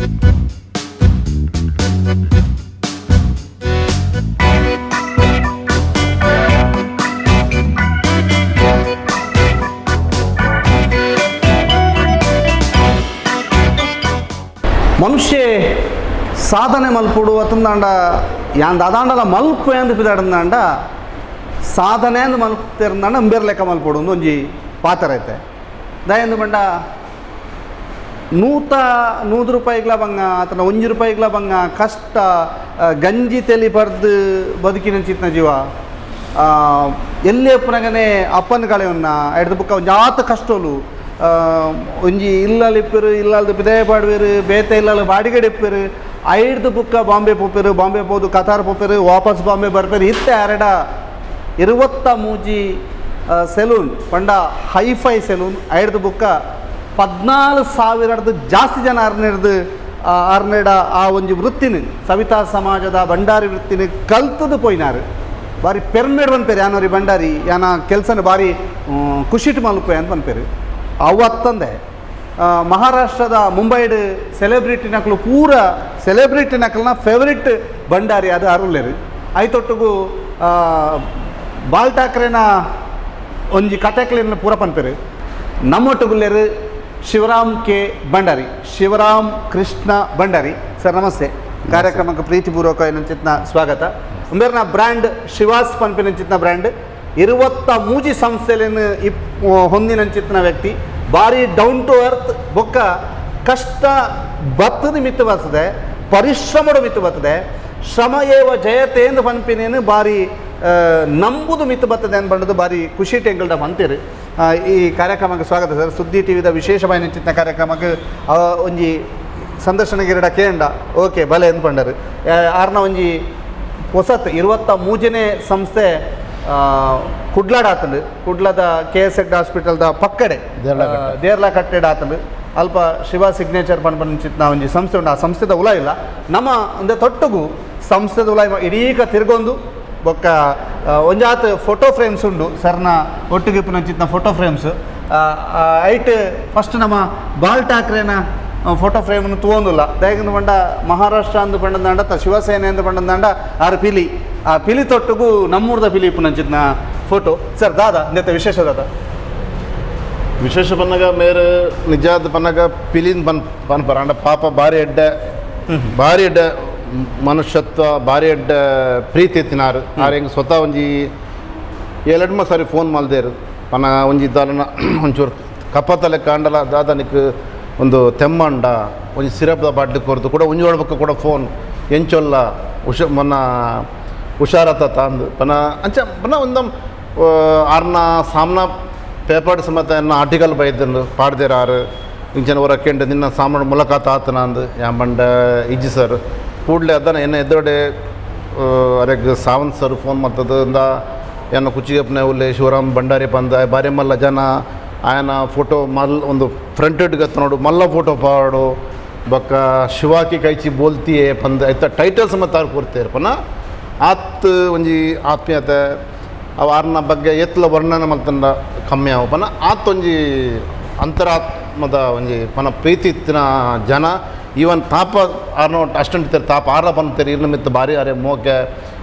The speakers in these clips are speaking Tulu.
ಮನುಷ್ಯ ಸಾಧನೆ ಮಲ್ಪುಡು ಅತಂದಾಂಡ ಯಾನ್ ದಾದಾಂಡಲ ಮಲ್ಪು ಎಂದು ಪಿದಾಡಂದಾಂಡ ಸಾಧನೆ ಅಂದ್ ಮಲ್ತಿರಂದಾಂಡ ಅಂಬೇರ್ ಲೆಕ್ಕ ಮಲ್ಪೊಡು ಅಂದ್ ಒಂಜಿ ಪಾತೆರ ಐತೆ. ದಾಯೆಂದ್ ಪಂಡ 100 ರೂಪಾಯಿಗ್ಲ ಬಂಗ ಅತನ 1 ರೂಪಾಯಿಗ್ಲ ಬಂಗ ಕಷ್ಟ ಗಂಜಿ ತೆಲಿ ಪರ್ದು ಬದುಕಿನಂಚಿತ್ನ ಜೀವ ಎಲ್ಲೇ ಪುನಗನೆ ಅಪ್ಪನ ಕಳೆಯನ್ನ ಐಡ್ದು ಬುಕ್ಕ ಒಂಜಿ ಆತ ಕಷ್ಟೋಲು ಒಂಜಿ ಇಲ್ಲಲ್ ಇಪ್ಪೆರು ಇಲ್ಲಲ್ದು ಪಿದಯ ಪಾಡುವೆರು ಬೇತೆ ಇಲ್ಲಲ್ ಬಾಡಿಗೆಡ್ ಇಪ್ಪೆರು ಐಡ್ದು ಬುಕ್ಕ ಬಾಂಬೆ ಪೋಪೆರು ಬಾಂಬೆ ಪೋದು ಕತಾರ್ ಪೋಪೆರು ವಾಪಸ್ ಬಾಂಬೆ ಬರ್ಪೆರು ಇತ್ತೆ ಅರೆಡ 23 ಸೆಲೂನ್ ಪಂಡ ಹೈಫೈ ಸೆಲೂನ್ ಐಡ್ದು ಬುಕ್ಕ 14,000 ಜಾಸ್ತಿ ಜನ ಅರ್ನೆಡ್ದು ಅರ್ನೆಡ ಆ ಒಂಜಿ ವೃತ್ತಿನ ಸವಿತಾ ಸಮಾಜದ ಭಂಡಾರಿ ವೃತ್ತಿನ ಕಲ್ತದು ಪೋಯಿನಾರು ಬಾರಿ ಪೆರ್ಮೆಡ್ ಪನ್ಪೇರು ಯಾನೋರಿ ಭಂಡಾರಿ ಯಾನ ಕೆಲಸನ ಬಾರಿ ಖುಷಿಟ್ ಮಲ್ಪೆ ಅಂತ ಪನ್ಪೇರು. ಅವು ಅತ್ತಂದೆ ಮಹಾರಾಷ್ಟ್ರದ ಮುಂಬೈಡ್ ಸೆಲೆಬ್ರಿಟಿ ನಕಲು ಪೂರ ಸೆಲೆಬ್ರಿಟಿ ನಕಲ್ನ ಫೇವ್ರೆಟ್ ಭಂಡಾರಿ ಅದು ಅರುಳ್ಲೇರು. ಐತೊಟ್ಟುಗು ಬಾಲ್ ಠಾಕ್ರೆನ ಒಂಜಿ ಕತೆಕ್ಲೆನ ಪೂರ ಪನ್ಪೇರು. ನಮ್ಮೊಟ್ಟುಗುಲ್ಲೇರು ಶಿವರಾಮ್ ಕೆ ಭಂಡಾರಿ, ಶಿವರಾಮ್ ಕೃಷ್ಣ ಭಂಡಾರಿ ಸರ್ ನಮಸ್ತೆ. ಕಾರ್ಯಕ್ರಮಕ್ಕೆ ಪ್ರೀತಿಪೂರ್ವಕ ಏನಂಚಿತ್ನ ಸ್ವಾಗತ. ಉಂಬೇರ್ನ ಬ್ರ್ಯಾಂಡ್ ಶಿವಾಸ್ ಪನ್ಪಿನಂಚಿತ್ನ ಬ್ರ್ಯಾಂಡ್ 23 ಸಂಸ್ಥೆಯನ್ನು ಹೊಂದಿನಂಚಿತ್ನ ವ್ಯಕ್ತಿ, ಭಾರಿ down to earth ಬೊಕ್ಕ ಕಷ್ಟ ಬತ್ತದ ಮಿತ್ತು ಬರ್ತದೆ, ಪರಿಶ್ರಮದ ಮಿತ್ತು ಬರ್ತದೆ, ಶ್ರಮ ಏವ ಜಯತೆ ಎಂದು ಪನ್ಪಿನೇನು ಭಾರಿ ನಂಬುದು ಮಿತ್ತು ಬರ್ತದೆ ಅನ್ಬಂಡದು ಭಾರಿ ಖುಷಿ ಟೆಂಗಲ್ಡ ಅಂತೀರಿ. ಈ ಕಾರ್ಯಕ್ರಮಕ್ಕೆ ಸ್ವಾಗತ ಸರ್. ಸುದ್ದಿ ಟಿ ವಿದ ವಿಶೇಷ ಚಿತ್ನ ಕಾರ್ಯಕ್ರಮಕ್ಕೆ ಒಂಜಿ ಸಂದರ್ಶನಗಿರಡ ಕೇಂಡ ಓಕೆ ಬಲೆ ಅಂದ್ಕೊಂಡರು. ಆರ್ನ ಒಂಜಿ ಹೊಸತ್ 23ನೇ ಸಂಸ್ಥೆ ಕುಡ್ಲಾಡ್ ಆತಂಡು, ಕುಡ್ಲದ ಕೆ ಎಸ್ ಎಡ್ ಹಾಸ್ಪಿಟಲ್ದ ಪಕ್ಕಡೆ ದೇರ್ಲಾ ಕಟ್ಟೆಡ್ ಆತಂಡು. ಅಲ್ಪ ಶಿವ ಸಿಗ್ನೇಚರ್ ಪನ್ಪಂಚಿತ್ನ ಒಂಜಿ ಸಂಸ್ಥೆ ಉಂಟು. ಆ ಸಂಸ್ಥೆದ ಉಲ ಇಲ್ಲ ನಮ್ಮ ಒಂದೇ ತೊಟ್ಟುಗು ಸಂಸ್ಥೆದ ಉಲ ಇಡೀಕ ತಿರ್ಗೊಂದು ಬೊಕ್ಕ ಒಂಜಾತ್ ಫೋಟೋ ಫ್ರೇಮ್ಸ್ ಉಂಡು ಸರ್ನ ಒಟ್ಟಿಗೆ ಪುನಂಚಿತ್ನ photo frames height. First ನಮ್ಮ ಬಾಲ್ ಠಾಕ್ರೆನ ಫೋಟೋ ಫ್ರೇಮ್ನು ತೂವೊಂದುಲ್ಲ. ದಾಯೆಗಂದ್ ಪಂಡ ಮಹಾರಾಷ್ಟ್ರ ಅಂದು ಪಂಡಂದಾಂಡ ತ ಶಿವಸೇನೆ ಅಂದು ಪಂಡಂದಾಂಡ ಆರು ಪಿಲಿ, ಆ ಪಿಲಿ ತೊಟ್ಟುಗು ನಮ್ಮೂರ್ದ ಪಿಲಿ ಪುನಂಚಿತ್ನ ಫೋಟೋ. ಸರ್ ದಾದಾ ನೆತ್ತ ವಿಶೇಷ ದಾದಾ? ವಿಶೇಷ ಪನ್ನಗ ಮೇರು ನಿಜಾದ ಪನ್ನಗ ಪಿಲಿನ್ ಪನ್ ಪನ್ಪರ ಅಂಡ ಪಾಪ ಭಾರಿ ಎಡ್ಡೆ ಭಾರಿ ಎಡ್ಡೆ ಮನುಷ್ಯತ್ವ ಭಾರಿ ಎಡ್ಡೆ ಪ್ರೀತಿ ಇತ್ತಿನಾರು. ಆರ್ ಹೆಂಗೆ ಸ್ವತಃ ಒಂಜಿ ಏಳೆಡ್ಮ ಸಾರಿ ಫೋನ್ ಮಲ್ದೇರು ಪನ ಒಂಜಿ ದಾಲನ ಒಂಚೂರು ಕಪ್ಪತಲೆ ಕಾಂಡಲ ದಾದನಿಕ್ ಒಂದು ತೆಮ್ಮಂಡ ಒಂಜಿ ಸಿರಪ್ದ ಬಾಟ್ಲಿ ಕೊರ್ದು ಕೂಡ ಒಂಜಿ ಒಳಬಕ್ಕ ಕೂಡ ಫೋನ್ ಎಂಚೊಲ್ಲ ಉಷ ಮೊನ್ನ ಹುಷಾರತ ತಾಂದು ಪನ ಅಂಚ ಪನ ಒಂದಮ್ ಆರ್ನ ಸಾಮ್ನ ಪೇಪರ್ ಸಮೇತ ಎನ್ನ ಆರ್ಟಿಕಲ್ ಬೈದಂಡು ಪಾಡ್ದೇರು. ಆರು ಇಂಚಿನ ಹೊರ ಕೆಂಡು ನಿನ್ನ ಸಾಮಾನು ಮುಲಕಾತ್ ಆತನ ಅಂದು ಯಾಂಬಂಡ ಇಜ್ಜಿ ಸರ್ ಕೂಡಲೇ ಅದನ್ನು ಎನ್ನ ಎದುರುಡೆ ಅರೆಗ್ ಸಾವಂತ್ ಸರ್ ಫೋನ್ ಮಾಡ್ತದ ಇಂದ ಎನ್ನ ಕುಚಿಗಪ್ಪನೆ ಉಲ್ಲೆ ಶಿವರಾಮ್ ಭಂಡಾರಿ ಪಂದ ಬಾರಿ ಮಲ್ಲ ಜನ ಆಯನ ಫೋಟೋ ಮಲ್ ಒಂದು ಫ್ರಂಟೆಡ್ ಗತ್ತ ನೋಡು ಮಲ್ಲ ಫೋಟೋ ಪಾಡು ಬೊಕ್ಕ ಶಿವಾಕಿ ಕೈಚಿ ಬೋಲ್ತಿಯೇ ಪಂದ್ ಐತ ಟೈಟಲ್ ಸಮೇತ ಆರ್ ಕೊಡ್ತೇರು. ಪನ ಆತ್ ಒಂಜಿ ಆತ್ಮೀಯತೆ ಅವು ಆರ್ನ ಬಗ್ಗೆ ಎತ್ಲ ವರ್ಣನೆ ಮಲ್ತಂಡ ಕಮ್ಮಿ ಆವು. ಪನ ಆತ್ ಒಂಜಿ ಅಂತರಾತ್ಮದ ಒಂಜಿ ಪನ ಪ್ರೀತಿ ಇತ್ತಿನ ಜನ. ಈವನ್ ತಾಪ ಆರ್ನ ಅಷ್ಟಂಟ್ ಇತ್ತಾರೆ ತಾಪ ಆರ್ಲ ಪಂತೇರು ಇರ್ನ ಮಿತ್ತು ಬಾರಿ ಅರೆ ಮೋಕೆ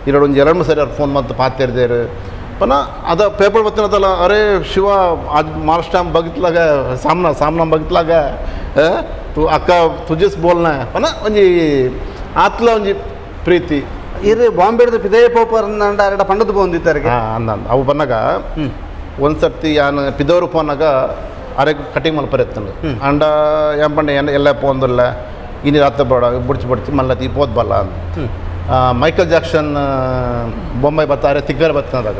ಇರಡು ಒಂಜಿ ಎರಡು ಸರಿ ಅವ್ರು ಫೋನ್ ಮತ್ತು ಪಾತೇರ್ದೇರು. ಪನ ಅದ ಪೇಪರ್ ಬತ್ತಿನದಲ್ಲ ಅರೆ ಶಿವ आज महाराष्ट्र बघितलाग सामना सामना बघितलाग तू अक्का तुझेच बोलना ಪನ ಒಂಜಿ ಆತ್ಲ ಒಂಜಿ ಪ್ರೀತಿ. ಇರು ಬಾಂಬೆಡ್ದು ಪಿದಯ ಪೋಪರ್ ಅಂಡ ಅರೆಡ ಪಂಡದು ಪೋಂದಿತ್ತರಿಗೆ. ಹಾಂ ಅಂದ ಅಂದ ಅವು ಬನ್ನಾಗ ಒಂದು ಸರ್ತಿ ಯಾನ್ ಪಿದವರು ಪೋನಾಗ ಅರೆ ಕಟಿಂಗ್ ಮಲ್ಪರೆ ಎತ್ತಂಡು ಅಂಡ ಏನ್ ಪಂಡ ಏನ್ ಎಲ್ಲ ಪೋಂದುಲ್ಲ ಇನಿ ರಾತ್ರಿ ಬೇಡ ಬುಡ್ಚಿ ಬುಡ್ಚಿ ಮಲ್ಲತಿ ಪೋದ್ ಬಲ್ಲ ಅಂದ್. ಮೈಕಲ್ ಜಾಕ್ಸನ್ ಬೊಂಬೈ ಬತ್ತ ಅರೆ ತಿಗ್ಗರ ಬತ್ತನದಾಗ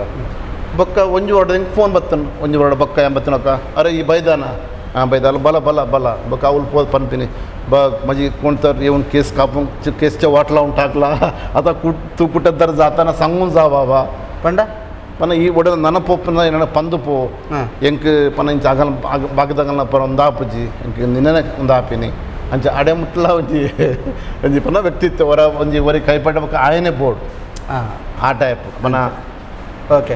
ಬೊಕ್ಕ ಒಂಜಿ ವರ್ಡ್ ಹಿಂಗೆ ಫೋನ್ ಬತ್ತನ್ ಒಂಜಿ ವರ್ಡ್ ಬೊಕ್ಕ ಎಂಬತ್ತಿನಕ್ಕ ಅರೆ ಈ ಬೈದಾನ ಹಾಂ ಬೈದಾಲ ಬಲ ಬಲ ಬಲ बक आवल पोत पनपिनी बघ माझी कोण तर येऊन केस कापून केसच्या वाट लावून टाकला आता कुठ तू कुठं तर जाताना सांगून जा बाबा. ಪಂಡ ಪನ ಈ ಒಡ ನನ ಪೋಪನ ಏನ ಪಂದು ಪೋ ಎಂಕ್ ಪನ ಇಂಚ ಅಗಲ ಬಾಗದಗಲ್ನ ಪರ ಒಂದಾಪುಜಿ ಎಂಕ್ ನಿನ್ನನೆ ಒಂದಾಪಿನಿ ಅಂಚ ಅಡೆ ಮುಟ್ಲ ಒಂಜಿ ಒಂಜಿ ಪನ ವ್ಯಕ್ತಿತ್ವ ಹೊರ ಒಂಜಿ ಒರಿ ಕೈಪಟ್ಟ ಬೊಕ್ಕ ಆಯನೆ ಬೋರ್ಡ್ ಆ ಟೈಪ್ ಪನ. ಓಕೆ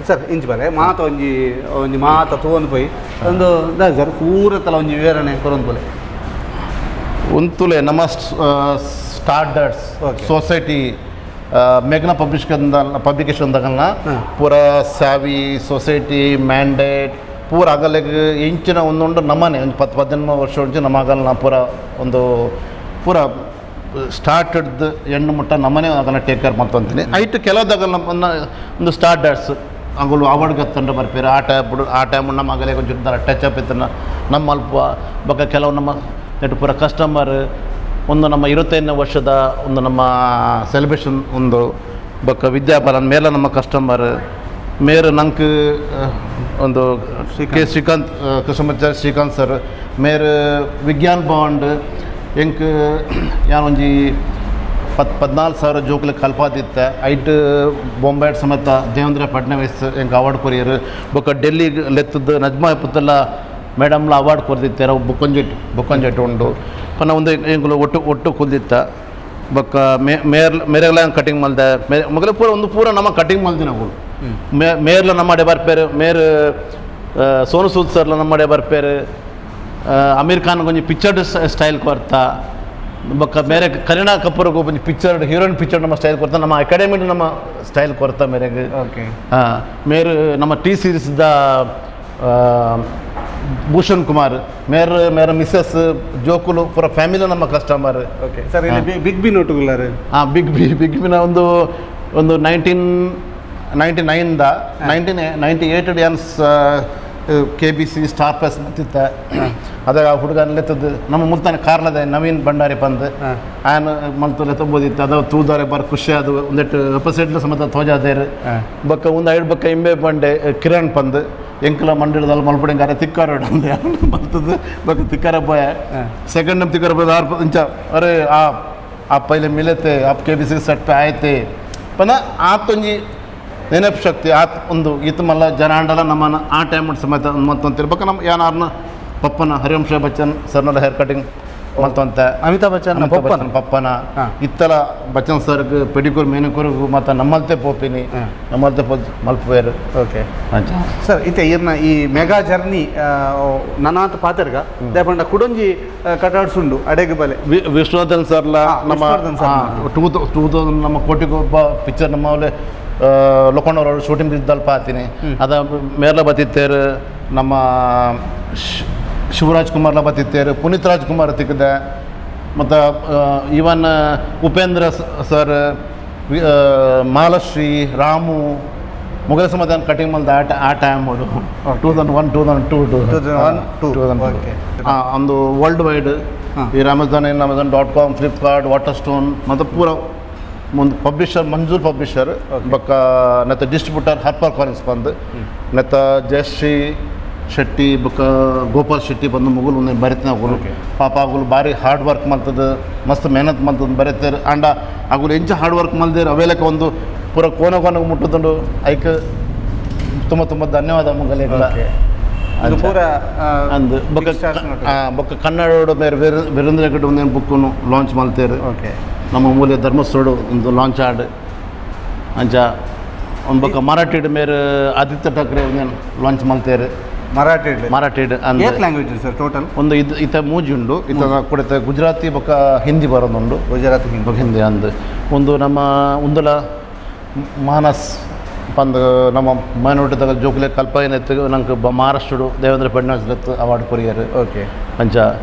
ಸರ್ ಇಂಚ್ ಬಲೆ ಮಾತ ಒಂಜಿ ಒಂಜಿ ಮಾತ ತೂವೊಂದು ಪೋಯಿ ಒಂದು ದಾದ ಸರ್ ಪೂರ ತಲ ಒಂಜಿ ವಿವರಣೆ ಕೊರೊಂದು ಪೋಲೆ. ಉಂತುಲೆ ನಮ್ಮ ಸ್ಟಾರ್ಡರ್ಸ್ ಸೊಸೈಟಿ ಮೇಘ್ನಾ ಪಬ್ಲಿಷನ್ ಪಬ್ಲಿಕೇಶನ್ ದಗಲ್ನ ಪೂರ ಸಾವಿ ಸೊಸೈಟಿ ಮ್ಯಾಂಡೇಟ್ ಪೂರ ಅಗಲೆಗ್ ಇಂಚಿನ ಒಂದೊಂದು ನಮ್ಮನೆ ಒಂದು 10-15 ವರ್ಷ ಉಂಚು ನಮ್ಮ ಆಗಲ್ನ ಪೂರ ಒಂದು ಪೂರ ಸ್ಟಾರ್ಟ್ ಹಿಡ್ದು ಹೆಣ್ಣು ಮುಟ್ಟ ನಮ್ಮನೆ ಅದನ್ನು ಟೇಕ್ ಕೇರ್ ಮಾಡ್ಕೊಂತೀನಿ. ಐಟ್ ಕೆಲವುದಾಗಲ್ಲ ಒಂದು ಸ್ಟಾರ್ಟರ್ಸ್ ಅಂಗುಲು ಅವಾರ್ಡ್ ಗತ್ತಂಡ ಬರ್ಪೇರು ಆ ಟೈಪ್ ಆ ಟೈಮ್ ನಮ್ಮ ಅಗಲೆ ಒಂಚೂರು ಟಚ್ ಅಪ್ ಇತ್ತನ ನಮ್ಮ ಅಲ್ಪ ಬೊಕ್ಕ ಕೆಲವು ನಮ್ಮ ನೆಟ್ಟು ಪೂರ ಕಸ್ಟಮರ್ ಒಂದು ನಮ್ಮ 25ನೇ ವರ್ಷದ ಒಂದು ನಮ್ಮ ಸೆಲೆಬ್ರೇಷನ್ ಒಂದು ಬೊಕ್ಕ ವಿದ್ಯಾಬಲನ್ ಮೇಲೆ ನಮ್ಮ ಕಸ್ಟಮರ್ ಮೇರು ನಂಗೆ ಒಂದು ಕೆ ಶ್ರೀಕಾಂತ್ ಕೃಷ್ಣಮಾಚಾರ್ಯ ಶ್ರೀಕಾಂತ್ ಸರ್ ಮೇರು ವಿಜ್ಞಾನ್ ಬಾಂಡ್ ಎಂಕ್ ಯಾನ್ ಒಂಜಿ 14 ಸಾವಿರ ಜೋಕುಲು ಕಲ್ಪಾದಿತ್ತೆ. ಐಟ್ ಬೊಂಬೆ ಸಮೇತ ದೇವೇಂದ್ರ ಫಡ್ನವೀಸ್ ಎಂಕ್ ಅವಾರ್ಡ್ ಕೊರಿಯರ್. ಬೊಕ್ಕ ಡೆಲ್ಲಿ ಲೆತ್ತದ್ದು ನಜ್ಮಾ ಪುತ್ತಲ್ಲ ಮೇಡಮ್ಲ ಅವಾರ್ಡ್ ಕೊರ್ದಿತ್ತೆರ್. ಬುಕ್ಕೊಂಜೆಟ್ ಬುಕ್ಕೊಂಜೆಟ್ ಉಂಡು ಪನ್ನ ಒಂದು ಎಂಕುಲು ಒಟ್ಟು ಒಟ್ಟು ಕುಲ್ದಿತ್ತ. ಬೊಕ್ಕ ಮೇರ್ ಮೇರೆಗ್ಲ ಕಟಿಂಗ್ ಮಲ್ದೆ ಮೇ ಮೊಗಲ ಪೂರ ಒಂದು ಪೂರ ನಮ್ಮ ಕಟಿಂಗ್ ಮಲ್ದಿನ ಅವುಲು ಮೇರ್ಲ ನಮ್ಮ ಅಡೆ ಬರ್ಪೇರು ಮೇರ್ ಸೋನು ಸೂದ್ ಸರ್ಲ ನಮ್ಮ ಅಡೆ ಬರ್ಪೇರು. ಅಮೀರ್ ಖಾನ್ ಒಂಜಿ ಪಿಕ್ಚರ್ಡ್ ಸ್ಟೈಲ್ ಕೊರ್ತ. ಬೊಕ್ಕ ಮೇರೆ ಕರೀನಾ ಕಪೂರ್ ಒಂಜಿ picture heroine picture ನಮ್ಮ ಸ್ಟೈಲ್ ಕೊರ್ತ. ನಮ್ಮ ಅಕಾಡೆಮಿ ನಮ್ಮ ಸ್ಟೈಲ್ ಕೊರ್ತ ಮೇರೆಗ್. ಮೇರು ನಮ್ಮ ಟಿ ಸೀರೀಸ್ದ ಭೂಷಣ್ ಕುಮಾರ್ ಮೇರ್ ಮೇರ ಮಿಸ್ಸಸ್ ಜೋಕುಲು ಪೂರ ಫ್ಯಾಮಿಲಿ ನಮ್ಮ customer. Okay sir, ಇಲ್ಲಿ ಬಿಗ್ ಬಿ ನೋಟುಗುಲ್ಲಾರು? ಹಾಂ, big B big ಬಿನ ಒಂದು ಒಂದು 1999ದ 1998 ಯಾನ್ KBC star plus ಮತ್ತಿತ್ತ ಅದಾಗ ಆ ಹುಡುಗ ಲೆತ್ತದ್ದು ನಮ್ಮ ಮುಲ್ತಾನೆ ಕಾರ್ಲದ ನವೀನ್ ಭಂಡಾರಿ ಪಂದ್ ಆಯನ್ ಮಲ್ತು ಲೆತ್ತಬೋದಿತ್ತು. ಅದ ತೂದಾರೆ ಬಾರ್ ಖುಷಿ ಅದು ಒಂದೆಟ್ಟು ಅಪೋಸಿಟ್ ಸಮೇತ ತೋಜಾದೇರು. ಬೊಕ್ಕ ಒಂದು ಐದು ಬೊಕ್ಕ ಇಂಬೆ ಬಂಡೆ ಕಿರಣ್ ಪಂದ್ ಎಂಕಲ ಮಂಡಿಡದಲ್ಲಿ ಮಲ್ಪಡಿಂಗಾರೆ ತಿಕ್ಕಾರ ಅಂದೆ ಮಲ್ತದ್ದು. ಬೊಕ್ಕ ತಿಕ್ಕಾರ ಪೋಯ ಸೆಕೆಂಡ್ ಟೈಮ್ ತಿಕ್ಕಾರ ಪೋಯ ಆರ್ ಇಂಚ ಅರೆ ಆ आप पहले मिले थे, आप KBC set पे आए थे ಪನ ಆತೊಂಜಿ ನೆನಪು ಶಕ್ತಿ ಆತ್ ಒಂದು ಇತ್ತು ಮಲ್ಲ ಜನ ಅಂಡಲ ನಮ್ಮನ್ನ ಆ ಟೈಮ್ ಸಮೇತ ಮತ್ತೊಂತಿರ್ಬೇಕು. ನಮ್ಮ ಯಾನಾರ್ನ ಪಪ್ಪನ ಹರಿವಂಶ ಬಚ್ಚನ್ ಸರ್ನಲ್ಲ ಹೇರ್ ಕಟಿಂಗ್ ಮಲ್ತೊಂತ. ಅಮಿತಾಬ್ ಬಚ್ಚನ್. ಅಮಿತಾಬ್ ಬಚ್ಚನ್ ಪಪ್ಪನ. ಇತ್ತಲ ಬಚ್ಚನ್ ಸರ್ಗ್ ಪೆಡಿಕೂರ್ ಮೇನಿಕೂರ್ ಮತ್ತು ನಮ್ಮಲ್ತೆ ಪೋಪಿನಿ ನಮ್ಮಲ್ತೆ ಪೋ ಮಲ್ಪುವೇರು. ಓಕೆ. ಅಂಚ. ಸರ್, ಇತ್ತೆ ಈರ್ನ ಈ ಮೆಗಾ ಜರ್ನಿ ನನಾತ್ ಪಾತೆರ್ಗ ದೇಪಂಡ ಕುಡೊಂಜಿ ಕಟಾಡ್ಸುಂಡು ಅಡೆಗೆ ಬಲೆ. ವಿಷ್ಣುವರ್ಧನ್ ಸರ್ಲ ನಮ್ಮ ವಿಷ್ಣುವರ್ಧನ್ ಸರ್. 2000 ನಮ್ಮ ಕೋಟಿಗೊಬ್ಬ ಪಿಕ್ಚರ್ ನಮ್ಮ ಲೊಕೊಂಡವರು ಶೂಟಿಂಗ್ ಇದ್ದಲ್ಪ ಆತೀನಿ. ಅದ ಮೇರ್ಲ ಬತ್ತಿತ್ತೇರು ನಮ್ಮ ಶಿವರಾಜ್ ಕುಮಾರ್ಲ ಬತ್ತಿತ್ತೇರು, ಪುನೀತ್ ರಾಜ್ಕುಮಾರ್ ತಿಕ್ಕದೆ ಮತ್ತು ಇವನ್ ಉಪೇಂದ್ರ ಸರ್, ಮಾಲಶ್ರೀ, ರಾಮು ಮೊಘಲ ಸಮಾಧಾನ ಕಟಿಂಗ್ ಮಲ್ದ ಆ ಟೈಮ್ 2001, 2002. 2001, 2. ಒಂದು ವರ್ಲ್ಡ್ ವೈಡ್ ಈ Amazon in Amazon.com, Flipkart, water stone ಮತ್ತು ಪೂರ ಒಂದು ಪಬ್ಲಿಷರ್ ಮಂಜೂರ್ ಪಬ್ಲಿಷರ್ ಬೊಕ್ಕ ನೆತ್ತ distributor Harper Collins ಬಂದು ನೆತ್ತ ಜಯಶ್ರೀ ಶೆಟ್ಟಿ ಬೊಕ್ಕ ಗೋಪಾಲ್ ಶೆಟ್ಟಿ ಬಂದು ಮುಗುಲು ಒಂದು ಬರಿತನ ಅಗುಲು. ಪಾಪ ಅಗುಲು ಭಾರಿ ಹಾರ್ಡ್ ವರ್ಕ್ ಮಲ್ತದ, ಮಸ್ತ್ ಮೆಹನತ್ ಮಲ್ತದ ಬರೀತಾರೆ. ಅಂಡ ಅಗುಲು ಎಂಚ ಹಾರ್ಡ್ ವರ್ಕ್ ಮಲ್ದೇರು ಅವೇಲಕ ಒಂದು ಪೂರ ಕೋನ ಕೋನಗೆ ಮುಟ್ಟುದುಂಡು. ಐಕ್ ತುಂಬ ತುಂಬ ಧನ್ಯವಾದ ಮುಗಲಿಗಳ. ಇದು ಪೂರ ಅಂದ್ ಬೊಕ್ಕ big stars ನೋಟು. ಬೊಕ್ಕ ಕನ್ನಡ ಬೇರೆ ಬೇರೆ ವೀರೇಂದ್ರ ಹೆಗ್ಗಡೆ ಒಂದೇನು ಬುಕ್ಕನ್ನು ಲಾಂಚ್ ಮಲ್ತೇರು. ನಮ್ಮ ಮೂಲೆ ಧರ್ಮಸ್ಥಳ ಒಂದು ಲಾಂಚ್ ಆಡ್ ಅಂಚ ಒಂದು ಬೊಕ್ಕ ಮರಾಠಿಡ್ ಮೇರೆ ಆದಿತ್ಯ ಠಾಕ್ರೆ ಒಂದೇನು ಲಾಂಚ್ ಮಲ್ತೇರು. ಮರಾಠಿ? ಮರಾಠಿಡ್ ಅಂದ್. ಏತ್ language sir total? ಒಂದು ಇದು ಇತ ಮೂಜಿ ಉಂಡು. ಇತ ಕೊಡಿತ ಗುಜರಾತಿ ಬೊಕ್ಕ ಹಿಂದಿ ಬರೋದುಂಡು. ಗುಜರಾತಿ, ಹಿಂದಿ. ಬೊಕ್ಕ ಹಿಂದಿ ಅಂದ್ ಒಂದು ನಮ್ಮ ಉಂದುಲ ಮಾನಸ್ ಪಂದ್ ನಮ್ಮ ಮೈನಾರಿಟಿದಾಗ ಜೋಕುಲೆ ಕಲ್ಪನೆ ನಂಗೆ ಮಹಾರಾಷ್ಟ್ರಡು ದೇವೇಂದ್ರ ಫಡ್ನವೀಸ್ ಅವಾರ್ಡ್ ಕೊರಿಯರ್. ಅಂಚ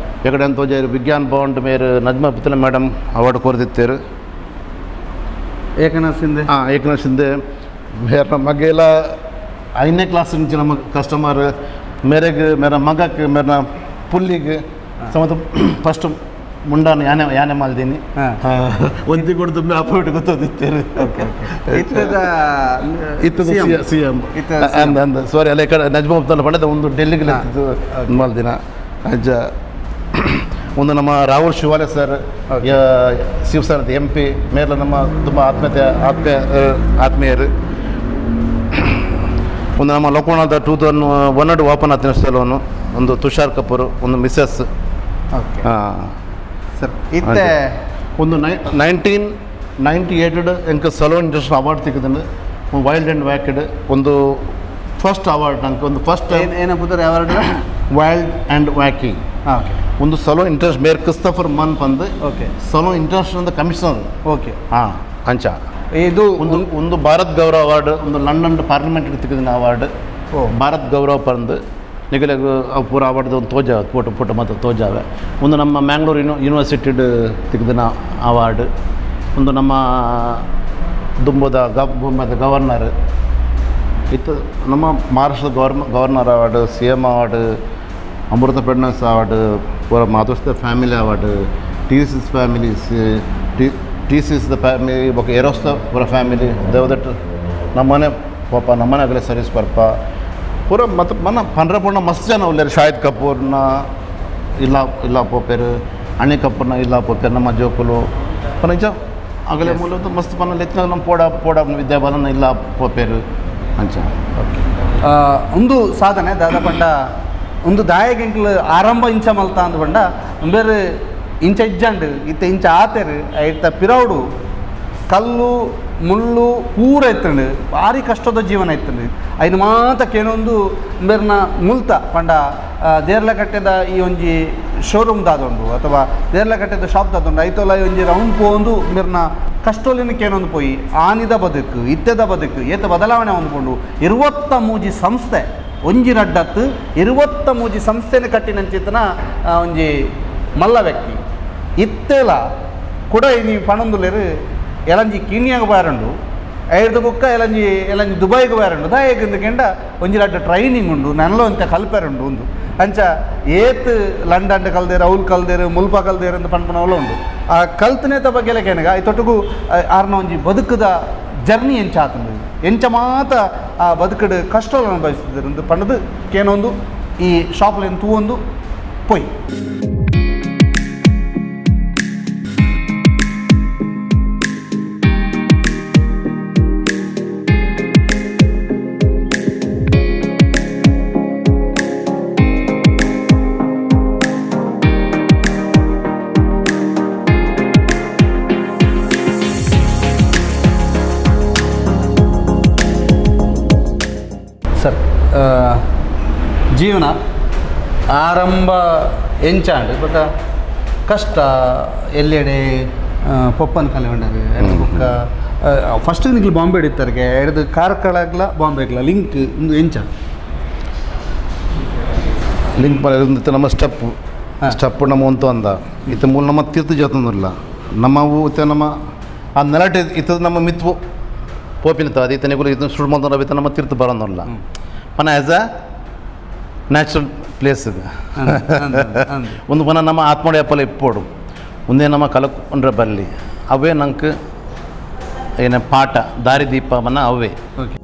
ಎಕಡೆ ತೋಜಾರು ವಿಜ್ಞಾನ್ ಭವನ್ ಮೇರು ನಜ್ಮಾ ಪಿತ್ತಲ ಮೇಡಮ್ ಅವಾರ್ಡ್ ಕೊರ್ದಿತ್ತೇರು. ಏಕನಾಥ್ ಶಿಂದೆ. ಹಾಂ, ಏಕನಾಥ್ ಶಿಂದೆ ಮೇರ ಮಗೆಲ 5ನೇ ಕ್ಲಾಸ್ నుంచి ನಮ್ಮ ಕಸ್ಟಮರ್. ಮೇರೆಗ್ ಮೇರ ಮಗಕ್ಕೆ ಮೇರ ಪುಲ್ಲಿಗೆ ಸಮೇತ ಫಸ್ಟ್ ಮುಂಡಾನ ಯಾನೆ ಯಾನೆ ಮಲ್ದೀನಿ. ಒಂದಿ ಕೊಡ್ದು ಅಪಾಯಿಂಟ್ ಗೊತ್ತೋದಿತ್ತೇರು. ಇತ್ತದ ಇತ್ತದ CM. ಇತ್ತದ. ಅಂದ ಅಂದ ಸಾರಿ ಅಲ್ಲ ಕಡೆ ನಜ್ಮಾ ಅಬ್ದುಲ್ಲ ಪಡೆದ ಒಂದು ಡೆಲ್ಲಿಗೆ ಮಲ್ದಿನ. ಅಜ್ಜ ಒಂದು ನಮ್ಮ ರಾಹುಲ್ ಶಿವಾಲೆ ಸರ್, ಶಿವಸೇನದ MP ಮೇರ್ಲ ನಮ್ಮ ತುಂಬ ಆತ್ಮೀಯತೆ ಆತ್ಮೀಯ ಆತ್ಮೀಯರು. ಒಂದು ನಮ್ಮ ಲೋಕನಾಥ 2001 ಓಪನ್ ಆತಿನ ಸಲೂನು ಒಂದು ತುಷಾರ್ ಕಪೂರ್ ಒಂದು ಮಿಸ್ಸಸ್. ಓಕೆ sir, ಇತ್ತೆ ಒಂದು 1998 ಎಂಕ್ salon industry award ತಿಕ್ಕಿದ್ದು wild and ವ್ಯಾಕೆಡ್ ಒಂದು ಫಸ್ಟ್ ಅವಾರ್ಡ್ ನಂಗೆ ಒಂದು ಫಸ್ಟ್. ಏನ ಪುದರ್ award? Wild and wacky. Okay. ಒಂದು ಸಲೋ ಇಂಟರ್ನ್ಯಾಷನಲ್ ಮೇಯರ್ ಕ್ರಿಸ್ತಫರ್ ಮನ್ ಪಂದ್. Okay. Salon international commissioner. Okay. ಹಾಂ, ಅಂಚ. ಇದು ಒಂದು ಒಂದು ಭಾರತ್ ಗೌರವ ಅವಾರ್ಡ್, ಒಂದು ಲಂಡನ್ ಪಾರ್ಲಿಮೆಂಟ್ ತಿಕ್ಕಿದಿನ ಅವಾರ್ಡ್. ಓ. ಭಾರತ್ ಗೌರವ ಪಂದ್ ನಿಗಲೆಗ್ ಅವು ಪೂರ ಅವಾರ್ಡ್ ಒಂದು ತೋಜ ಫೋಟೋ ಫೋಟೋ ಮತ್ತು ತೋಜಾವೆ. ಒಂದು ನಮ್ಮ ಮ್ಯಾಂಗ್ಳೂರ್ ಯೂನಿವರ್ಸಿಟಿಡ್ ತಿಕ್ಕಿದಿನ ಅವಾರ್ಡ್, ಒಂದು ನಮ್ಮ ದುಂಬದ ಗವ್ ಗವರ್ನರ್ ಇತ್ತು, ನಮ್ಮ ಮಹಾರಾಷ್ಟ್ರದ governor award, CM award, Amrutha Fadnavis award, ಪೂರ ಮಾಧುಸ್ತ family award, TCS families, TCS the family, ಬೊಕ ಎರೋಸ್ದ ಪೂರ ಫ್ಯಾಮಿಲಿ, ದೇವದಟ್ ನಮ್ಮನೆ ಪಾಪ ನಮ್ಮನೆ ಅಗಲೆ ಸರ್ವಿಸ್ ಪರ್ಪ ಪೂರ. ಮತ್ತು ಮನ ಪಂಡ್ರ ಪೂರ್ಣ ಮಸ್ತ್ ಜನ ಉಲ್ಲೇರು. ಶಾಹಿದ್ ಕಪೂರ್ನ ಇಲ್ಲ ಇಲ್ಲ ಪೋಪೇರು, ಅನಿಲ್ ಕಪೂರ್ನ ಇಲ್ಲ ಪೋಪೇರು, ನಮ್ಮ ಜೋಕುಲು ಪನ ನಿಜ ಅಗಲೆ ಮೂಲದ ಮಸ್ತ್ ಪನ ಲೆತ್ತಿನ ನಮ್ಮ ಪೋಡ ಪೋಡ ವಿದ್ಯಾಬಾಲನ ಇಲ್ಲ ಪೋಪೇರು ಅಂಚ. ಒಂದು ಸಾಧನೆ ದಾದ ಪಂಡ ಒಂದು ದಾಯಗೆಂಕ್ಲು ಆರಂಭ ಇಂಚ ಮಲ್ತ ಅಂದ್ ಪಂಡ ಬೇರೆ ಇಂಚ ಇಜ್ಜಂಡು ಇತ್ತ ಇಂಚ ಆತೆರು ಐತ ಪಿರೌಡು ಕಲ್ಲು ಮುಳ್ಳು ಪೂರ ಇತ್ತಂಡು, ಭಾರಿ ಕಷ್ಟದ ಜೀವನ ಇತ್ತಂಡು. ಐನು ಮಾತ ಕೇನೊಂದು ಬೇರ್ನ ಮುಲ್ತ ಪಂಡ ದೇರ್ಲಕಟ್ಟೆದ ಈ ಒಂಜಿ ಶೋರೂಮ್ ದಾದೊಂಡು ಅಥವಾ ದೇರ್ಲಕಟ್ಟೆದ ಶಾಪ್ ದಾದೊಂಡು ಐತೋಲ ಈ ಒಂಜಿ ರೌಂಡ್ ಪೋಂದು ಮೇರ್ನ ಕಷ್ಟೋಲಿನ ಕೇನೊಂದು ಪೋಯಿ ಆನಿದ ಬದುಕು ಇತ್ತೆದ ಬದುಕು ಏತ ಬದಲಾವಣೆ ಹೊಂದ್ಕೊಂಡು 23 ಸಂಸ್ಥೆ ಒಂಜಿ ರಡ್ಡತ್ತು 23 ಸಂಸ್ಥೆನ ಕಟ್ಟಿನಂಚಿತನ ಒಂಜಿ ಮಲ್ಲ ವ್ಯಕ್ತಿ. ಇತ್ತೆಲ ಕೂಡ ಇನಿ ಪಣೊಂದುಲ್ಲೆರ್ ಎಲಂಜಿ ಕಿನ್ಯಾಗ ಬಾರಂಡು ಐರ್ದ ಬುಕ್ಕ ಎಲಂಜಿ ಎಲಂಜಿ ದುಬೈಗೆ ಬಾರಂಡು ದಾಯೆಗ್ ಕೆಂಡ ಒಂಜಿ ರಡ್ಡ ಟ್ರೈನಿಂಗ್ ಉಂಡು ನನ್ನಲ ಒಂತೆ ಕಲ್ಪೆರುಂಡು ಉಂದು ಅಂಚ ಏತ್ ಲಂಡನ್ ಕಲ್ದೇರು ಅವ್ಲು ಕಲ್ದೇರು ಮುಲ್ಪ ಕಲ್ದೇರು ಅಂತ ಪನ್ಪುನವಲ ಉಂಡು. ಆ ಕಲ್ತನೇತ ಬಗ್ಗೆ ಕೇನಗ ಐತೊಟ್ಟುಗು ಆರ್ನ ಒಂಜಿ ಬದುಕುದ ಜರ್ನಿ ಎಂಚ ಆತಂದು ಎಂಚ ಮಾತ ಆ ಬದುಕಡು ಕಷ್ಟ ಅನುಭವಿಸ್ತಿದ್ರು ಅಂತ ಪಂಡದು ಕೇನೊಂದು ಈ ಶಾಪ್ಲೇನು ತೂವೊಂದು ಪೊಯ್. ಸರ್, ಜೀವನ ಆರಂಭ ಎಂಚಾಂಡ್ ಬಟ್ ಕಷ್ಟ ಎಲ್ಲೆಡೆ ಪೊಪ್ಪನ ಕಲೆ ಬೊಕ್ಕ ಫಸ್ಟ್ ನಿಕ್ಲು ಬಾಂಬೆ ಇತ್ತರ್ಗೆ ಎಡ್ದು ಕಾರ್ಕಳಗ್ಲ ಬಾಂಬೆಗ್ಲ ಲಿಂಕ್ ಒಂದು ಎಂಚ? ಲಿಂಕ್ ಮಾಡಿ ನಮ್ಮ ಸ್ಟೆಪ್ ಸ್ಟೆಪ್ ನಮ್ಮ ಒಂದು ಅಂದ ಇತ್ತ ಮೂಲ ನಮ್ಮ ತೀರ್ಥ ಜಾತಂದಿಲ್ಲ ನಮ್ಮ ಅವು ಇತ್ತ ನಮ್ಮ ಆ ನೆಲಟೆ ಇತ್ತದ ನಮ್ಮ ಮಿತ್ವು ಪೋಪಿನ ತಾದಿ ಇತ್ತನೆ ಇತ್ತ ಸುಳ್ಳು ಮಂದನ ಇತ್ತ ನಮ್ಮ ತೀರ್ಥ ಬರೋದಿಲ್ಲ ಪನ as a natural place ಇದು ಒಂದು ಪನ ನಮ್ಮ ಆತ್ಮಡೆ ಅಪ್ಪಲ ಇಪ್ಪೋಡು ಒಂದೇ ನಮ್ಮ ಕಲಕೊಂಡ್ರೆ ಬರಲಿ ಅವೇ ನಂಗೆ ಏನ ಪಾಠ ದಾರಿದೀಪ ಮನ ಅವೇ. ಓಕೆ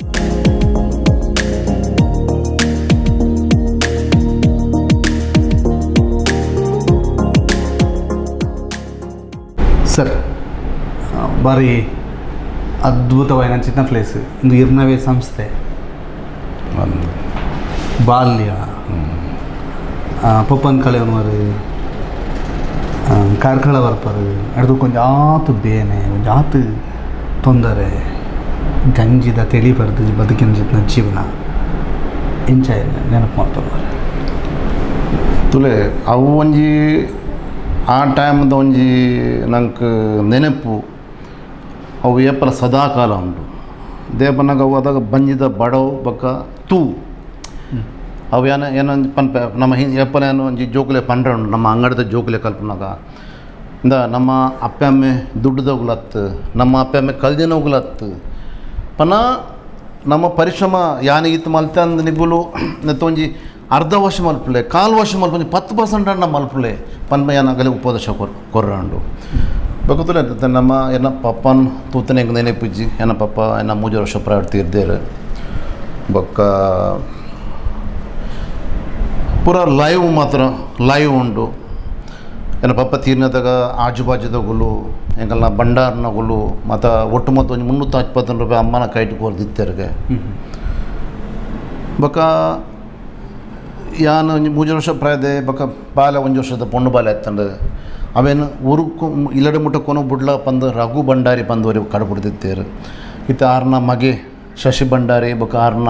ಸರ್, ಭಾರಿ ಅದ್ಭುತವಾದ ಚಿನ್ನ ಪ್ಲೇಸ್ ಒಂದು ಇರ್ನವೇ ಸಂಸ್ಥೆ ಬಾಲ್ಯ ಪೊಪ್ಪನ್ ಕಳೆಯವನವರು ಕಾರ್ಕಳ ಬರ್ಪರು ಅಡ್ದು ಕೊಂಚ ಆತು ಬೇನೆ ಒಂಜ ಆತು ತೊಂದರೆ ಗಂಜಿದ ತಿಳಿ ಬರ್ದು ಬದುಕಿನ ಜಿತ್ನ ಜೀವನ ಎಂಚ ನೆನಪು ಮಾಡ್ತಾರೆ? ತುಲೆ ಅವು ಒಂಜಿ ಆ ಟೈಮ್ದ ಒಂಜಿ ನಂಗೆ ನೆನಪು ಅವು ಏಪಲ ಸದಾಕಾಲ ಉಂಟು. ದೇಪನಾಗ ಅವು ಅದಾಗ ಬಂಜಿದ ಬಡವು ಬೊಕ್ಕ ತೂ ಅವು ಏನ ಏನೊಂಜಿ ಪನ್ಪೆ ನಮ್ಮ ಹಿ ಏಪಲ ಏನೋ ಒಂಜಿ ಜೋಕುಲೆ ಪಂಡ್ರೆ ಉಂಡು ನಮ್ಮ ಅಂಗಡಿದ ಜೋಕುಲೆ ಕಲ್ಪನಾಗ ಇಂದ ನಮ್ಮ ಅಪ್ಪೆ ಅಮ್ಮೆ ದುಡ್ಡುದೋಗ್ಲತ್ತು ನಮ್ಮ ಅಪ್ಪೆ ಅಮ್ಮೆ ಕಲ್ದಿನೋಗ್ಲತ್ತು ಪನ ನಮ್ಮ ಪರಿಶ್ರಮ ಯಾನ್ ಈತ್ ಮಲ್ತೆ ಅಂದ್ ನಿಗುಲು ನೆತ್ತ ಒಂಜಿ ಅರ್ಧ ವರ್ಷ ಮಲ್ಪುಲೆ ಕಾಲು ವರ್ಷ ಮಲ್ಪ ಒಂಜಿ 10% ಅಣ್ಣ ಮಲ್ಪುಲೆ ಪನ್ಪ ಯಾನ್ ಅಗಲೆ ಉಪದೇಶ ಕೊರ್ರಂಡು ಬೊಕ್ಕ ತುಲೆ ನಮ್ಮ ಎನ್ನ ಪಪ್ಪನ್ ತೂತನೆ ಎಂಕ್ ನೆನಪಿಜ್ಜಿ. ಎನ್ನ ಪಪ್ಪ ಎನ್ನ ಮೂಜಿ ವರ್ಷ ಪ್ರಾಯ ತೀರ್ದೇರು. ಬೊಕ್ಕ ಪೂರ ಲೈವ್ ಮಾತ್ರ ಲೈವ್ ಉಂಡು. ಎನ್ನ ಪಪ್ಪ ತೀರ್ನದಾಗ ಆಜು ಬಾಜುದಗುಲು ಎಂಕಲ್ನ ಬಂಡಾರ್ನಗುಲು ಮತ ಒಟ್ಟು ಮೊತ್ತ ಒಂಜಿ 320 ರೂಪಾಯಿ ಅಮ್ಮನ ಕೈಟ್ ಕೊರ್ದಿತ್ತೆರ್ಗೆ. ಬೊಕ್ಕ ಯಾನ್ ಒಂಜಿ ಮೂಜಿ ವರ್ಷ ಪ್ರಾಯದೆ ಬೊಕ್ಕ ಬಾಲೆ ಒಂಜಿ ವರ್ಷದ ಪೊಣ್ಣು ಬಾಲೆ ಎತ್ತಂಡು ಅವೇನು ಊರುಕು ಇಲ್ಲಡೆ ಮುಟ್ಟ ಕೊನು ಬುಡ್ಲ ಪಂದ್ ರಘು ಭಂಡಾರಿ ಪಂದ್ ಕಡಪುಡ್ದಿತ್ತೇರು. ಇತ್ತ ಆರ್ನ ಮಗೆ ಶಶಿ ಭಂಡಾರಿ ಬೊಕ್ಕ ಆರ್ನ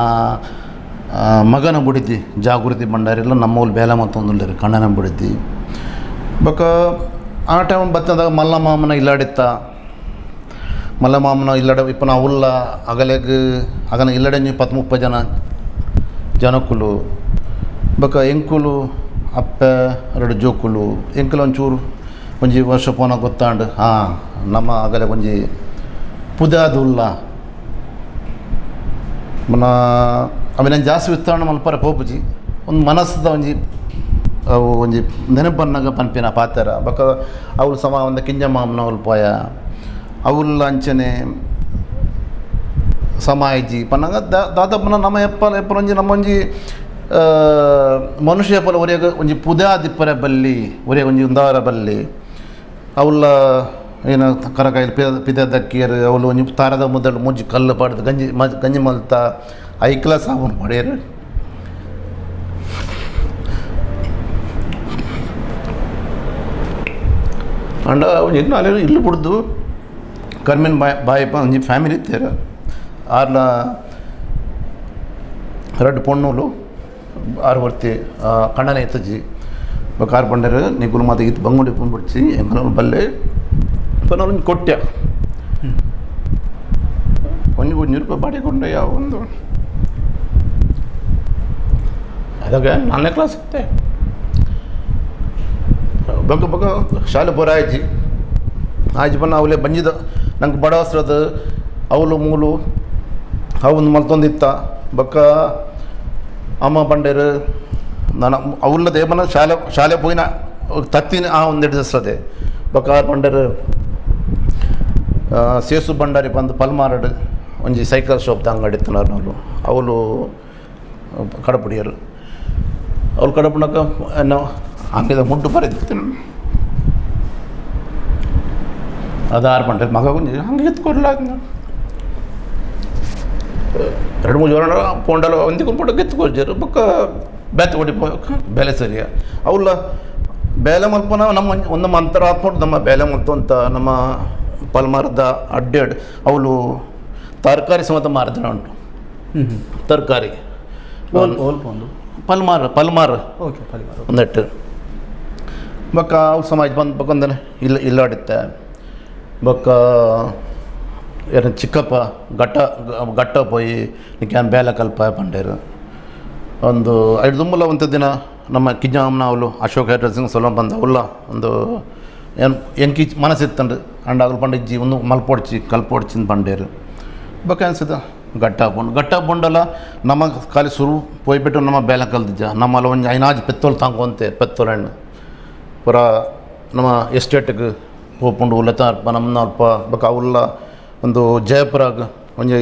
ಮಗನ ಬುಡಿತಿ ಜಾಗೃತಿ ಭಂಡಾರಿ ಎಲ್ಲ ನಮ್ಮೂಲು ಬೇಲೆ ಮತ್ತೊಂದುಲ್ಲೇರು ಕಣ್ಣನ ಬುಡಿತಿ. ಬೊಕ ಆ ಟೈಮ್ ಬತ್ತದಾಗ ಮಲ್ಲ ಮಾಮನ ಇಲ್ಲಾಡಿತ್ತ ಮಲ್ಲ ಮಾಮನ ಇಲ್ಲಡ ಇಪ್ಪನ ಉಲ್ಲ ಅಗಲೆಗ್ ಅಗನ ಇಲ್ಲಡೆ 30 ಜನ ಜನಕುಲು ಬೊಕ ಎಂಕುಲು ಅಪ್ಪೆ ಎರಡು ಜೋಕುಲು ಎಂಕುಲು ಒಂಚೂರು ಒಂಜಿ ವರ್ಷ ಪೋನ ಗೊತ್ತಾಂಡ್ ಹಾಂ ನಮ್ಮ ಅಗಲೆ ಒಂಜಿ ಪುದಾದುಲ್ಲ ಮನ ಅವಿನ ಜಾಸ್ತಿ ವಿಸ್ತರಣೆ ಮಲ್ಪರೆ ಪೋಪುಜಿ ಒಂದು ಮನಸ್ಸದ ಒಂಜಿ ಅವು ಒಂಜಿ ನೆನಪನ್ನಾಗ ಪನ್ಪಿನ ಪಾತೆರ ಬೊಕ ಅವ್ಲು ಸಮ ಒಂದು ಕಿಂಜ ಮಾಮನ ಅವ್ಲು ಪೋಯ ಅವ್ಲ ಅಂಚನೆ ಸಮಾಯಿಜಿ ಪನ್ನಗ ದಾದಪ್ಪನ ನಮ್ಮ ಎಪ್ಪಲ ಎಪ್ಪಲ ಒಂಜಿ ನಮ್ಮೊಂಜಿ ಮನುಷ್ಯ ಎಪ್ಪಲ ಒರಿಯಾಗ ಒಂಜಿ ಪುದಾದಿಪ್ಪರೆ ಬಲ್ಲಿ ಒರಿಯಾಗ ಒಂಜಿ ಉಂದಾರ ಬಲ್ಲಿ ಅವಲ್ಲ ಏನ ಕರಕಾಯಿಲ್ ಪಿದ ಪಿದ ದಕ್ಕಿಯರು ಅವಳು ಒಂಜಿ ತಾರದ ಮುದ್ದಲು ಮುಂಜಿ ಕಲ್ಲು ಪಾಡ್ದು ಗಂಜಿ ಗಂಜಿ ಮಲ್ತ ಐಕ್ಲ ಸಾಬೂನು ಪಡೆಯರು ಅಂಡ ಒಂಜಿ ಇನ್ನು ಇಲ್ಲು ಬುಡ್ದು ಕರ್ಮಿನ ಬಾಯ್ ಬಾಯಪ್ಪ ಒಂಜಿ ಫ್ಯಾಮಿಲಿ ಇತ್ತೇರು ಆರ್ಲ ರಡ್ಡ್ ಪೊಣ್ಣುಲು ಆರು ವರ್ತಿ ಕಣ್ಣನೆ ಇತ್ತಜಿ ಬೊಕ ಆರು ಪಂಡೆರ್ ನಿಕುಲು ಮಾತ ಇತ್ತು ಬಂಗುಂಡಿ ಪುಂಬಿಡ್ಚಿ ಎಂಕುಲು ಬಲ್ಲೆ ಪನ್ನೊಂದು ಒಂಜಿ ಕೊಟ್ಯ ಒಂಜಿ ಒಂಜಿ ರೂಪಾಯಿ ಬಾಡಿಗೆ ಕೊಂಡೆ ಯಾವ ಒಂದು ಅದಾಗ 4ನೇ ಕ್ಲಾಸ್ ಇತ್ತೆ ಬೊಕ ಬೊಕ ಶಾಲೆ ಪೂರ ಆಯ್ಜಿ ಆಯ್ಜಿ ಪನ್ನ ಅವಲೆ ಬಂಜಿದ ನಂಗೆ ಬಡವಸ್ರದ ಅವಲು ಮೂಲು ಅವೊಂದು ಮಲ್ತೊಂದಿತ್ತ ಬೊಕ್ಕ ಅಮ್ಮ ಪಂಡೇರು ನನ್ನ ಅವಲ್ಲ ದೇವನ ಶಾಲೆ ಶಾಲೆ ಪೋಯಿನ ತತ್ತಿನ ಆ ಒಂದು ಹಿಡಿದಿಸ್ತದೆ ಬೊಕ್ಕ ಆರ್ ಪಂಡೇರು ಸೇಸು ಭಂಡಾರಿ ಬಂದು ಪಲ್ಮಾರಡ್ ಒಂಜಿ ಸೈಕಲ್ ಶಾಪ್ ಅಂಗಡಿ ಇತ್ತು ಅವಳು ಕಡಪುಡಿಯರು ಅವಳು ಕಡಪುಣಕ ಆಮೇಲೆ ಮುಡ್ಡು ಬರೆದಿತ್ತು ಅದು ಆರು ಪಂಡೇರು ಮಗ ಒಂಜಿ ಹಂಗೆ ಎತ್ಕೊರ್ಲ ಎರಡು ಮೂರು ಜನ ಪೋಂಡಲ ಒಂದಿ ಕುಂಪುಟ ಗೆತ್ಕೊರ್ಜರು ಬೊಕ್ಕ ಬೇತೆ ಕೊಡಿ ಬೆಲೆ ಸರಿಯ ಅವಲ್ಲ ಬೇಲೆ ಮಲ್ಪನ ನಮ್ಮ ಒಂದು ಮಂತ್ರ ಹಾಕ್ಬಿಟ್ಟು ನಮ್ಮ ಬೇಲೆ ಮಲ್ತು ಅಂತ ನಮ್ಮ ಪಲ್ಮಾರದ ಅಡ್ಡಾಡ್ ಅವಳು ತರಕಾರಿ ಸಮೇತ ಮಾರಿದ್ರೆ ಉಂಟು ತರಕಾರಿ ಒಂದು ಪಲ್ಮಾರ್ ಪಲ್ಮಾರ್ ಓಕೆ ಪಲ್ಮಾರ್ ಒಂದೆಟ್ಟು ಬೊಕ್ಕ ಅವ್ರು ಸಮಾಜ ಬಂದು ಬೊಕ್ಕಂದನೆ ಇಲ್ಲ ಇಲ್ಲಾಡಿತ್ತೆ ಬೊಕ್ಕ ಯಾರ ಚಿಕ್ಕಪ್ಪ ಗಟ್ಟ ಗಟ್ಟ ಪೋಯಿ ನಿಕ್ಯಾನ್ ಬೇಲೆ ಕಲ್ಪ ಪಂಡೇರು ಒಂದು ಐದು ದುಂಬಲ ಒಂದು ದಿನ ನಮ್ಮ ಕಿಜ್ಜಾಮನ ಅವಳು ಅಶೋಕ್ ಹೇರ್ ಡ್ರೆಸ್ಸಿಂಗ್ ಸೊಲಂ ಬಂದ ಅವಲ್ಲ ಒಂದು ಏನು ಎಂಕಿ ಮನಸ್ಸಿತ್ತಂಡು ಅಂಡ ಅವಳು ಪಂಡ ಇಜ್ಜಿ ಒಂದು ಮಲ್ಪೊಡ್ಚಿ ಕಲ್ಪೊಡ್ಚಿಂದು ಪಂಡೇರು ಬೊಕ್ಕ ಅನ್ಸುತ್ತ ಗಟ್ಟ ಪೊಂಡು ಗಟ್ಟ ಪೊಂಡಲ್ಲ ನಮ್ಮ ಖಾಲಿ ಸುರು ಪೋಯ್ಬಿಟ್ಟು ನಮ್ಮ ಬೇಲೆ ಕಲ್ದಿಜ್ಜ ನಮ್ಮಲ್ಲ ಒಂಜಿ ಐನಾಜ್ ಪೆತ್ತೋಲ್ ತಾಂಕೊಂತೆ ಪೆತ್ತೋಲ್ ಹಣ್ಣು ಪೂರ ನಮ್ಮ ಎಸ್ಟೇಟ್ಗೆ ಪೋಪುಂಡು ಉಲ್ಲತ ಅಲ್ಪ ನಮ್ಮ ಅಲ್ಪ ಬೊಕ್ಕ ಅವುಲ್ಲ ಒಂದು ಜಯಪುರಾಗ ಒಂಜಿ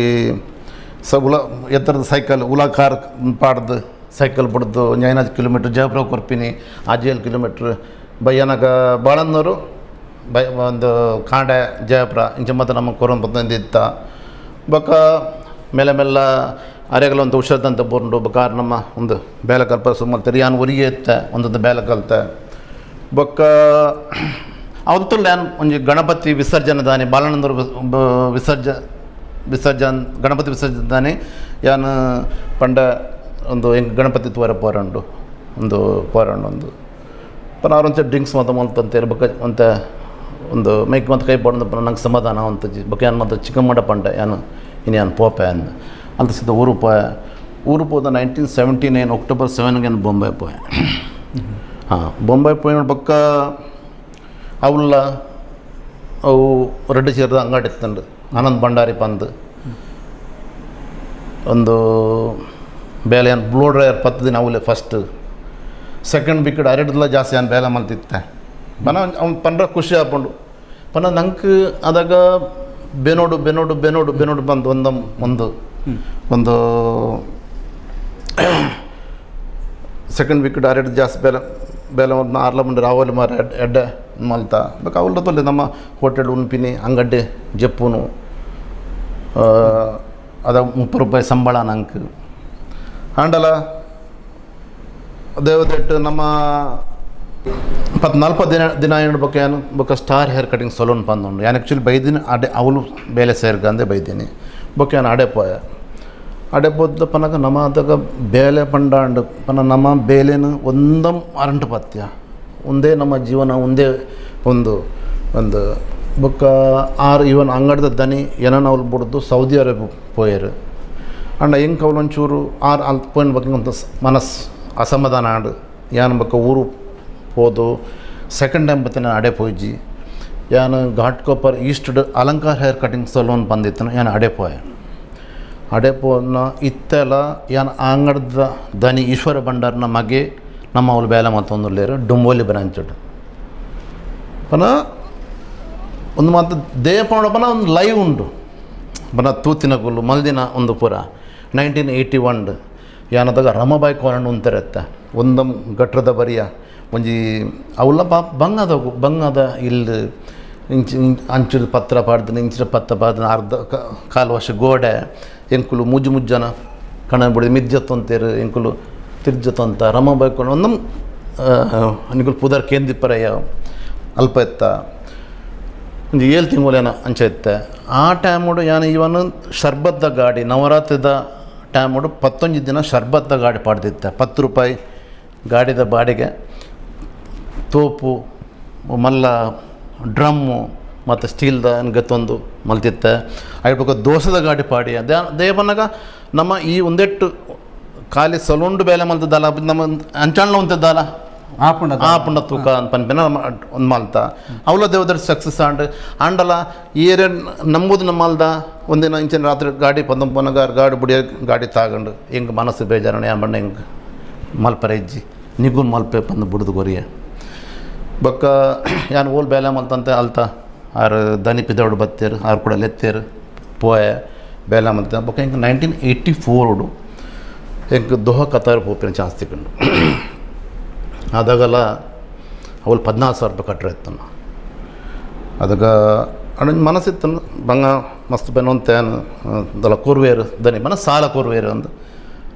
ಸ ಉಲ ಎತ್ತರದ ಸೈಕಲ್ ಉಲಾ ಕಾರ್ ಪಾಡ್ದು ಸೈಕಲ್ ಬಡ್ದು ಒಂಜಿ ಐನಾಜ್ ಕಿಲೋಮೀಟ್ರ್ ಜಯಪುರ ಕೊರ್ಪಿನಿ ಆಜೇಳು ಕಿಲೋಮೀಟ್ರ್ ಬಯ್ಯನಾಗ ಬಾಳನ್ನೂರು ಬೈ ಒಂದು ಕಾಂಡೆ ಜಯಪುರ ಇಂಚ ಮತ್ತು ನಮ್ಮ ಕೊರೊಂದು ಬತ್ತಂದಿತ್ತ ಬೊಕ್ಕ ಮೆಲ್ಲ ಮೆಲ್ಲ ಅರೆಗಲ ಒಂದು ಹುಷಾರ್ದಂತ ಬೋರ್ಂಡು ಬೊಕ್ಕ ಆರ್ ನಮ್ಮ ಒಂದು ಬೇಲೆ ಕಲ್ಪ ಸುಮ್ಮಲ್ತಾರೆ ಯಾನ್ ಒರಿಗೆ ಎತ್ತ ಒಂದೊಂದು ಬೇಲೆ ಕಲ್ತೆ ಬೊಕ್ಕ ಅವತ್ತು ಯಾನ್ ಒಂಜಿ ಗಣಪತಿ ವಿಸರ್ಜನೆ ದಾನಿ ಬಾಲಾನಂದರು ವಿಸರ್ಜನ್ ಗಣಪತಿ ವಿಸರ್ಜನೆ ದಾನಿ ಯಾನ್ ಪಂಡ ಒಂದು ಎಂಕ್ ಗಣಪತಿ ತೂವರೆ ಪೋರಂಡು ಒಂದು ಪೋರಂಡು ಒಂದು ಪನ ಅವ್ರೊಂಚ ಡ್ರಿಂಕ್ಸ್ ಮಾತ ಮಲ್ತಂತೇರು ಬೊಕ್ಕ ಒಂತೆ ಒಂದು ಮೈಕ್ ಮತ್ತು ಕೈ ಪಡಂದು ಪನ ನಂಗೆ ಸಮಾಧಾನ ಅಂತಜಿ ಬೊಕ್ಕ ಯಾನ್ ಮತ್ತು ಚಿಕ್ಕಮ್ಮಡ ಪಂಡ ಯಾನು ಇನ್ನು ಯಾನ್ ಪೋಪೆ ಅಂದ ಅಂತ ಸಿದ್ಧ ಊರು ಪೋಯ ಊರು ಪೋದ 1979 ಅಕ್ಟೋಬರ್ 7 ಯಾನ್ ಬೊಂಬೆ ಪೋಯೆ. ಹಾಂ ಬೊಂಬೆ ಪೋಯಿನ ಬೊಕ್ಕ ಅವುಲ್ಲ ಅವು ರೆಡ್ಡು ಚೇರ್ದ ಅಂಗಡಿ ಇತ್ತಂಡು ಆನಂದ್ ಭಂಡಾರಿ ಪಂದ್ ಒಂದು ಬೇಲೆ ಏನು ಬ್ಲೋ ಡ್ರೈಯರ್ 10 ದಿನ ಅವಲೆ ಫಸ್ಟ್ ಸೆಕೆಂಡ್ ಬಿಕ್ಕಡ್ ಅರೆಡ್ಲ ಜಾಸ್ತಿ ಏನು ಬೇಲೆ ಮಲ್ತಿತ್ತೆ ಪನ ಅವ್ನು ಪಂಡ್ರ ಖುಷಿ ಆಪುಂಡು ಪನ ನಂಗೆ ಅದಾಗ ಬೆನೋಡು ಬೆನೋಡು ಬೆನೋಡು ಬೆನೋಡು ಬಂದು ಒಂದು ಒಂದು ಒಂದು ಸೆಕೆಂಡ್ ವಿಕೆಟ್ ಅರೆಡ್ ಜಾಸ್ತಿ ಬೇಲೆ ಬೇಲೆ ಒಂದು ಆರ್ಲ ಮುಂಡೆ ರಾವಲಿ ಮಾರ ಎಡ್ಡೆ ಮಲ್ತ ಬೇಕು ಅವಲ್ಲ ತೊಲೆ ನಮ್ಮ ಹೋಟೆಲ್ ಉಣ್ಪಿನಿ ಅಂಗಡ್ಡೆ ಜಪ್ಪುನು ಅದ 30 ರೂಪಾಯಿ ಸಂಬಳ ನಂಗೆ ಆಂಡಲ ದೇವದೆಟ್ಟು ನಮ್ಮ 44 ದಿನ ದಿನ ಏನು ಏನು ಬೊಕ್ಕ star hair cutting salon ಬಂದುಂಡು ಯಾನ್ ಆ್ಯಕ್ಚುಲಿ ಬೈದಿನಿ ಅಡೆ ಅವಳು ಬೇಲೆ ಸೇರ್ಕಂದೆ ಬೈದೀನಿ ಬೊಕ್ಕ ಯಾನ್ ಅಡೆ ಪೋಯ ಅಡೆ ಪೋದ ಪನಗ ನಮ್ಮ ಅದಾಗ ಬೇಲೆ ಪಂಡಾಂಡು ಪನ ನಮ್ಮ ಬೇಲೆನು ಒಂದಂ ಅರಂಟು ಪತ್ಯ ಒಂದೇ ನಮ್ಮ ಜೀವನ ಒಂದೇ ಒಂದು ಒಂದು ಬೊಕ್ಕ ಆರು ಇವನ್ ಅಂಗಡ್ದ ದನಿ ಏನನ ಅವ್ಲು ಬುಡ್ದು ಸೌದಿ ಅರೇಬಿಯ ಪೋಯೆರ್. ಆಂಡ ಎಂಕ್ ಅವ್ಲು ಒಂಚೂರು ಆರು ಅಲ್ತ್ ಪೋಯಿನ ಬೊಕ್ಕ ಒಂತ ಮನಸ್ಸು ಅಸಮಾಧಾನ ಆಂಡ್. ಯಾನ್ ಬೊಕ್ಕ ಊರು ಪೋದು ಸೆಕೆಂಡ್ ಟೈಮ್ ಬತ್ತಿನ ಅಡೆ ಪೋಯಿಜಿ. ಯಾನ್ ಘಾಟ್ಕೊಪ್ಪರ್ East Alankar hair cutting salon ಬಂದಿತ್ತನು, ಯಾನ್ ಅಡೆ ಪೋಯೆ. ಅಡೆ ಪೋನ ಇತ್ತೆಲ ಯಾನ್ ಅಂಗಡ್ದ ದನಿ ಈಶ್ವರ ಭಂಡಾರ್ನ ಮಗೆ ನಮ್ಮ ಅವ್ಲು ಬೇಲೆ ಮಲ್ತೊಂದುಲ್ಲೆರ್ ಡುಂಬೋಲಿ ಬ್ರಾಂಚ್ಡ್. ಪನ ಒಂದು ಮಾತು ದೇಹ ಪನ ಒಂದು ಲೈವ್ ಉಂಡು ಬನ ತೂತಿನಗುಲ್ಲು ಮಲ್ದಿನ ಒಂದು ಪೂರ 1981 ಯಾನದಾಗ ರಮಾಬಾಯಿ ಕಾಲೋನಿ ಉಂತೆರತ್ತ ಒಂದಂ ಗಟ್ರದ ಬರಿಯ ಒಂಜಿ ಅವುಲ ಬಂಗದ ಬಂಗದ ಇಲ್ಲಿ ಇಂಚ ಅಂಚಿದ ಪತ್ರ ಪಾಡ್ದಿನ ಇಂಚಿನ ಪತ್ರ ಪಾಡ್ದಿನ ಅರ್ಧ ಕಾಲು ವರ್ಷ ಗೋಡೆ ಎಂಕುಲು ಮುಜ್ಜು ಮುಜ್ಜನ ಕಣ ಬುಡಿ ಮಿಜ್ಜತ್ತೊಂತೇರು ಎಂಕುಲು ತಿರ್ಜತ್ತೊಂತ ರಮಾಬಾಯಿ ಕಾಲೋನಿ ಒಂದಂ ನಿಕುಲು ಪುದರ್ ಕೇಂದಿಪ್ಪರಯ್ಯ ಅಲ್ಪ ಎತ್ತ ಒಂಜಿ ಏಳು ತಿಂಗಳೇನ ಅಂಚ ಇತ್ತೆ. ಆ ಟೈಮುಡು ಯಾನ್ ಇವನು ಶರ್ಬತ್ದ ಗಾಡಿ ನವರಾತ್ರಿದ ಟೈಮುಡು ಪತ್ತೊಂಜಿ ದಿನ ಶರ್ಬತ್ದ ಗಾಡಿ ಪಾಡ್ದಿತ್ತೆ. 10 ರೂಪಾಯಿ ಗಾಡಿದ ಬಾಡಿಗೆ, ತೋಪು ಮಲ್ಲ ಡ್ರಮ್ಮು ಮತ್ತು ಸ್ಟೀಲ್ದ ಗತ್ತೊಂದು ಮಲ್ತಿತ್ತೆ. ಐಟ್ ಬೊಕ್ಕ ದೋಸೆದ ಗಾಡಿ ಪಾಡಿ ದೇವನಗ ನಮ್ಮ ಈ ಒಂದೆಟ್ಟು ಖಾಲಿ ಸಲುಂಡು ಬೇಲೆ ಮಲ್ತದಲ್ಲ ನಮ್ಮ ಅಂಚಾಣ್ಲ ಉಂತದ್ದಲ್ಲ ಆಪುಂಡ. ಆಪುಂಡ ತೂಕ ಅಂತ ಪನ್ಪಿನ ಒಂದು ಮಲ್ತ ಅವಲ ದೇವದರ್ ಸಕ್ಸಸ್ ಆಂಡ್ ಆಂಡಲ ಏರೆ ನಂಬುದು ನಮ್ಮಲ್ದ. ಒಂದಿನ ಇಂಚಿನ ರಾತ್ರಿ ಗಾಡಿ ಪಂದೊಂಪನಗ ಗಾಡಿ ಬುಡಿಯ ಗಾಡಿ ತಾಗಂಡು ಹೆಂಗೆ ಮನಸ್ಸು ಬೇಜಾರಣ ಯಾನ್ ಬಣ್ಣ ಹೆಂಗೆ ಮಲ್ಪರೆ ಇಜ್ಜಿ ನಿಗುನ್ ಮಲ್ಪೆ ಪಂದು ಬುಡ್ದು ಕೊರಿಯ. ಬೊಕ್ಕ ಯಾನ್ ಓಲ್ ಬೇಲೆ ಮಲ್ತಂತೆ ಅಲ್ತ ಆರು ದನಿ ಪಿದೋಡು ಬತ್ತೇರು ಆರು ಕೂಡ ಲೆತ್ತೇರು ಪೋಯೆ ಬೇಲೆ ಮಲ್ತ. ಬೊಕ್ಕ ಹಿಂಗೆ 1984 ಎಂಕ್ ದೋಹ ಕತಾರ್ ಪೋಪಿನ ಚಾನ್ಸ್ ತಿಕ್ಕಂಡು. ಆದಾಗಲ ಅವಳು 14,000 ರೂಪಾಯಿ ಕಟ್ಟರೆ ಇತ್ತನ್ನು. ಅದಕ್ಕೆ ಅಣ್ಣ ಮನಸ್ಸಿತ್ತು ಬಂಗ ಮಸ್ತ್ ಬೆನೊಂತೇನು ದಲ ಕೂರ್ವೇರು ದನಿ ಮನ ಸಾಲ ಕೂರ್ವೇರು ಅಂದು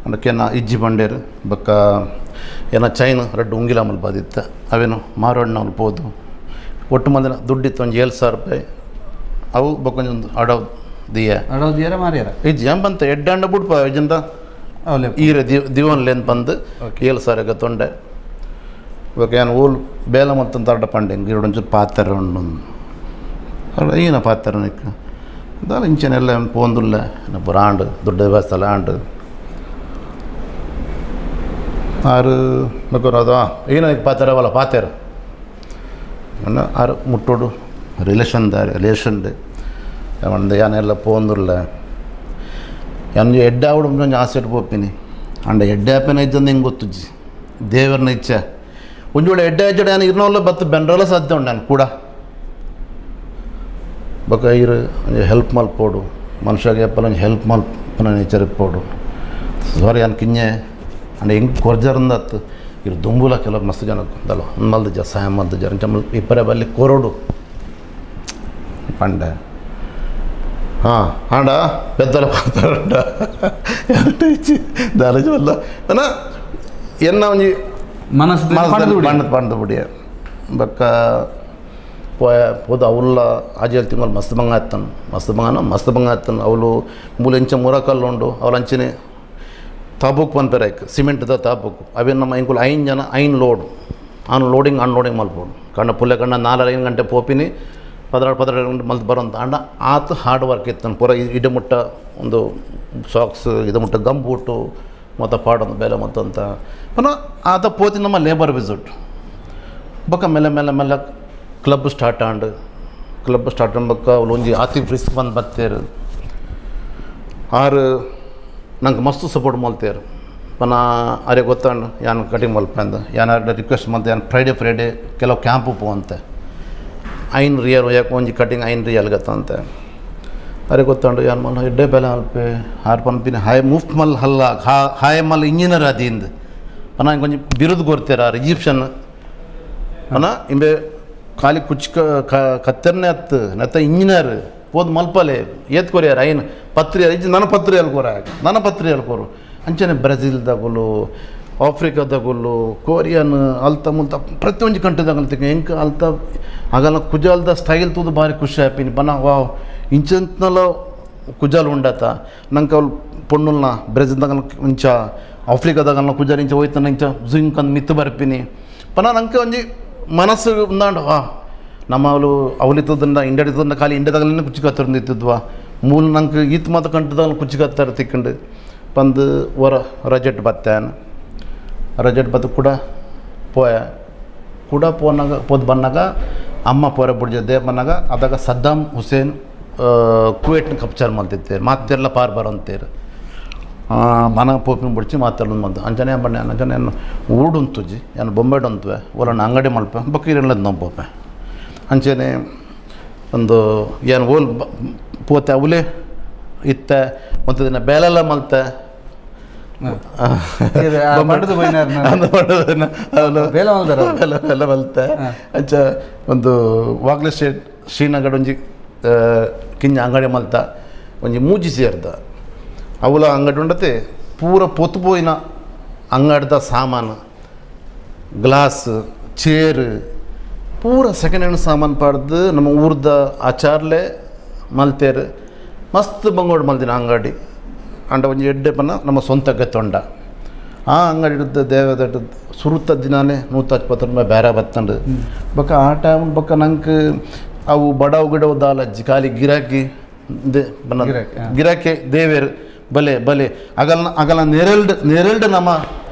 ಅದಕ್ಕೆ ನಾ ಇಜ್ಜಿ ಬಂಡೇರು. ಬೊಕ್ಕ ಏನ ಚೈನ್ ರಡ್ಡು ಉಂಗಿಲ ಅಮಲ್ ಬಾದಿತ್ತ ಅವೇನು ಮಾರೋಣ್ಣ ಅವ್ನು ಪೋದು ಒಟ್ಟು ಮಂದಿನ ದುಡ್ಡಿತ್ತು ಒಂದು 7,000 ರೂಪಾಯಿ ಅವು ಬೊಕ್ಕೊಂಜೊಂದು ಅಡವ್ ದಿಯ. ಅಡೋದಿಯರ ಮಾರಿಯರ? ಇಜ್ಜಿ ಎಂಬಂತ ಎಡ್ಡಂಡ ಬುಡ್ಪ ಇಜ್ಜಿಂದ ಅವಲೆ ಈರೆ ದಿವನ್ಲೇನು ಬಂದು 7,000 ತೊಂಡೆ. ಇವಾಗ ಏನು ಊಲ್ ಬೇಲ ಮತ್ತು ತರಡ ಪಂಡೆ ಹಿಂಗೆ ಒಂಚೂರು ಪಾತ್ರೆ ಉಂಡು ಅಲ್ಲ ಈನ ಪಾತ್ರೆ ನಿಕ್ಕ ದಾಲ ಇಂಚನೆಲ್ಲ ಪೋಂದುಲ್ಲ ಪೂರ ಆಂಡ್ ದುಡ್ಡು ವ್ಯವಸ್ಥೆ ಆಂಡ್ ಆರು ಬೊಕ್ಕ ಅದು ಈನ ಪಾತ್ರೆ ಅವಲ್ಲ ಪಾತೆರ್ ಅನ್ನ ಆರು ಮುಟ್ಟೋಡು ರಿಲೇಷನ್ ರಿಲೇಷನ್ ಒಂದು ಯಾನೆಲ್ಲ ಪೋಂದುಲ್ಲ. ಯಾನ್ ಎಡ್ಡೆ ಆವಡು ಒಂಜಿ ಆಸೆ ಪೋಪಿನಿ. ಅಂಡ ಎಡ್ಡೆ ಆಪೇನ ಇದ್ದಂದು ಹೆಂಗೆ ಗೊತ್ತುಜ್ಜಿ, ದೇವರನ್ನ ಇಚ್ಛೆ. ಒಂಜಿ ವೇಳೆ ಎಡ್ಡೆ ಆಯ್ಜಡ ಯಾನ್ ಇರ್ನವಲ್ಲ ಬತ್ತು ಬೆನ್ರಲ್ಲ ಸಾಧ್ಯ ಉಂಡು ನಾನು ಕೂಡ. ಬೊಕ್ಕ ಇರು ಒಂಜಿ ಹೆಲ್ಪ್ ಮಲ್ಪೋಡು ಮನುಷ್ಯಗೆ ಏಪಲ ಒಂಜಿ ಹೆಲ್ಪ್ ಮಲ್ಪುನ ನೇಚರ್ ಇಪ್ಪೋಡು. ಸಾರಿ ಯಾನ್ ಕಿಂಜೆ ಅಂಡ ಹೆಂಗೆ ಕೊರ್ಜರಂದತ್ತು ಇರು ದುಂಬುಲ ಕೆಲವು ಮಸ್ತ್ ಜನ ದಲ್ಲ ಮಲ್ದ ಜ ಸಹಾಯ ಮಲ್ದ ಜ ಅಂಚ ಇಪ್ಪರೆ ಬಲ್ಲಿ ಕೊರೋಡು ಪಂಡೆ. ಹಾಂ ಆಂಡ ಪೆದ್ದಲ ಪಾತಾರಂಡ ದಾಲಜ ಬಲ್ಲ ಅನ ಎನ್ನ ಒಂಜಿ ಮನಸ್ಸು ಬಣ್ಣದ ಬಣ್ಣದ ಬುಡಿಯ. ಬೊಕ್ಕ ಪೋಯ ಪೋದು ಅವುಲ್ಲ ಆಜೇಳು ತಿಂಗಳು ಮಸ್ತ್ ಬಂಗ ಆಯ್ತಾನು ಮಸ್ತ್ ಬಂಗಾನ ಮಸ್ತ್ ಬಂಗ ಆಯ್ತಾನು. ಅವಳು ಮೂಲ ಇಂಚ ಮುರಕಲ್ಲು ಉಂಡು ಅವಳು ಅಂಚಿನೆ ತಾಬೂಕ್ ಪನ್ಪೆರ್ ಐಕ್ ಸಿಮೆಂಟ್ದ ತಾಬೂಕು ಅವೇನು ನಮ್ಮ ಎಂಕುಲು ಐನ್ ಜನ ಐನ್ load on loading unloading ಮಲ್ಪೊಡು. ಕಣ್ಣ ಪುಲ್ಲೆ ಕಣ್ಣ ನಾಲ್ಕು ಐದು ಗಂಟೆ ಪೋಪಿನಿ 12 12 ಗಂಟೆ ಮಲ್ತ್ ಬರೋಂತ. ಅಂಡ ಆತು ಹಾರ್ಡ್ ವರ್ಕ್ ಇತ್ತು ಪೂರ ಇಡ ಮುಟ್ಟ ಒಂದು ಸಾಕ್ಸ್ ಇದು ಮುಟ್ಟ ಗಮ್ ಬೂಟು ಮತ್ತು ಪಾಡೊಂದು ಬೇಲೆ ಮತ್ತಂತ ಪುನಃ ಆತ ಪೋತಿ ನಮ್ಮ ಲೇಬರ್ ವಿಸಿಟ್. ಬೊಕ್ಕ ಮೆಲ್ಲ ಮೆಲ್ಲ ಮೆಲ್ಲ club start and club start ಆಂಡ್ ಬೊಕ್ಕ ಅವ್ಲು ಒಂಜಿ ಆತಿ ರಿಸ್ಕ್ ಬಂದು ಬತ್ತೇರು ಆರು ನಂಗೆ ಮಸ್ತ್ ಸಪೋರ್ಟ್ ಮಲ್ತೇರು. ಪನ ಅರೆ ಗೊತ್ತಾಂಡ್ ಯಾನ್ ಕಟಿಂಗ್ ಮಲ್ಪಂದು ಯಾನ್ ರಿಕ್ವೆಸ್ಟ್ ಮಲ್ತೆ. ಯಾನ್ ಫ್ರೈಡೆ ಫ್ರೈಡೆ ಕೆಲವು ಕ್ಯಾಂಪು ಪೋವಂತೆ ಐನ್ ರಿಯಲ್ ಯಾಕೆ ಒಂಜಿ ಕಟಿಂಗ್ ಐನ್ ರಿಯಲ್ ಗತ್ತಂತೆ. ಅರೆ ಗೊತ್ತಾಂಡು ಯಾನ್ ಮಲ್ಲ ಎಡ್ಡೆ ಬೆಲೆ ಅಲ್ಪೆ ಹಾರ್ ಪನ್ಪಿನ ಹಾಯ್ ಮುಫ್ತ್ ಮಲ್ ಹಲ್ಲ ಹಾಯ್ ಮಲ್ ಇಂಜಿನಿಯರ್ ಅದಿಂದ್ ಪನ ಒಂಜಿ ಬಿರುದು ಕೊರ್ತೀರ ಆರ್ ಈಜಿಪ್ಷನ್ ಪನ ಇಂಬೆ ಖಾಲಿ ಕುಚ್ಕ ಕತ್ತೆರ್ನೆ ಅತ್ತು ನೆತ್ತ ಇಂಜಿನಿಯರ್ ಪೋದು ಮಲ್ಪಲೆ ಏತ್ ಕೊರಿಯಾರ ಐನ್ ಪತ್ರಿ ಇಜ್ಜಿ ನನ್ನ ಪತ್ರಿ ಕೋರ ನನ್ನ ಪತ್ರಿ ಕೋರು ಅಂಚನೆ ಬ್ರೆಜಿಲ್ದಗುಲು ಆಫ್ರಿಕಾದಗುಲು ಕೊರಿಯನ್ ಅಲ್ತ ಮುಲ್ತ ಪ್ರತಿಯೊಂಜಿ ಕಂಟ್ರಿದಾಗಲು ತಿಕ್ಕ ಎಂಕ್ ಅಲ್ತ ಆಗಲ ಕುಜಾಲ್ದ ಸ್ಟೈಲ್ ತೂದು ಭಾರಿ ಖುಷಿ ಆಪಿನಿ. ಬನ ವಾವ್ ಇಂಚಂತಲ ಕುಜಾಲ್ ಉಂಡತ ನಂಗೆ ಅವ್ಲು ಪೊಣ್ಣುಲ್ನ ಬ್ರೆಜಿಲ್ದಾಗಲ ಇಂಚ ಆಫ್ರಿಕಾದಾಗಲ್ನ ಕುಜಾಲ್ ಇಂಚ ಹೋಯ್ತಾನ ಇಂಚ ಜಿಂಕ್ ಅಂದ್ ಮಿತ್ತು ಬರ್ಪಿನಿ ಪನ ನಂಗೆ ಒಂಜಿ ಮನಸ್ಸು ಉಂದಾಂಡ ವಾ ನಮ್ಮ ಅವಳು ಅವಲಿತ್ತದನ್ನ ಇಂಡಡಿತದನ್ನ ಖಾಲಿ ಇಂಡದಾಗಲೇ ಕುಚ್ಚಿಕತ್ತರಂದಿತ್ತದ್ವಾ ಮೂಲ ನಂಗೆ ಈತ್ ಮಾತ ಕಂಟದಾಗ ಕುಚ್ಚಿಕತ್ತರ ತಿಕ್ಕಂಡು ಪಂದು ವರ ರಜೆಟ್ ಬತ್ತಾನ ರಜೆಟ್ ಬತ್ತು ಕೂಡ ಪೋಯ ಕೂಡ ಪೋನಾಗ ಪೋದು ಬನ್ನಾಗ ಅಮ್ಮ ಪೋರೆ ಬುಡ್ಜದ್ದೆ ಬನ್ನಾಗ ಅದಾಗ ಸದ್ದಾಮ್ ಹುಸೇನ್ ಕುವೇಟ್ನ ಕಪ್ಚಾರ್ ಮಲ್ತಿತ್ತೇರು ಮಾತೆಲ್ಲ ಪಾರ್ ಬರಂತೇರು ಮನ ಪೋಪಿನ ಬುಡ್ಚಿ ಮಾತೆಲ್ಲ ಬಂದು ಅಂಚನೆ ಬಣ್ಣ ಅಂಚನೆ ಊಡುಂತುಜಿ ಏನು ಬೊಂಬೆಡ್ ಉಂತುವೆ ಒಲಣ್ಣ ಅಂಗಡಿ ಮಲ್ಪ ಬಕ್ಕೀರೆಲ್ಲ ಪೋಪೆ ಅಂಚನೆ ಒಂದು ಏನು ಓಲ್ ಪೋತೆ ಅವಲೇ ಇತ್ತ ಒಂದು ದಿನ ಬೇಲೆಲ್ಲ ಮಲ್ತೆ ಪಂಡದು ಬೈನಾರ್ನ. ಅಂದು ಪಂಡದನ್ನ ಅವನು ಬೇಲೆ ಮಲ್ದಾರ ಅವ್ರು? ಬೇಲೆ ಬೇಲೆ ಮಲ್ತೆ ಅಂಚ ಒಂದು ವಾಗ್ಲೆ ಸ್ಟೇಟ್ ಶ್ರೀನಗರ ಒಂಜಿ ಕಿಂಜ ಅಂಗಡಿ ಮಲ್ತ ಒಂಜಿ ಮೂಜಿ ಸೇರ್ದ ಅವಲ ಅಂಗಡಿ ಉಂಡತೆ ಪೂರ ಪೊತ್ತು ಪೋಯಿನ ಅಂಗಡಿದ ಸಾಮಾನು ಗ್ಲಾಸ್ ಚೇರ್ ಪೂರ ಸೆಕೆಂಡ್ ಹ್ಯಾಂಡ್ ಸಾಮಾನು ಪಾಡ್ದು ನಮ್ಮ ಊರ್ದ ಆಚಾರ್ಲೆ ಮಲ್ತೇರು ಮಸ್ತ್ ಬಂಗೋಡು ಮಲ್ದಿನ ಅಂಗಡಿ ಅಂಡ ಒಂಜಿ ಎಡ್ಡೆ ಪನ್ನ ನಮ್ಮ ಸ್ವಂತ ತೊಂಡ ಆ ಅಂಗಡಿ ಹಿಡ್ದು ದೇವದ ಸುರುತ್ತ ದಿನಾನೇ 120 ರೂಪಾಯಿ ಬೇರೆ ಬತ್ತಂಡು ಬೊಕ್ಕ ಆ ಟೈಮ್ ಬೊಕ್ಕ ನಂಗೆ ಅವು ಬಡವು ಗಿಡವು ದಾಲಜ್ಜಿ ಖಾಲಿ ಗಿರಾಕಿ ದೆ ಬನ್ನ ಗಿರಾಕಿ, ಹಾ. ಗಿರಾಕಿ ದೇವೇರು ಬಲೆ ಬಲೆ ಅಗಲ ಅಗಲ ನೆರಳ್ಡ್ ನೆರಳ್ಡ್ ನಮ್ಮ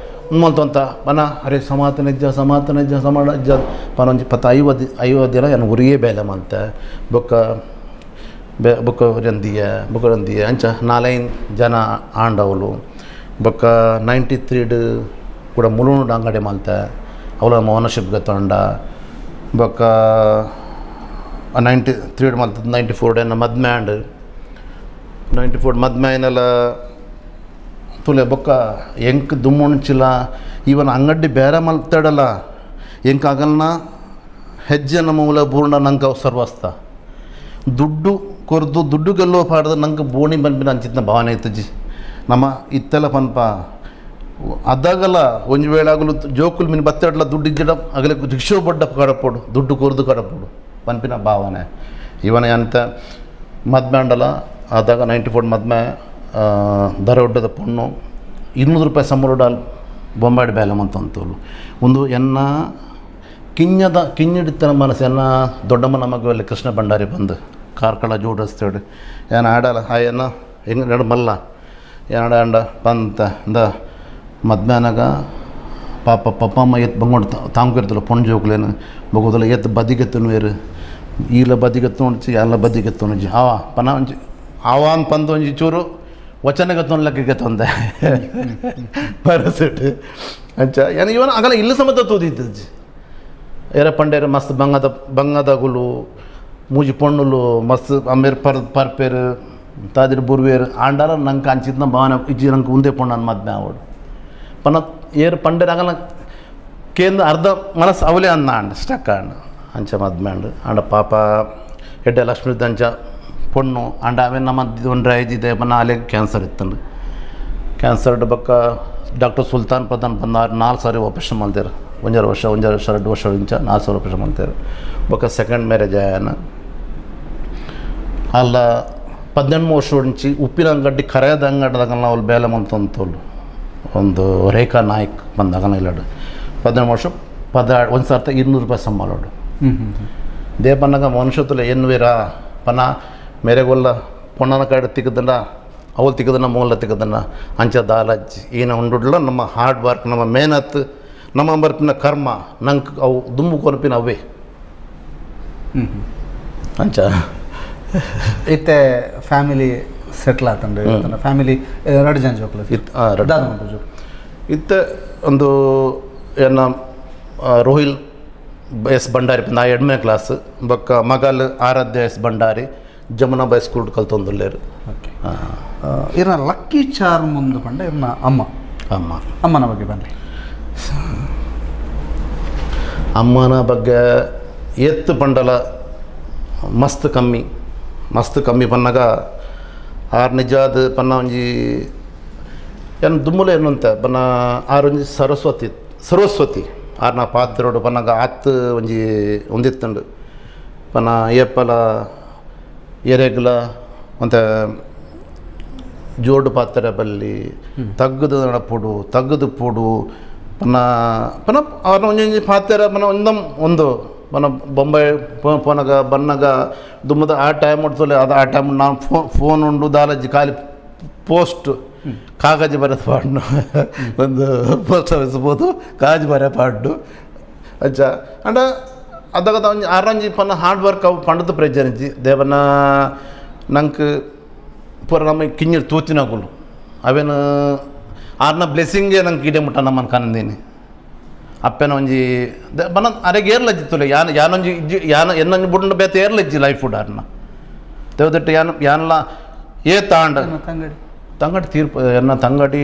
ಮಲ್ತೊಂತ ಪನ ಅರೆ ಸಮಾತನ ಇಜ್ಜ ಸಮಾತನ ಇಜ್ಜ ಸಮಾನ ಇಜ್ಜ ಪನ ಒಂಜಿ ಪತ್ತ ಐವತ್ತು ಐವತ್ತು ದಿನ ಏನು ಉರಿಯೇ ಬೇಲೆ ಮಂತೆ ಬೊಕ್ಕ ಬೆ ಬೊಕ್ಕ ರಂದಿಯ ಬೊಕ್ಕ ರಂದಿಯ ಅಂಚ ನಾಲೈನ್ ಜನ ಆಂಡವಲು ಬೊಕ್ಕ 93 ಕೂಡ ಮುಳುಂಡು ಅಂಗಡಿ ಮಲ್ತೆ ಅವಳ ಓನರ್ಶಿಪ್ ತೊಂಡ ಬೊಕ್ಕ 93 ಮಲ್ತದ್ದು 94 ಎನ್ನ ಮದ್ಮೆ ಆಂಡ್ 94 ಮದ್ಮೆ ಆಯ್ನಲ್ಲ ತುಲೆ ಬೊಕ್ಕ ಎಂಕ್ ದುಮ್ಮುಣ್ಚಿಲ್ಲ ಇವನ್ ಅಂಗಡಿ ಬೇರೆ ಮಲ್ತಾಡಲ್ಲ ಎಂಕ್ ಆಗಲ್ನ ಹೆಜ್ಜೆ ನಮ್ಮ ಮೂಲ ಪೂರ್ಣ ನಂಗೆ ಸರ್ವಸ್ತ ದುಡ್ಡು ಕೊರ್ದು ದುಡ್ಡು ಗೆಲ್ಲುವ ಪಾಡ್ದು ನಂಗೆ ಬೋಣಿ ಬನ್ಪಿನ ಅಂಚಿತ್ನ ಭಾವನೆ ಇತ್ತಜಿ ನಮ್ಮ ಇತ್ತೆಲ್ಲ ಪನ್ಪ ಅದಾಗಲ್ಲ ಒಂಜಿ ವೇಳೆ ಆಗಲು ಜೋಕುಲ್ ಮೀನು ಬತ್ತಾಡಲ ದುಡ್ಡು ಇಜ್ಜಡ ಆಗಲೇ ರಿಕ್ಷೋ ಬಡ್ಡ ಕಡಪೋಡು ದುಡ್ಡು ಕೊರ್ದು ಕಡಪೋಡು ಪನ್ಪಿನ ಭಾವನೆ ಇವನ ಅಂತ ಮದ್ಮೆ ಅಂಡಲ ಆದಾಗ 94 ಮದ್ಮೆ ಧರೊಡ್ಡದ ಪೊಣ್ಣು 200 ರೂಪಾಯಿ ಸಂಬಳ ಬೊಂಬಾಡಿ ಬೇಲಮ್ ಅಂತ ಅಂತೋಲು ಒಂದು ಎನ್ನ ಕಿഞ്ഞದ ಕಿഞ്ഞಿಡಿತನ ಮನಸ್ಸು ಎನ್ನ ದೊಡ್ಡಮ್ಮನ ಮಗುವಲ್ಲಿ ಕೃಷ್ಣ ಭಂಡಾರಿ ಬಂದು ಕಾರ್ಕಳ ಜೋಡಿಸ್ತೇಳಿ ಏನು ಆಡಲ್ಲ ಆ ಏನ ಹೆಂಗೆ ನಡು ಮಲ್ಲ ಏನಾಡ ಅಂಡ ಪಂತ ಇಂದ ಮದ್ಮ್ಯಾನಾಗ ಪಾಪ ಪಪ್ಪ ಅಮ್ಮ ಎತ್ತು ಬಂಗೊಂಡು ತಾಂಗಿರ್ತಲ್ಲ ಪೊಣ್ಣು ಜೋಕ್ಲೇನು ಬಗೋದಲ್ಲ ಎತ್ತು ಬದಿಗೆತ್ತನು ಈಲ ಬದಿಗೆತ್ತು ಒಂಚಿ ಎಲ್ಲ ಬದಿಗೆತ್ತು ಒಂಜಿ ಆವ ಪನ ಒಂಜಿ ಆವಾನ್ ಪಂದು ಒಂಜಿ ಚೂರು ವಚನಗತ್ತೊಂದು ಲೆಕ್ಕಕ್ಕೆ ತೊಂದೆ ಪರಸಿಟ್ಟು ಅಂಚ ಏನು ಇವನು ಆಗಲ್ಲ ಇಲ್ಲ ಸಮೇತ ತೂದಿದ್ದಜ್ಜಿ ಎರ ಪಂಡೇರು ಮಸ್ತ್ ಬಂಗದ ಬಂಗದಗುಲು ಮೂಜಿ ಪೊಣ್ಣುಲು ಮಸ್ತ್ ಅಮ್ಮೇರು ಪರ್ ಪರ್ಪೇರು ತಾದಿರು ಬುರ್ವೇರು ಆಂಡಾರ ನಂಗೆ ಅಂಚಿದ್ನ ಭಾವನೆ ಇಜ್ಜಿ ನಂಗೆ ಉಂದೆ ಪೊಣ್ಣನ ಮದ್ಮೆ ಆವಡು ಪನ ಏರು ಪಂಡೇರು ಆಗಲ್ಲ ಕೇಂದ್ರ ಅರ್ಧ ಮನಸ್ಸು ಅವಲೇ ಅನ್ನ ಅಂಡ್ ಸ್ಟಕ್ ಅಂಡ್ ಅಂಚ ಮದ್ಮೆ ಅಂಡ್ ಅಂಡ ಪಾಪ ಎಡ್ಡೆ ಲಕ್ಷ್ಮೀ ಅಂಚ ಪೊಣ್ಣು ಅಂಡ ಆಮೇಲೆ ನಮ್ಮ ಒಂಡ್ರೆ ಐದಿದೆ ಬನ್ನ ಅಲ್ಲೇ ಕ್ಯಾನ್ಸರ್ ಇತ್ತಂಡು ಕ್ಯಾನ್ಸರ್ ಬಕ್ಕ ಡಾಕ್ಟರ್ ಸುಲ್ತಾನ್ ಪ್ರಧಾನ್ ಬಂದ 4 ಸಾರಿ ಆಪರೇಷನ್ ಮಾಡ್ತಾರೆ ಒಂಜಾರು ವರ್ಷ ಒಂಜಾರು ವರ್ಷ 2 ವರ್ಷ ಇಂಚ 4 ಸಾರಿ ಆಪರೇಷನ್ ಮಾಡ್ತಾರೆ ಬೊಕ್ಕ ಸೆಕೆಂಡ್ ಮ್ಯಾರೇಜ್ ಆಯನ ಅಲ್ಲ 18 ವರ್ಷ ಒಂಚಿ ಉಪ್ಪಿನ ಅಂಗಡಿ ಕರೆಯದ ಅಂಗಡಿದಾಗಲ್ಲ ಅವ್ಳು ಬೇಲೆ ಮಂತಂತೋಳು ಒಂದು ರೇಖಾ ನಾಯ್ಕ್ ಬಂದಾಗ ಇಲ್ಲಾಡು 18 ವರ್ಷ 1200 ರೂಪಾಯಿ ಸಂಬಳೋಡು ದೇಪನ್ನಾಗ ಮನುಷ್ಯತ್ವಲ ಎನ್ನುವಿರಾ ಪನ ಮೇರೆಗೊಲ್ಲ ಪೊಣ್ಣನ ಕಾಡು ತಿಕ್ಕದನ್ನ ಅವಳು ತಿಕ್ಕದನ್ನ ಮೂಲ ತಿಕ್ಕದನ್ನ ಅಂಚ ದಾಲಜ್ಜಿ ಏನ ಉಂಡುಡ್ಲ ನಮ್ಮ ಹಾರ್ಡ್ ವರ್ಕ್ ನಮ್ಮ ಮೇಹನತ್ ನಮ್ಮ ಬರ್ಪಿನ ಕರ್ಮ ನಂಗೆ ಅವು ದುಮ್ಮು ಕೊನಪಿನ ಅವೇ ಅಂಚ ಇತ್ತೆ ಫ್ಯಾಮಿಲಿ ಸೆಟ್ಲ್ ಆತಂಡ್ರಿ ಫ್ಯಾಮಿಲಿ ಎರಡು ಜನ ಜೋಕ್ಲು ಇತ್ತು ದಾದ ಮಲ್ಪು ಜೋಕ್ಲು ಇತ್ತೆ ಒಂದು ಎನ್ನ ರೋಹಿಲ್ ಎಸ್ ಭಂಡಾರಿ ನಾ 2ನೇ ಕ್ಲಾಸ್ ಬೊಕ್ಕ ಮಗಲ್ ಆರಾಧ್ಯ ಎಸ್ ಭಂಡಾರಿ ಜಮುನಾ ಬೈ ಸ್ಕೂಲ್ ಕಲ್ತೊಂದುಲ್ಲೇರು. ಓಕೆ. ಇರ್ನ ಲಕ್ಕಿ ಚಾರ್ಮ್ ಒಂದು ಪಂಡ ಇರ್ನ ಅಮ್ಮ. ಅಮ್ಮ. ಅಮ್ಮನ ಬಗ್ಗೆ ಬನ್ನಿ. ಅಮ್ಮನ ಬಗ್ಗೆ ಎತ್ತು ಪಂಡಲ ಮಸ್ತ್ ಕಮ್ಮಿ ಮಸ್ತ್ ಕಮ್ಮಿ ಪನ್ನಾಗ ಆರ್ ನಿಜಾದ ಪನ್ನ ಒಂಜಿ ಏನು ದುಮ್ಮುಲ ಎನ್ನುವಂತ ಪನ್ನ ಆರೊಂಜಿ ಸರಸ್ವತಿ ಸರಸ್ವತಿ ಆರ್ನ ಪಾತ್ರೋಡು ಪನ್ನಾಗ ಆತ್ ಒಂಜಿ ಒಂದಿತ್ತಂಡು ಪನ್ನ ಏಪಲ ಎರೆಗ್ಲ ಒಂತ ಜೋಡು ಪಾತ್ರೆ ಬಲ್ಲಿ ತಗ್ಗದು ನಡಪೊಡು ತಗ್ಗದು ಪೊಡು ಪನ್ನ ಪನ ಅವ್ರನ್ನ ಒಂಜೊಂಜಿ ಪಾತೆರ ಪನ ಒಂದಂ ಒಂದು ಪನ ಬೊಂಬೈ ಪೋನಗ ಬನ್ನಗ ದುಮ್ಮದ ಆ ಟೈಮ್ ಉಡ್ತೊಲೆ ಅದು ಆ ಟೈಮ್ ನಾನು ಫೋನ್ ಉಂಡು ದಾಲಜ್ಜಿ ಖಾಲಿ ಪೋಸ್ಟ್ ಕಾಗಜಿ ಬರೆದ ಪಾಡ್ನು ಒಂದು ಪೋಸ್ಟ್ ಆಫೀಸ್ ಪೋದು ಕಾಗಜಿ ಬರೆ ಪಾಡ್ಡು ಅಚ್ಚ ಅಂಡ ಅದಗದ ಒಂಜಿ ಆರಂಜಿ ಪನ್ನ ಹಾರ್ಡ್ ವರ್ಕ್ ಅವು ಪಂಡದ ಪ್ರೆಜರ್ ಇಜ್ಜಿ ದೇವನ ನಂಗೆ ಪೂರ ನಮ್ಮ ಕಿಂಜರ್ ತೂತಿನಗುಲು ಅವೇನು ಆರ್ನ ಬ್ಲೆಸ್ಸಿಂಗೇ ನಂಗೆ ಗಿಡ ಮುಟ್ಟ ನಮ್ಮನ್ನು ಕನಂದೀನಿ ಅಪ್ಪನ ಒಂಜಿ ಬನ ಅರೆಗೆ ಏರ್ಲಜ್ಜಿತ್ತುಲೆ ಯಾನ ಯಾನೊಂಜಿ ಇಜ್ಜಿ ಯಾನ ಎನ್ನೊಂಜಿ ಬುಡ್ನ ಬೇತೆ ಏರ್ಲಜ್ಜಿ ಲೈಫ್ ಫುಡ್ ಆರ್ನ ದೇವದಟ್ಟ ಯಾನ ಯಾನ್ಲ ಏ ತಾಂಡ ತಂಗಡಿ ತಂಗಡಿ ತೀರ್ಪು ಎನ್ನ ತಂಗಡಿ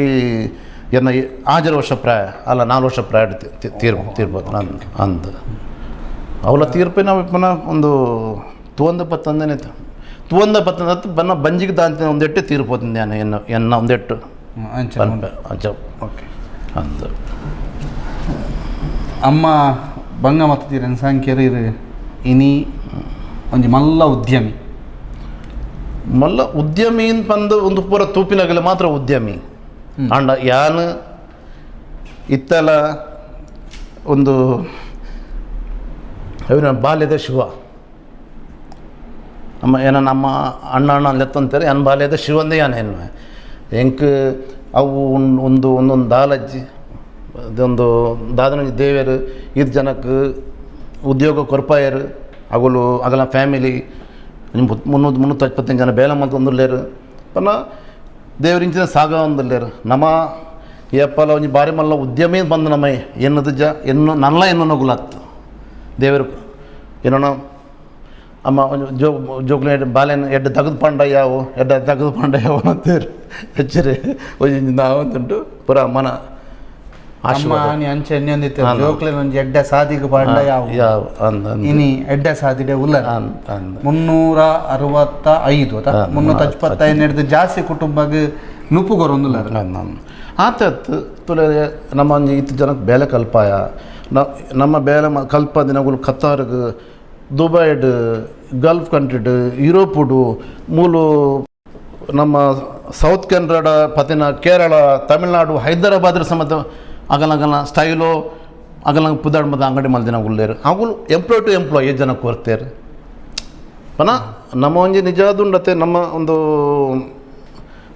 ಎನ್ನ ಆಜರ ವರ್ಷ ಪ್ರಾಯ ಅಲ್ಲ 4 ವರ್ಷ ಪ್ರಾಯ ತೀರ್ಪು ತೀರ್ಬೋದು ನಾನು ಅಂದ ಅವಳ ತೀರ್ಪಿನ ಪುನಃ ಒಂದು ತೂವಂದ ಪತ್ತಂದನೆ ತೂವಂದ ಪತ್ತಂದ ಬನ್ನ ಬಂಜಿಗೆ ದಾಂತಿನ ಒಂದೆಟ್ಟು ತೀರ್ಪು ನಾನು ಎನ್ನ ಎನ್ನ ಒಂದೆಟ್ಟು ಅಂಚ ಪನ್ಪೆ ಅಂಚ ಓಕೆ ಅಂದ ಅಮ್ಮ ಬಂಗ ಮತ್ತದಿರನ್ ಸಂಖ್ಯೆರು ಇರು ಇನಿ ಒಂಜಿ ಮಲ್ಲ ಉದ್ಯಮಿ. ಮಲ್ಲ ಉದ್ಯಮಿ ಪಂದು ಒಂದು ಪೂರ ತೂಪಿನಗಲೆ ಮಾತ್ರ ಉದ್ಯಮಿ ಅಂಡ ಯಾನ್ ಇತ್ತಲ ಒಂದು ಅವನ ಬಾಲ್ಯದ ಶಿವ ನಮ್ಮ ಏನ ನಮ್ಮ ಅಣ್ಣ ಅಣ್ಣ ಲೆತ್ತಂತಾರೆ ಅನ್ ಬಾಲ್ಯದ ಶಿವಂದೇ ಯಾನ್ ಏನು ಎಂಕ್ ಅವು ಒಂದು ಒಂದೊಂದು ದಾಲಜ್ಜಿ ಅದೊಂದು ದಾದನಂಜಿ ದೇವರು ಇದು ಜನಕ್ಕೆ ಉದ್ಯೋಗ ಕೊರ್ಪಾಯರು ಅಗಲು ಅಗಲ ಫ್ಯಾಮಿಲಿ 325 ಜನ ಬೇಲೆ ಮಂತೊಂದುಲ್ಲೇರು ಪನ್ನ ದೇವರಿಂಚಿನ ಸಾಗ ಒಂದುಲ್ಲೇರು ನಮ್ಮ ಏಪಲ ಒಂಜಿ ಬಾರಿ ಮಲ್ಲ ಉದ್ಯಮಿ ಬಂದು ನಮ್ಮ ಎನ್ನದು ಜ ಎನ್ನು ನಲ್ಲ ಎನ್ನು ನಗುಲತ್ತು ದೇವರು ಏನೋ ಅಮ್ಮ ಒಂಜಿ ಜೋ ಜೋಕ್ಲೆ ಬಾಲೆನ್ ಎಡ್ಡೆ ತಗದು ಪಂಡ ಯಾವು ಎಡ್ಡೆ ತಗದು ಪಂಡ ಯಾವು ಅಂತೇರು ಹೆಚ್ಚರಿ ಒಂಜಿ ನಾವಂತುಂಟು ಪೂರ ಮನ ಅಮ್ಮ ಆಶೀರ್ವಾದ ಆನಿ ಅಂಚೆ ಎಣ್ಣೊಂದಿತ್ತೆ ಜೋಕ್ಲೆನ್ ಒಂಜಿ ಎಡ್ಡೆ ಸಾದಿಗೆ ಪಾಂಡ ಯಾವು ಯಾವ ಅಂದ ಅಂದ ಇನಿ ಎಡ್ಡೆ ಸಾದಿಡೆ ಉಲ್ಲ ಅಂದ ಅಂದ 365 ಅತ 325 ಹಿಡ್ದು ಜಾಸ್ತಿ ಕುಟುಂಬಗ್ ನುಪ್ಪು ಕೊರೊಂದುಲ್ಲ. ಆತ ತುಲೆ ನಮ್ಮ ಒಂಜಿ ಇತ್ತು ಜನಕ್ಕೆ ಬೇಲೆ ಕಲ್ಪಾಯ ನಮ್ಮ ಬೇಲೆ ಕಲ್ಪ ದಿನಗಳು ಕತ್ತಾರ್ಗ್ ದುಬೈಡ್ ಗಲ್ಫ್ ಕಂಟ್ರಿಡ್ ಯುರೋಪುಡು ಮೂಲು ನಮ್ಮ ಸೌತ್ ಕೆನಡ ಪತಿನ ಕೇರಳ ತಮಿಳ್ನಾಡು ಹೈದರಾಬಾದ್ರ ಸಮೇತ ಅಗಲಗಲ ಸ್ಟೈಲು ಅಗಲಂಗ ಪುದಾಡ್ ಮದ ಅಂಗಡಿ ಮಲ್ದಿನ ಉಲ್ಲೇರು ಅವುಗಳು employee to employee ಜನ ಕೋರ್ತೇರು ಪನ ನಮ್ಮ ಒಂಜಿ ನಿಜಾದುಂಡತೆ ನಮ್ಮ ಒಂದು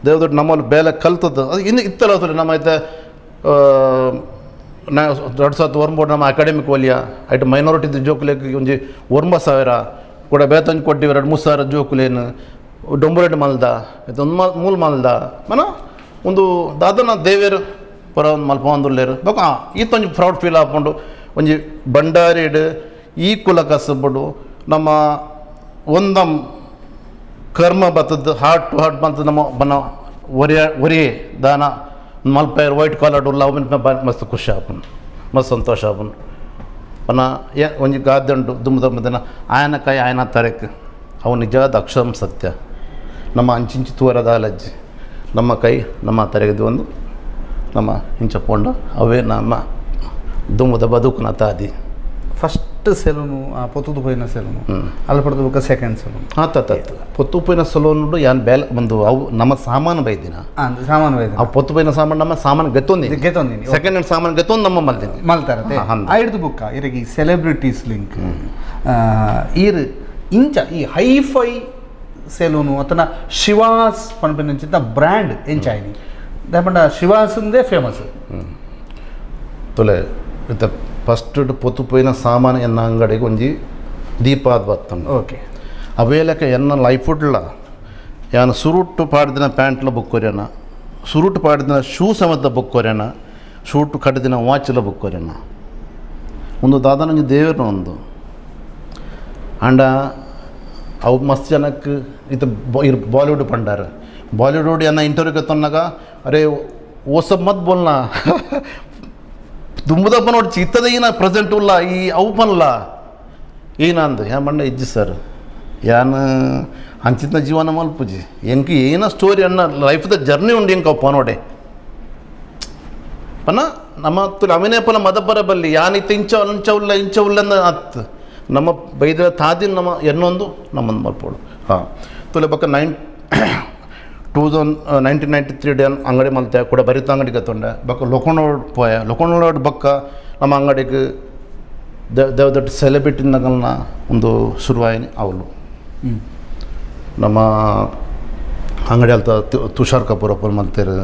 ದೇವದೊಡ್ಡ ನಮ್ಮಲ್ಲಿ ಬೇಲೆ ಕಲ್ತದ್ದು ಅದು ಇನ್ನು ಇತ್ತಲ್ಲ ಅದು ನಮ್ಮ ಐತೆ ನಾ 2009 ನಮ್ಮ ಅಕಾಡೆಮಿಕ್ ಒಲಿಯ ಐಟ್ ಮೈನಾರಿಟಿ ಜೋಕುಲೆಗ್ ಒಂಜಿ 9,000 ಕೂಡ ಬೇತಂಜಿ ಕೊಟ್ಟಿವಿ 2-3 ಸಾವಿರ ಜೋಕುಲೇನು ಡೊಂಬುರೆಡ್ ಮಲ್ದ ಒಂದು ಮೂಲು ಮಲ್ದ ಮನ ಒಂದು ದಾದನ ದೇವೇರು ಪರ ಒಂದು ಮಲ್ಪ ಒಂದುಲ್ಲೇರು ಬೊಕ ಈತೊಂಜಿ ಪ್ರೌಡ್ ಫೀಲ್ ಆಪುಂಡು ಒಂಜಿ ಬಂಡಾರಿಡ್ ಈ ಕುಲ ಕಸಬುಡು ನಮ್ಮ ಒಂದಂ ಕರ್ಮ ಬತ್ತದ್ದು heart to heart ಬಂತದ್ದು ನಮ್ಮ ಬನ ಒರಿಯ ಒರಿಯೇ ದಾನ ಮಲ್ಪೇರ್ ವೈಟ್ ಕಾಲರ್ ಉಲ್ಲ ಅವು ಮಸ್ತ್ ಖುಷಿ ಆಪುಂಡು ಮಸ್ತ್ ಸಂತೋಷ ಆಪುಂಡು ಪನ ಏ ಒಂಜಿ ಗಾದೆ ಉಂಟು ದುಮ್ಮು ದುಮ್ಮು ದಿನ ಆಯನ ಕೈ ಆಯನ ತರೆಕ್ ಅವು ನಿಜವಾದ ಅಕ್ಷರಂ ಸತ್ಯ ನಮ್ಮ ಅಂಚಿಂಚಿ ತೂರದ ಅಲಜ್ಜಿ ನಮ್ಮ ಕೈ ನಮ್ಮ ತರೆಗದು ಒಂದು ನಮ್ಮ ಇಂಚ ಪೋಂಡ ಅವೇ ನಮ್ಮ ದುಮ್ಮದ ಬದುಕುನ ತಾದಿ. ಫಸ್ಟ್ ಸೆಲೂನು ಪೊತ್ತುದು ಪೋಯಿನ ಸೆಲೂನು ಅಲ್ಪ ಬೊಕ ಸೆಕೆಂಡ್ ಸೆಲೂನ್ ಆತ ಪೊತ್ತು ಪೋಯಿನ ಸಲೂನ್ ಯಾನ್ ಬೇಲೆ ಒಂದು ಅವು ನಮ್ಮ ಸಾಮಾನು ಬೈದಿನ ಸಾಮಾನು ಬೈದಿನ ಆ ಪೊತ್ತು ಪೋಯಿನ ಸಾಮಾನು ನಮ್ಮ ಸಾಮಾನು ಗೆತ್ತೊಂದಿ ಗೆತ್ತೊಂದಿನಿ ಸೆಕೆಂಡ್ ಹ್ಯಾಂಡ್ ಸಾಮಾನು ಗೆತ್ತೊಂದು ನಮ್ಮ ಮಲ್ದಿನಿ ಮಲ್ತಾರತೆ ಐಡ್ದು ಬುಕ್ಕ ಇರಗಿ ಈ ಸೆಲೆಬ್ರಿಟೀಸ್ ಲಿಂಕ್ ಈರ್ ಇಂಚ ಈ hi fi saloon ಅತನ Shivas ಪನ್ಪಿನಂಚಿನ brand ಎಂಚಾಯಿನಿ ದಾಪಂಡ ಶಿವಾಸಂದೇ famous ತೊಲೆ ಇತ್ತ ಫಸ್ಟ್ ಪೊತ್ತು ಪೋಯಿನ ಸಾಮಾನು ಎನ್ನ ಅಂಗಡಿಗೆ ಒಂಜಿ ದೀಪಾದ್ ಬತ್ತಂಡು ಓಕೆ ಅವೇಲಕ ಎನ್ನ ಲೈಫ್ ಉಡ್ಲ ಯಾನ್ ಸುರುಟ್ಟು ಪಾಡ್ದಿನ ಪ್ಯಾಂಟ್ಲ ಬುಕ್ ಕೊರ್ಯನ ಸುರುಟ್ಟು ಪಾಡ್ದಿನ ಶೂ ಸಮೇತ ಬುಕ್ ಕೊರ್ಯನ ಶೂಟ್ ಕಡ್ದಿನ ವಾಚ್ಲ ಬುಕ್ ಕೊರ್ಯನ ಒಂದು ದಾದನೊಂಜಿ ದೇವರ್ನ ಒಂದು ಆಂಡ ಅವು ಮಸ್ತ್ ಜನಕ್ಕೆ ಇತ್ತ ಬಾಲಿವುಡ್ ಪಂಡಾರ ಬಾಲಿವುಡ್ ಎನ್ನ ಇಂಟರ್ವ್ಯೂ ತನ್ನಾಗ ಅರೆ ಓ ಸಬ್ ಮತ್ ಬೋಲ್ನಾ ದುಂಬುದಪ್ಪ ನೋಡಿ ಇತ್ತದ ಈನ ಪ್ರೆಸೆಂಟ್ ಉಲ್ಲ ಈ ಅವು ಪನ್ಲ ಈನ ಅಂದು ಯಾ ಮಂಡ ಇಜ್ಜಿ ಸರ್ ಯಾನ್ ಅಂಚಿನ ಜೀವನ ಮಲ್ಪುಜಿ ಎಂಕ್ ಏನ ಸ್ಟೋರಿ ಅನ್ನ ಲೈಫ್ದ ಜರ್ನಿ ಉಂಡು ಎಂಕ್ ಅವು ಪನೋಡೆ ಪನ ನಮ್ಮ ಅವಿನೇ ಪನ ಮದಪರ ಬಲ್ಲಿ ಯಾನ್ ಇತ್ತ ಇಂಚ ಅಂಚ ಉಲ್ಲ ಇಂಚ ಉಲ್ಲ ಅತ್ ನಮ್ಮ ಬೈದ ತಾದಿನ ನಮ್ಮ ಎನ್ನೊಂದು ನಮ್ಮೊಂದು ಮಲ್ಪೋಡು ಹಾಂ ತುಲೆ ಬಕ್ಕ 1993 day ಅಂಗಡಿ ಮಲ್ತೆ ಕೂಡ ಬರಿತ ಅಂಗಡಿ ಗತ್ತೊಂಡೆ ಬೊಕ್ಕ ಲೊಕೊಂಡೋಡ್ ಪೋಯ ಲೊಕೊಂಡೋಡ್ ಬೊಕ್ಕ ನಮ್ಮ ಅಂಗಡಿಗೆ ದೇವದೊಡ್ಡ ಸೆಲೆಬ್ರಿಟಿ ನಗಲ್ನ ಒಂದು ಶುರುವಾಯಿನಿ ಅವಳು. ನಮ್ಮ ಅಂಗಡಿ ಅಲ್ತ ತುಷಾರ್ ಕಪೂರ್ ಅಪ್ಪರ್ ಮಲ್ತೇರು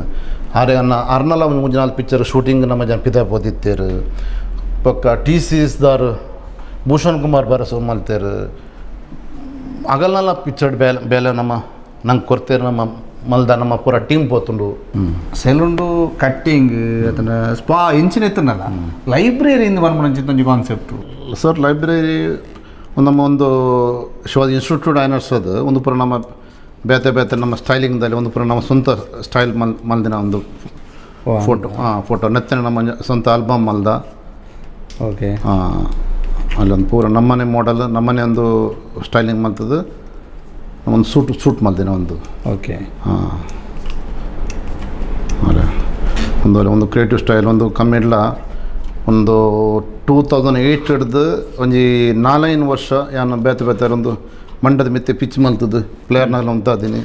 ಆರೆ ಅನ್ನ ಅರ್ನಲ ಒಂದು ಮೂಜಿ ನಾಲ್ಕು ಪಿಕ್ಚರ್ ಶೂಟಿಂಗ್ ನಮ್ಮ ಜನ ಪಿದ ಪೋದಿತ್ತೇರು. ಬೊಕ್ಕ ಟಿ ಸಿ ದಾರ್ ಭೂಷಣ್ ಕುಮಾರ್ ಬರಸು ಮಲ್ತೇರು. ಅಗಲ್ನಲ್ಲ ಪಿಕ್ಚರ್ ಬೇಲೆ ಬೇಲೆ ನಮ್ಮ ನಂಗೆ ಕೊರ್ತೇರು ನಮ್ಮ ಮಲ್ದ ನಮ್ಮ ಪೂರ ಟೀಮ್ ಪೋತುಂಡು. ಸೆಲೂನ್ಡು ಕಟ್ಟಿಂಗ್ ಅದನ್ನ ಸ್ಪಾ ಇಂಚಿನ ಎತ್ತನಲ್ಲ ಲೈಬ್ರರಿ ಇಂದ ಪನ್ಪುನ ಒಂಜಿ concept. Sir library ನಮ್ಮ ಒಂದು ಶಿವಾಜಿ ಇನ್ಸ್ಟಿಟ್ಯೂಟ್ ಅದು ಒಂದು ಪೂರ ನಮ್ಮ ಬೇತೆ ಬೇತೆ ನಮ್ಮ ಸ್ಟೈಲಿಂಗ್ದಲ್ಲಿ ಒಂದು ಪೂರ ನಮ್ಮ ಸ್ವಂತ ಸ್ಟೈಲ್ ಮಲ್ದಿನ ಒಂದು ಫೋಟೋ, ಹಾಂ ಫೋಟೋ ನೆತ್ತನೆ ನಮ್ಮ ಸ್ವಂತ ಆಲ್ಬಮ್ ಮಲ್ದ. ಓಕೆ. ಹಾಂ ಅಲ್ಲೊಂದು ಪೂರ ನಮ್ಮನೆ ಮಾಡಲ್ ನಮ್ಮನೆ ಒಂದು ಸ್ಟೈಲಿಂಗ್ ಮಲ್ತದ್ದು ಒಂದು ಸೂಟ್ ಸೂಟ್ ಮಲ್ದಿನ ಒಂದು. ಓಕೆ. ಹಾಂ ಅಲ್ಲ ಒಂದು ಅಲ್ಲಿ ಒಂದು ಕ್ರಿಯೇಟಿವ್ ಸ್ಟೈಲ್ ಒಂದು ಕಮ್ಮಿ ಇಲ್ಲ ಒಂದು 2008 ಹಿಡ್ದು ಒಂಜಿ ನಾಲೈನು ವರ್ಷ ಯಾನ್ ಬೇತೆ ಬೇತೆ ಒಂದು ಮಂಡದ ಮಿತ್ತೆ ಪಿಚ್ ಮಲ್ತದ್ದು ಪ್ಲೇಯರ್ನಾಗಲ ಉಂತಾದೀನಿ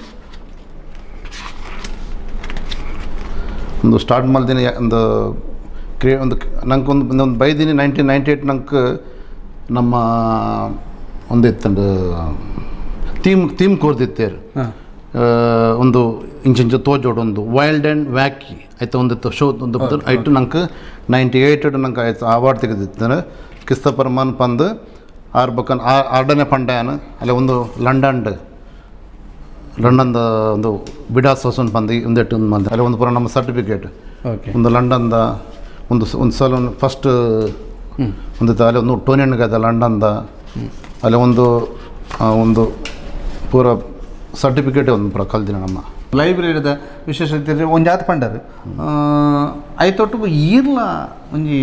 ಒಂದು ಸ್ಟಾರ್ಟ್ ಮಲ್ದಿನಿ ಒಂದು ಕ್ರಿಯೇ ಒಂದು ನಂಗೆ ಒಂದು ಒಂದು ಬೈದೀನಿ 1998 ನಂಗೆ ನಮ್ಮ ಒಂದು ಇತ್ತಂಡು ಥೀಮ್ ಥೀಮ್ ಕೋರ್ದಿತ್ತೇರು. ಒಂದು ಇಂಚಿಂಚ ತೋಜೋಡು ಒಂದು ವೈಲ್ಡ್ ಆ್ಯಂಡ್ ವ್ಯಾಕಿ ಆಯ್ತು ಒಂದು ಶೋ ಒಂದು ಐಟು ನಂಗೆ 98 ನಂಗೆ ಆಯ್ತು ಅವಾರ್ಡ್ ತೆಗೆದಿತ್ತು ಕಿಸ್ತಪರ್ಮನ್ ಪಂದು ಆರ್ ಬಕ್ಕನ್ ಆರ್ಡನೆ ಪಂಡ್ಯಾನ ಅಲ್ಲ ಒಂದು ಲಂಡನ್ ಲಂಡನ್ದ ಒಂದು ಬಿಡಾಸ್ ಹೊಸನ್ ಪಂದು ಒಂದೆಟ್ಟು ಒಂದು ಮಂದಿ ಅಲ್ಲಿ ಒಂದು ಪೂರ ನಮ್ಮ ಸರ್ಟಿಫಿಕೇಟ್. ಓಕೆ. ಒಂದು ಲಂಡನ್ದ ಒಂದು ಒಂದು ಸಲೂನ್ ಫಸ್ಟ್ ಒಂದು ಅಲ್ಲಿ ಒಂದು ಟೋನಿಯನ್ಗದ ಲಂಡನ್ದ ಅಲ್ಲಿ ಒಂದು ಒಂದು ಪೂರ ಸರ್ಟಿಫಿಕೇಟ್ ಒಂದು ಪೂರ ಕಲ್ದಿನ ನಮ್ಮ ಲೈಬ್ರರಿದ ವಿಶೇಷತೆ ಒಂಜಾತ್ ಪಂಡರ್ ಐತೊಟ್ಟು ಈರ್ಲ ಒಂಜಿ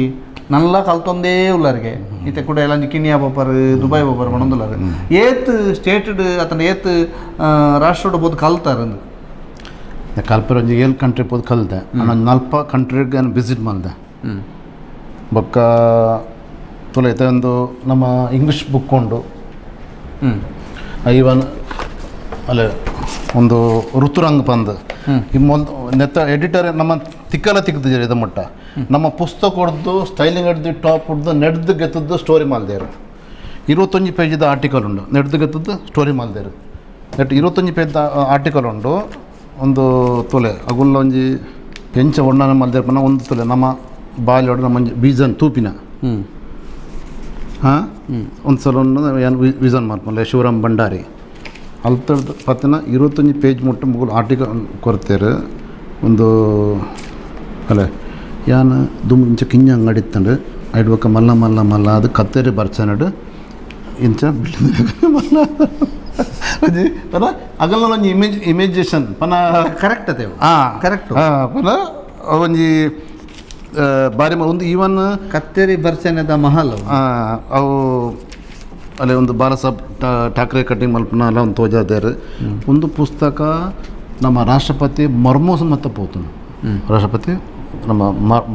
ನಲ್ಲ ಕಲ್ತೊಂದೇ ಉಲ್ಲರಿಗೆ ಇತ್ತೆ ಕೂಡ ಎಲ್ಲ ಒಂಜಿ ಕಿನಿಯಾ ಬೋಪರ್ ದುಬೈ ಬೋಪರ್ ಪಣೊಂದುಲ್ಲಾರ್ ಏತ್ ಸ್ಟೇಟೆಡ್ ಅತನ ಏತ್ ರಾಷ್ಟ್ರಡ್ ಬೋದು ಕಲ್ತಾರ ಅಂದು. ಕಲ್ಪರ ಒಂಜಿ ಏಳು ಕಂಟ್ರಿ ಪೋದು ಕಲ್ದೆ ನಾನು ನಲ್ಪ ಕಂಟ್ರಿಗೆ ವಿಸಿಟ್ ಮಾಡಿದೆ. ಬೊಕ್ಕ ತುಲೈತೆ ಒಂದು ನಮ್ಮ ಇಂಗ್ಲೀಷ್ ಬುಕ್ ಉಂಡು ಈವನ್ ಅಲ್ಲ ಒಂದು ಋತುರಂಗ್ ಪಂದ್ ಈ ಮೊಲ್ ನೆತ್ತ ಎಡಿಟರ್ ನಮ್ಮ ತಿಕ್ಕಲ ತಿಕ್ಕದಿದ್ದಾರೆ ಇದು ಮಟ್ಟ ನಮ್ಮ ಪುಸ್ತಕ ಹೊಡೆದು ಸ್ಟೈಲಿಂಗ್ ಹಿಡ್ದು ಟಾಪ್ ಹೊಡೆದು ನೆಡ್ದು ಗೆತ್ತದ್ದು ಸ್ಟೋರಿ ಮಾಲ್ದೇರು 21 ಪೇಜಿದ ಆರ್ಟಿಕಲ್ ಉಂಡು ನೆಡ್ದು ಗೆತ್ತದ್ದು ಸ್ಟೋರಿ ಮಾಲ್ದೇರು ನೆಟ್ 21 ಪೇಜ್ ಆರ್ಟಿಕಲ್ ಉಂಡು ಒಂದು ತೊಲೆ ಅಗುಲ್ಲ ಒಂಜಿ ಎಂಚ ಒಣ್ಣನ ಮಲ್ದೇರು ಪಂಡ ಒಂದು ತೊಲೆ ನಮ್ಮ ಬಾಲ್ಯೋಡು ನಮ್ಮ ಒಂಜಿ ಬೀಜನ್ ತೂಪಿನ ಹಾಂ ಒಂದು ಸಲ ಏನು ವಿಸನ್ ಮಾರ್ಪಲ್ಲ ಶಿವರಾಮ್ ಭಂಡಾರಿ ಅಲ್ತರ್ದು ಪತ್ತಿನ 21 ಪೇಜ್ ಮುಟ್ಟು ಮುಗುಲ್ ಆರ್ಟಿಕಲ್ ಕೊರ್ತೇರು ಒಂದು ಅಲ್ಲ ಯಾನ್ ದುಮ್ ಇಂಚ ಕಿಂಜ ಅಂಗಡಿ ಇತ್ತಂಡು ಐಡ್ ಬೊಕ್ಕ ಮಲ್ಲ ಮಲ್ಲ ಮಲ್ಲ ಅದು ಕತ್ತೇರಿ ಬರ್ಚನಡು ಇಂಚ ಮಲ್ಲ ಒಂಜಿ ಪನ ಅಗಲ್ನ ಒಂಜಿ ಇಮೇಜ್ ಇಮೇಜೇಷನ್ ಪನ ಕರೆಕ್ಟ್ ಅದೇ. ಹಾಂ ಕರೆಕ್ಟ್. ಹಾಂ ಪನ ಒಂಜಿ ಬಾರಿ ಒಂದು ಈವನ್ ಕತ್ತೇರಿ ಬರ್ಚನದ ಮಹಲ್ ಅವು. ಅವು ಅಲ್ಲಿ ಒಂದು ಬಾಲಾಸಾಬ್ ಠಾಕ್ರೆ ಕಟ್ಟಿಂಗ್ ಮಲ್ಪನ ಎಲ್ಲ ಒಂದು ತೋಜಾದೇರು ಒಂದು ಪುಸ್ತಕ ನಮ್ಮ ರಾಷ್ಟ್ರಪತಿ ಮರ್ಮೋ ಸಮೇತ ಪೋತನು ರಾಷ್ಟ್ರಪತಿ ನಮ್ಮ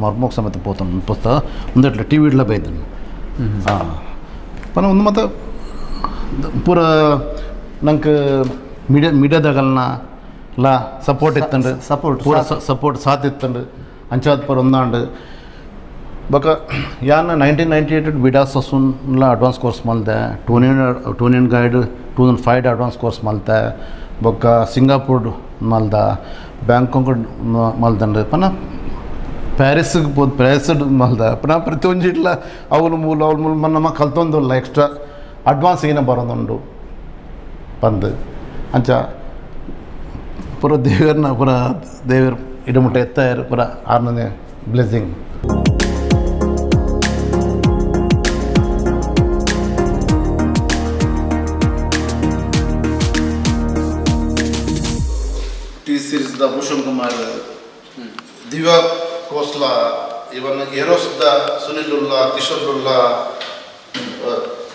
ಮರ್ಮೋಕ್ ಸಮೇತ ಪೋತನು ಒಂದು ಪುಸ್ತಕ ಒಂದೆಟ್ಲ ಟಿ ವಿ ಇಡ್ಲ ಬೈದನು. ಹಾಂ ಪನ ಒಂದು ಮತ್ತು ಪೂರ ನಂಗೆ ಮೀಡಿಯಾ ಮೀಡಿಯಾದಾಗಲ್ನ ಲಾ ಸಪೋರ್ಟ್ ಇತ್ತಂಡು support, ಪೂರ ಸಪೋರ್ಟ್ ಸಾಥ್ ಇತ್ತಂಡು ಅಂಚಾದ್ ಪೂರ ಒಂದಾಂಡು ಬೊಕ ಯಾನ್ 1998 ಬಿಡಾ ಸಸುನ್ಲ ಅಡ್ವಾನ್ಸ್ ಕೋರ್ಸ್ ಮಲ್ತೆ ಟೋನಿಯನ್ ಟೋನಿಯನ್ guide 2005 advance course ಮಲ್ತೆ ಬೊಕ್ಕ ಸಿಂಗಾಪುರ್ ಮಲ್ದ ಬ್ಯಾಂಕಾಕ್ ಮಲ್ದಂಡು ಪನ ಪ್ಯಾರಿಸ್ಗೆ ಪೋದು ಪ್ಯಾರಿಸ್ ಮಲ್ದ ಪುನಃ ಪ್ರತಿಯೊಂಜಿ ಇಡ್ಲ ಅವ್ಲು ಮೂಲ ಅವ್ಲು ಮೂಲ ನಮ್ಮ ಕಲ್ತೊಂದುಲ್ಲ ಎಕ್ಸ್ಟ್ರಾ ಅಡ್ವಾನ್ಸ್ ಏನ ಬರೋದುಂಡು ಪಂದ್ ಅಂಚ ಪೂರ ದೇವರನ್ನ ಪೂರ ದೇವರು ಇಡಮುಟ್ಟ ಎತ್ತಾಯರು ಪೂರ ಆರ್ನನೇ blessing. T series the Bhushan Kumar, Divya Khosla, even Eros the Sunil Lulla, Kishore Lulla,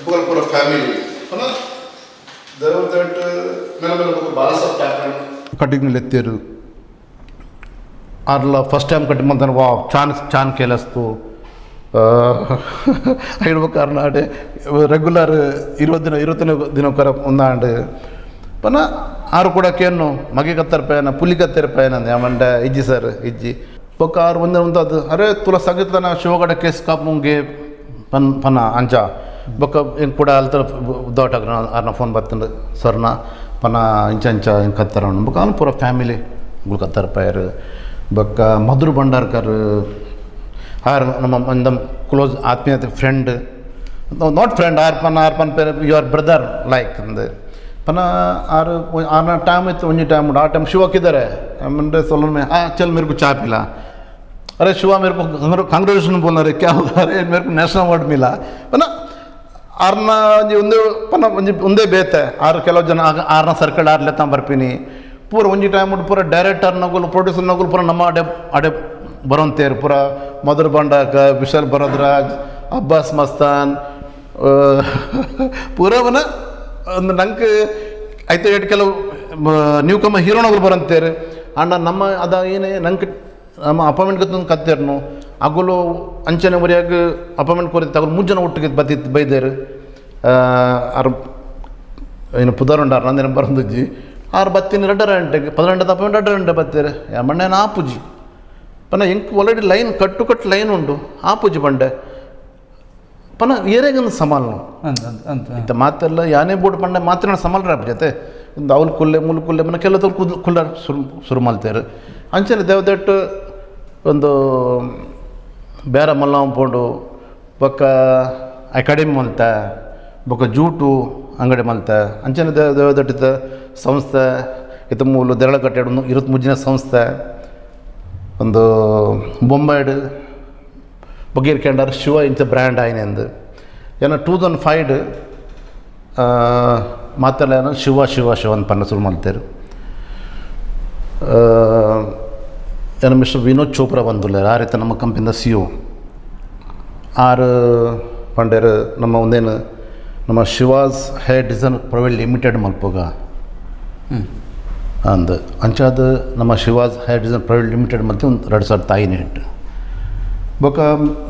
ಪೂರ ಫ್ಯಾಮಿಲಿ ಪುನಃ ದೇವರ ಮೇಲೆ ಮೇಲೆ ಬಾಲಾಸಾಬ್ ಠಾಕ್ರೆ ಕಟ್ಟಿಂಗ್ ಎತ್ತೇರು ಆರ್ಲ first time cutting ಮಂತಾನೆ ವಾ ಚಾನ್ ಚಾನ್ ಕೇಳಿಸ್ತು ಹೇಳ್ಬೇಕಾದ್ರೆ ರೆಗ್ಯುಲರ್ 20 ದಿನ 20 ದಿನ ಕರ ಒಂದಾಂಡು ಪನ ಆರು ಕೂಡ ಕೇನು ಮಗೆ ಕತ್ತರ್ಪಯನ ಪುಲಿ ಕತ್ತಿರ್ಪಯನ ಮಂಡ ಇಜ್ಜಿ ಸರ್ ಇಜ್ಜಿ ಬೊಕ್ಕ ಆರು ಒಂದೇ ಒಂದು ಅದು ಅರೆ ತುಲ ಸಗತನ ಶಿವಗಡ ಕೇಸ್ ಕಾಪುಂಗೆ ಪನ್ ಪನ ಅಂಚ ಬೊಕ್ಕ ಇಂಕ್ ಕೂಡ ಅಲ್ತ ಉದ್ದಾಟ ಆರ್ನ ಫೋನ್ ಬರ್ತಂಡು ಸರ್ನ ಪನ ಇಂಚ ಇಂಚ ಇಂಕ್ ಕತ್ತಾರ ಬೊಕ್ಕ ಅವ್ನು ಪೂರ ಫ್ಯಾಮಿಲಿ ಗುಳು ಕತ್ತಾರಪಾಯರು. ಬೊಕ್ಕ ಮಧುರ್ ಭಂಡಾರ್ಕರ್ ಆರ್ ನಮ್ಮ ಒಂದಮ್ ಕ್ಲೋಸ್ ಆತ್ಮೀಯತೆ friend, not friend, R ಪನ ಆರ್ ಪನ್ ಪೇರ್ your brother like ಅಂದು ಪನ ಆರು ಆರ್ನ ಟೈಮ್ ಇತ್ತು ಒಂಜಿ ಟೈಮ್ ಆ ಟೈಮ್ ಶಿವಕ್ಕಿದ್ದಾರೆ ಅಂದರೆ ಸೊಲ್ಲೊಮ್ಮೆ ಆ ಚಲ್ ಮೇರೆ ಚಾ ಪಿಲಾ, अरे शिवा मेरे को कांग्रेचुलेशन बोलना रे क्या होगा, अरे मेरे को ನ್ಯಾಷನಲ್ ಅವಾರ್ಡ್ ಮಿಲ್ಲ. ಪನ ಆರ್ನ ಒಂಜಿ ಒಂದೇ ಪನ ಒಂಜಿ ಒಂದೇ ಬೇತೆ ಆರು ಕೆಲವು ಜನ ಆರ್ನ ಸರ್ಕಲ್ ಆರ್ಲೆ ತಾ ಬರ್ಪಿನಿ ಪೂರ ಒಂಜಿ ಟೈಮ್ ಪೂರ ಡೈರೆಕ್ಟರ್ ನಗುಲು ಪ್ರೊಡ್ಯೂಸರ್ ನಗುಲು ಪೂರ ನಮ್ಮ ಅಡೆ ಅಡೆ ಬರೋಂತೇರು ಪೂರ ಮಧುರ್ ಭಂಡಾರ್ಕರ್, ವಿಶಾಲ್ ಭರದ್ವಾಜ್, ಅಬ್ಬಾಸ್ ಮಸ್ತಾನ್ ಪೂರವನ ಒಂದು ನಂಗೆ ಐತೆ ಏಟ್ ಕೆಲವು ನ್ಯೂ ಕಮ ಹೀರೋನಗಳು ಬರಂತೇರು. ಅಂಡ ನಮ್ಮ ಅದ ಏನೇ ನಂಗೆ ನಮ್ಮ ಅಪಾಯಿಂಟ್ಮೆಂಟ್ ಗೊತ್ತೊಂದು ಕತ್ತೇರ್ನು ಅಗುಲು ಅಂಚನೆ ಮರಿಯಾಗ ಅಪಾಯಿಂಟ್ಮೆಂಟ್ ಕೊರಿತ್ತು ಅಗುಲು ಮೂರು ಜನ ಒಟ್ಟಿಗೆ ಬತ್ತಿತ್ತು ಬೈದೇರು. ಆರು ಏನು ಪುದರುಂಡಾರ್ ನಂದೇನು ಬರಂದುಜ್ಜಿ ಆರು ಬತ್ತಿನ ರಡ್ಡರ ಗಂಟೆಗೆ 12 ಅಪಾಯಿಂಟ್ ರಡ್ಡರ ಗಂಟೆ ಬತ್ತೀರು ಮಣ್ಣೇನು ಆಪುಜಿ ಪನ ಎಂಕ್ ಆಲ್ರೆಡಿ ಲೈನ್ ಕಟ್ಟು ಕಟ್ಟು ಲೈನ್ ಉಂಡು ಆಪುಜಿ ಬಂಡೆ ಪನ ಏರೇಗಂದು ಸಮಾಲ್ನು ಅಂತ ಅಂತ ಅಂತ ಇಂಥ ಮಾತೆಲ್ಲ ಯಾನೇ ಬೋರ್ಡ್ ಪಂಡೆ ಮಾತ್ರ ಸಮಾಲ್ರ ಜೊತೆ ಒಂದು ಅವ್ಲು ಕುಲ್ಲೆ ಮುಲ್ ಕುಲ್ಲೆ ಮನ ಕೆಲವು ಕುದ್ ಕುಲ್ಲ ಶುರು ಶುರು ಮಲ್ತೇರು. ಅಂಚನೆ ದೇವದಟ್ಟು ಒಂದು ಬೇರೆ ಮಲ್ಲ ಪೋಂಡು ಬೊಕ್ಕ ಅಕಾಡೆಮಿ ಮಲ್ತ ಬೊಕ್ಕ ಜೂಟು ಅಂಗಡಿ ಮಲ್ತ ಅಂಚನೆ ದೇವದಟ್ಟಿತ ಸಂಸ್ಥೆ ಇತ್ತ ಮೂಲು ದೆರಳಕಟ್ಟೆ 23 ಸಂಸ್ಥೆ ಒಂದು ಬೊಂಬೈಡ್ ಬಗೀರ್ ಕೆಂಡರ್ ಶಿವ ಇಂಚ ಬ್ರ್ಯಾಂಡ್ ಆಯ್ನೆಂದು ಏನ 2005 ಮಾತೆಲ್ಲ ಏನೋ ಶಿವ ಶಿವ ಶಿವ ಅಂತ ಪನ್ನ ಶುರು ಮಾಡ್ತೇರು. ಏನೋ ಮಿಸ್ಟರ್ ವಿನೋದ್ ಚೋಪ್ರಾ ಬಂದುಲ್ಲಾರ ಆ ರೀತಿ ನಮ್ಮ ಕಂಪನಿದ ಸಿ ಒ ಆರು ಪಂಡೇರು ನಮ್ಮ ಒಂದೇನು ನಮ್ಮ Shivas hair design private limited ಮಲ್ಪೋಗ ಅಂದ್ ಅಂಚಾದ ನಮ್ಮ Shivas hair design private limited ಮಲ್ತಿ ಒಂದು 2008 ಬೊಕ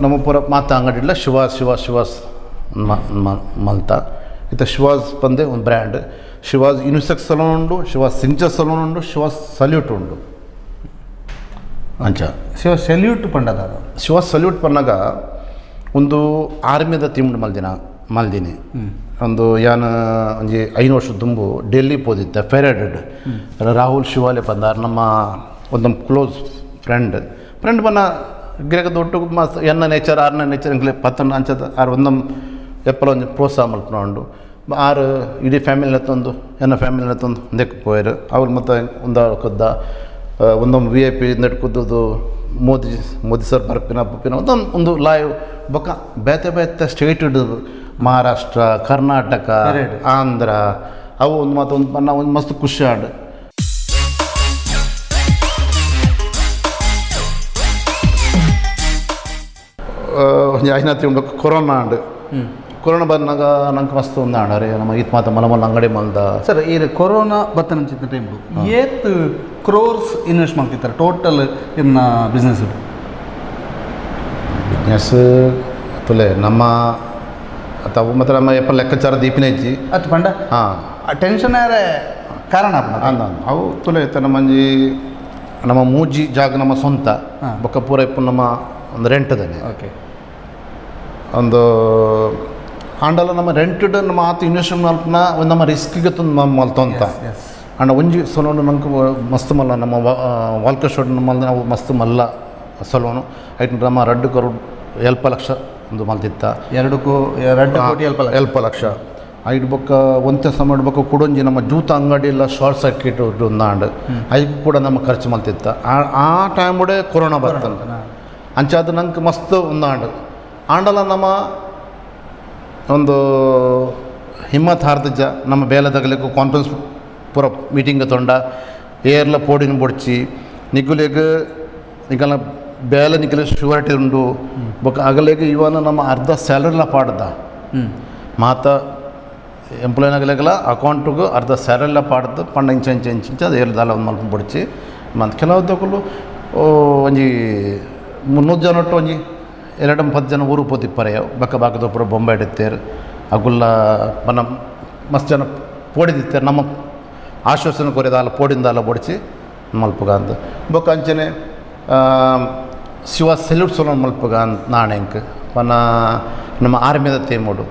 ನಮ್ಮ ಪೂರ ಮಾತ ಅಂಗಡಿ ಇಲ್ಲ ಶಿವಾಸ್ ಶಿವಾಸ್ ಶಿವಾಸ್ ಮಲ್ತ ಇತ್ತ ಶಿವಾಸ್ ಬಂದೆ ಒಂದು ಬ್ರ್ಯಾಂಡ್ ಶಿವಾಸ್ ಯೂನಿಸೆಕ್ಸ್ ಸಲೂನ್ ಉಂಡು, ಶಿವಾಸ್ ಸಿಂಚರ್ ಸಲೂನ್ ಉಂಡು, ಶಿವಾಸ್ ಸಲ್ಯೂಟ್ ಉಂಡು. ಅಂಚ ಶಿವ ಸೆಲ್ಯೂಟ್ ಪಂಡದ ಅದು ಶಿವಾಸ್ ಸಲ್ಯೂಟ್ ಪನ್ನಾಗ ಒಂದು ಆರ್ಮಿದ ತಿಂಡು ಮಲ್ದಿನ ಮಲ್ದಿನಿ ಒಂದು ಯಾನ ಒಂಜಿ 5 ವರ್ಷ ದುಂಬು ಡೆಲ್ಲಿ ಪೋದಿತ್ತೆ ಫೆರೆಡೆಡ್ ರಾಹುಲ್ ಶಿವಾಲೆ ಬಂದಾರ ನಮ್ಮ ಒಂದು close friend friend ಬನ್ನ ಗಿರಕ ದೊಡ್ಡ ಮಸ್ತ್ ಎನ್ನ ನೇಚರ್ ಆರ್ನ ನೇಚರ್ ಇಂಗ್ಲೆ ಪತ್ತನ ಅಂಚದ ಆರ್ ಒಂದಮ್ ಎಪ್ಪಲ ಒಂಜಿ ಪ್ರೋತ್ಸಾಹ ಮಲ್ಪನ ಉಂಡು ಆರು ಇಡೀ ಫ್ಯಾಮಿಲಿನ ತಂದು ಎನ್ನ ಫ್ಯಾಮಿಲಿನ ತಂದು ಒಂದಕ್ಕೆ ಪೋಯರು ಅವ್ರು ಮತ್ತು ಒಂದ ಕುದ್ದ ಒಂದೊಂದು V I P ನೆಟ್ ಕುದ್ದದು ಮೋದಿ ಮೋದಿ ಸರ್ ಬರ್ಪಿನ ಬಪ್ಪಿನ ಒಂದೊಂದು ಒಂದು ಲೈವ್ ಬೊಕ್ಕ ಬೇತೆ ಬೇತೆ ಸ್ಟೇಟ್ ಹಿಡಿದು ಮಹಾರಾಷ್ಟ್ರ ಕರ್ನಾಟಕ ಆಂಧ್ರ ಅವು ಒಂದು ಮಾತು ಒಂದು ನಾವು ಒಂದು ಮಸ್ತ್ ಖುಷಿ ಆಡ್. ಒಂಜಿ ಐನ ತಿಂಗಳು ಕೊರೋನಾ ಆಂಡ್ ಕೊರೋನಾ ಬಂದಾಗ ನಂಗೆ ಮಸ್ತ್ ಒಂದು ಆಂಡ್ ಅರೆ ನಮ್ಮ ಈತ್ ಮಾತ ಮಲ ಮಲ್ಲ ಅಂಗಡಿ ಮಲ್ದ. ಸರ್ ಈ ಕೊರೋನಾ ಬತ್ತನಂಚಿನ ಟೈಮ್ ಏತ್ ಕ್ರೋರ್ಸ್ ಇನ್ವೆಸ್ಟ್ ಮಾಡ್ತಿರ್ತಾರೆ ಟೋಟಲ್ ಇನ್ನ ಬಿಸ್ನೆಸ್? ಬಿಸ್ನೆಸ್ ತುಲೆ ನಮ್ಮ ತಾವು ಮತ್ತು ನಮ್ಮ ಎಪ್ಪ ಲೆಕ್ಕಾಚಾರ ದೀಪಿನ ಇಜ್ಜಿ. ಅತ್ ಪಂಡ ಹಾಂ ಟೆನ್ಷನ್ ಯಾರೇ ಕಾರಣ ಆಪುಂಡು. ಅಂದ ಅವು ತುಲೆ ಇತ್ತ ನಮ್ಮಂಜಿ ನಮ್ಮ ಮೂಜಿ ಜಾಗ ನಮ್ಮ ಸ್ವಂತ ಬೊಕ್ಕ ಪೂರ ಇಪ್ಪು ನಮ್ಮ ಒಂದು ರೆಂಟ್ ದನೆ. ಓಕೆ ಒಂದು ಆಂಡಲ ನಮ್ಮ ರೆಂಟೆಡ್ ನಮ್ಮ ಆತ ಇನ್ವೆಸ್ಟ್ಮೆಂಟ್ ಮಲ್ಪನ ಒಂದು ನಮ್ಮ ರಿಸ್ಕಿಗೆ ತಂದು ನಮ್ಮ ಮಲ್ತೊಂತ. ಎಸ್ ಅಂಡ ಒಂಜಿ ಸಲೂನ್ ನಂಗೆ ಮಸ್ತ್ ಮಲ್ಲ ನಮ್ಮ ವಾಲ್ಕೇಶ್ವರ ಮಲ್ಲ ನಾವು ಮಸ್ತ್ ಮಲ್ಲ ಸಲೂನು ಐಟ್ ನಮ್ಮ 2 ಕರೋಡ್ ಎಲ್ಪ ಲಕ್ಷ ಒಂದು ಮಲ್ತಿತ್ತ. 2 ಕೋಟಿ ಅಲ್ಪ ಲಕ್ಷ. ಎಲ್ಪ ಲಕ್ಷ ಐಟ್ ಬೊಕ್ಕ ಒಂತೆ ಸಮಯ ಬೊಕ್ಕ ಕುಡೊಂಜಿ ನಮ್ಮ ಜೂತ ಅಂಗಡಿ ಎಲ್ಲ ಶಾರ್ಟ್ ಸರ್ಕ್ಯೂಟ್ ಉಂದಾಂಡ್ ಐಕ್ ಕೂಡ ನಮ್ಮ ಖರ್ಚು ಮಲ್ತಿತ್ತ. ಆ ಟೈಮ್ ಕೊರೋನಾ ಬರ್ತಂತ ಅಂಚಾದ ನಂಗೆ ಮಸ್ತ್ ಉಂದಾಂಡ್ ಆಂಡಲ ನಮ್ಮ ಒಂದು ಹಿಮ್ಮತ್ ಹಾರ್ದಜ್ಜ ನಮ್ಮ ಬೇಲೆದಗಲಿಕ್ಕೆ ಕಾನ್ಫರೆನ್ಸ್ ಪೂರ ಮೀಟಿಂಗ್ ತೊಂಡ ಏರ್ಲ ಪೋಡಿನ ಬೊಡ್ಚಿ ನಿಗುಲೆಗ್ ನಿಗಲ ಬೇಲೆ ನಿಗಲ ಶ್ಯೂರಿಟಿ ಉಂಡು ಬೊಕ್ಕ ಅಗಲೆಗ್ ಇವನ ನಮ್ಮ ಅರ್ಧ ಸ್ಯಾಲರಿಲ ಪಾಡ್ದ ಮಾತ ಎಂಪ್ಲಾಯ್ನಾಗಲೆಗಲ ಅಕೌಂಟಿಗೆ ಅರ್ಧ ಸ್ಯಾಲರಿಲ ಪಾಡ್ದು ಪಂಡ ಇಂಚ ಇಂಚ ಇಂಚ ಇಂಚ ಅದು ಏರ್ಲ ದಾಲ ಒಂದು ಮಲ್ಪ ಬೊಡ್ಚಿ ಮತ್ತು ಕೆಲವು ಒಂಜಿ 300 ಜನ ಒಟ್ಟು ಒಂಜಿ 2-10 ಜನ ಊರು ಪೋತಿಪ್ಪರೆ ಬಕ್ಕ ಬಾಕದೊಬ್ಬರು ಬೊಂಬೆ ಇಡುತ್ತೇರು ಅಗುಲ್ಲ ಮನ ಮಸ್ತ್ ಜನ ಪೋಡಿದಿತ್ತೇರು ನಮ್ಮ ಆಶ್ವಾಸನೆ ಕೊರಿದಾಲ ಪೋಡಿಂದಾಲ ಬೊಡ್ಚಿ ಮಲ್ಪುಗ ಅಂದ್. ಬೊಕ್ಕ ಅಂಚನೆ ಶಿವ ಸೆಲ್ಯೂಟ್ ಸೊಲೋನ್ ಮಲ್ಪುಗ ನಾಣೆಂಕ್ ಪನ ನಮ್ಮ ಆರ್ಮಿದ ತೇಮುಡು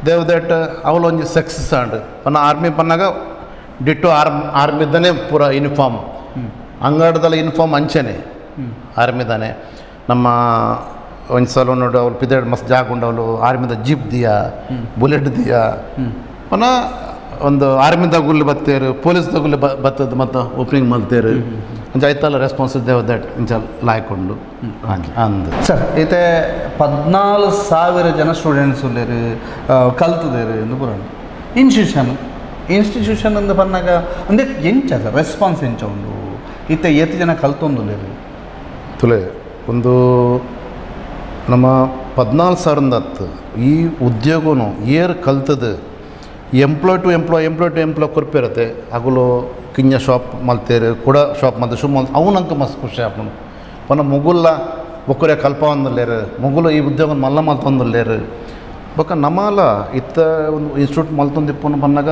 ದೇವದೇಟ್ ಅವಲೊಂಜಿ ಒಂಜಿ ಸಕ್ಸಸ್ ಆಂಡ್. ಪನ ಆರ್ಮಿ ಪನ್ನಾಗ ಡಿಟ್ಟೋ ಆರ್ಮಿದನೇ ಪೂರ ಯೂನಿಫಾರ್ಮ್, ಅಂಗಡದಲ್ಲ ಯೂನಿಫಾರ್ಮ್ ಅಂಚನೆ ಆರ್ಮಿದಾನೆ. ನಮ್ಮ ಒಂಜಿ ಸಲೂನ್ ಅವಳು ಪಿದೆಡ್ ಮಸ್ತ್ ಜಾಗ ಉಂಡವಳು ಆರ್ಮಿದ ಜೀಪ್ ದಿಯಾ, ಬುಲೆಟ್ ದಿಯಾ. ಪನ ಒಂದು ಆರ್ಮಿದ ಗುಲ್ಲು ಬತ್ತೇರು, ಪೊಲೀಸ್ ಗುಲ್ಲು ಬತ್ತದ ಮತ್ತು ಓಪನಿಂಗ್ ಮಲ್ತೇರು. ಅಂಚ ಐತಲ್ಲ ರೆಸ್ಪಾನ್ಸ್ ದೇವದೇಟ್ ಇಂಚ ಲಾಯ್ಕ್ ಉಂಡು ಅಂದ್. ಸರ್, ಇತ್ತೆ 14,000 ಜನ ಸ್ಟೂಡೆಂಟ್ಸ್ ಉಲ್ಲೇರು, ಕಲ್ತದೇರು ಎಂದು ಪೂರ. ಇನ್ಸ್ಟಿಟ್ಯೂಷನ್ ಅಂದು ಪನ್ನಾಗ ಅಂದೆ ಎಂಚ ಸರ್ ರೆಸ್ಪಾನ್ಸ್ ಎಂಚ ಉಂಡು? ಇತ್ತೆ ಏತ್ ಜನ ಕಲ್ತೊಂದುಲ್ಲೇರು? ತುಲೆ, ಒಂದು ನಮ್ಮ 14,000 ಹತ್ತು ಈ ಉದ್ಯೋಗನು ಏರ್ ಕಲ್ತದ employ to employ, employ to employ ಕೊರ್ಪಿರತ್ತೆ. ಅಗುಲು ಕಿಂಜ ಶಾಪ್ ಮಲ್ತೇರು, ಕೂಡ ಶಾಪ್ ಮಲ್ತೆ ಶು ಮಲ್ ಅವು ನಂಗೆ ಮಸ್ತ್ ಖುಷಿ ಆಪುಂಡು. ಪಂಡ ಮುಗುಲ್ಲ ಬೊಕ್ಕರೆ ಕಲ್ಪವಂದುಲ್ಲೇರು, ಮುಗುಲು ಈ ಉದ್ಯೋಗ ಮಲ್ಲ ಮಲ್ತೊಂದುಲ್ಲೇರು. ಬೊಕ್ಕ ನಮ್ಮಲ ಇತ್ತ ಒಂದು ಇನ್ಸ್ಟಿಟ್ಯೂಟ್ ಮಲ್ತೊಂದಿಪ್ಪುನು ಪನ್ನಗ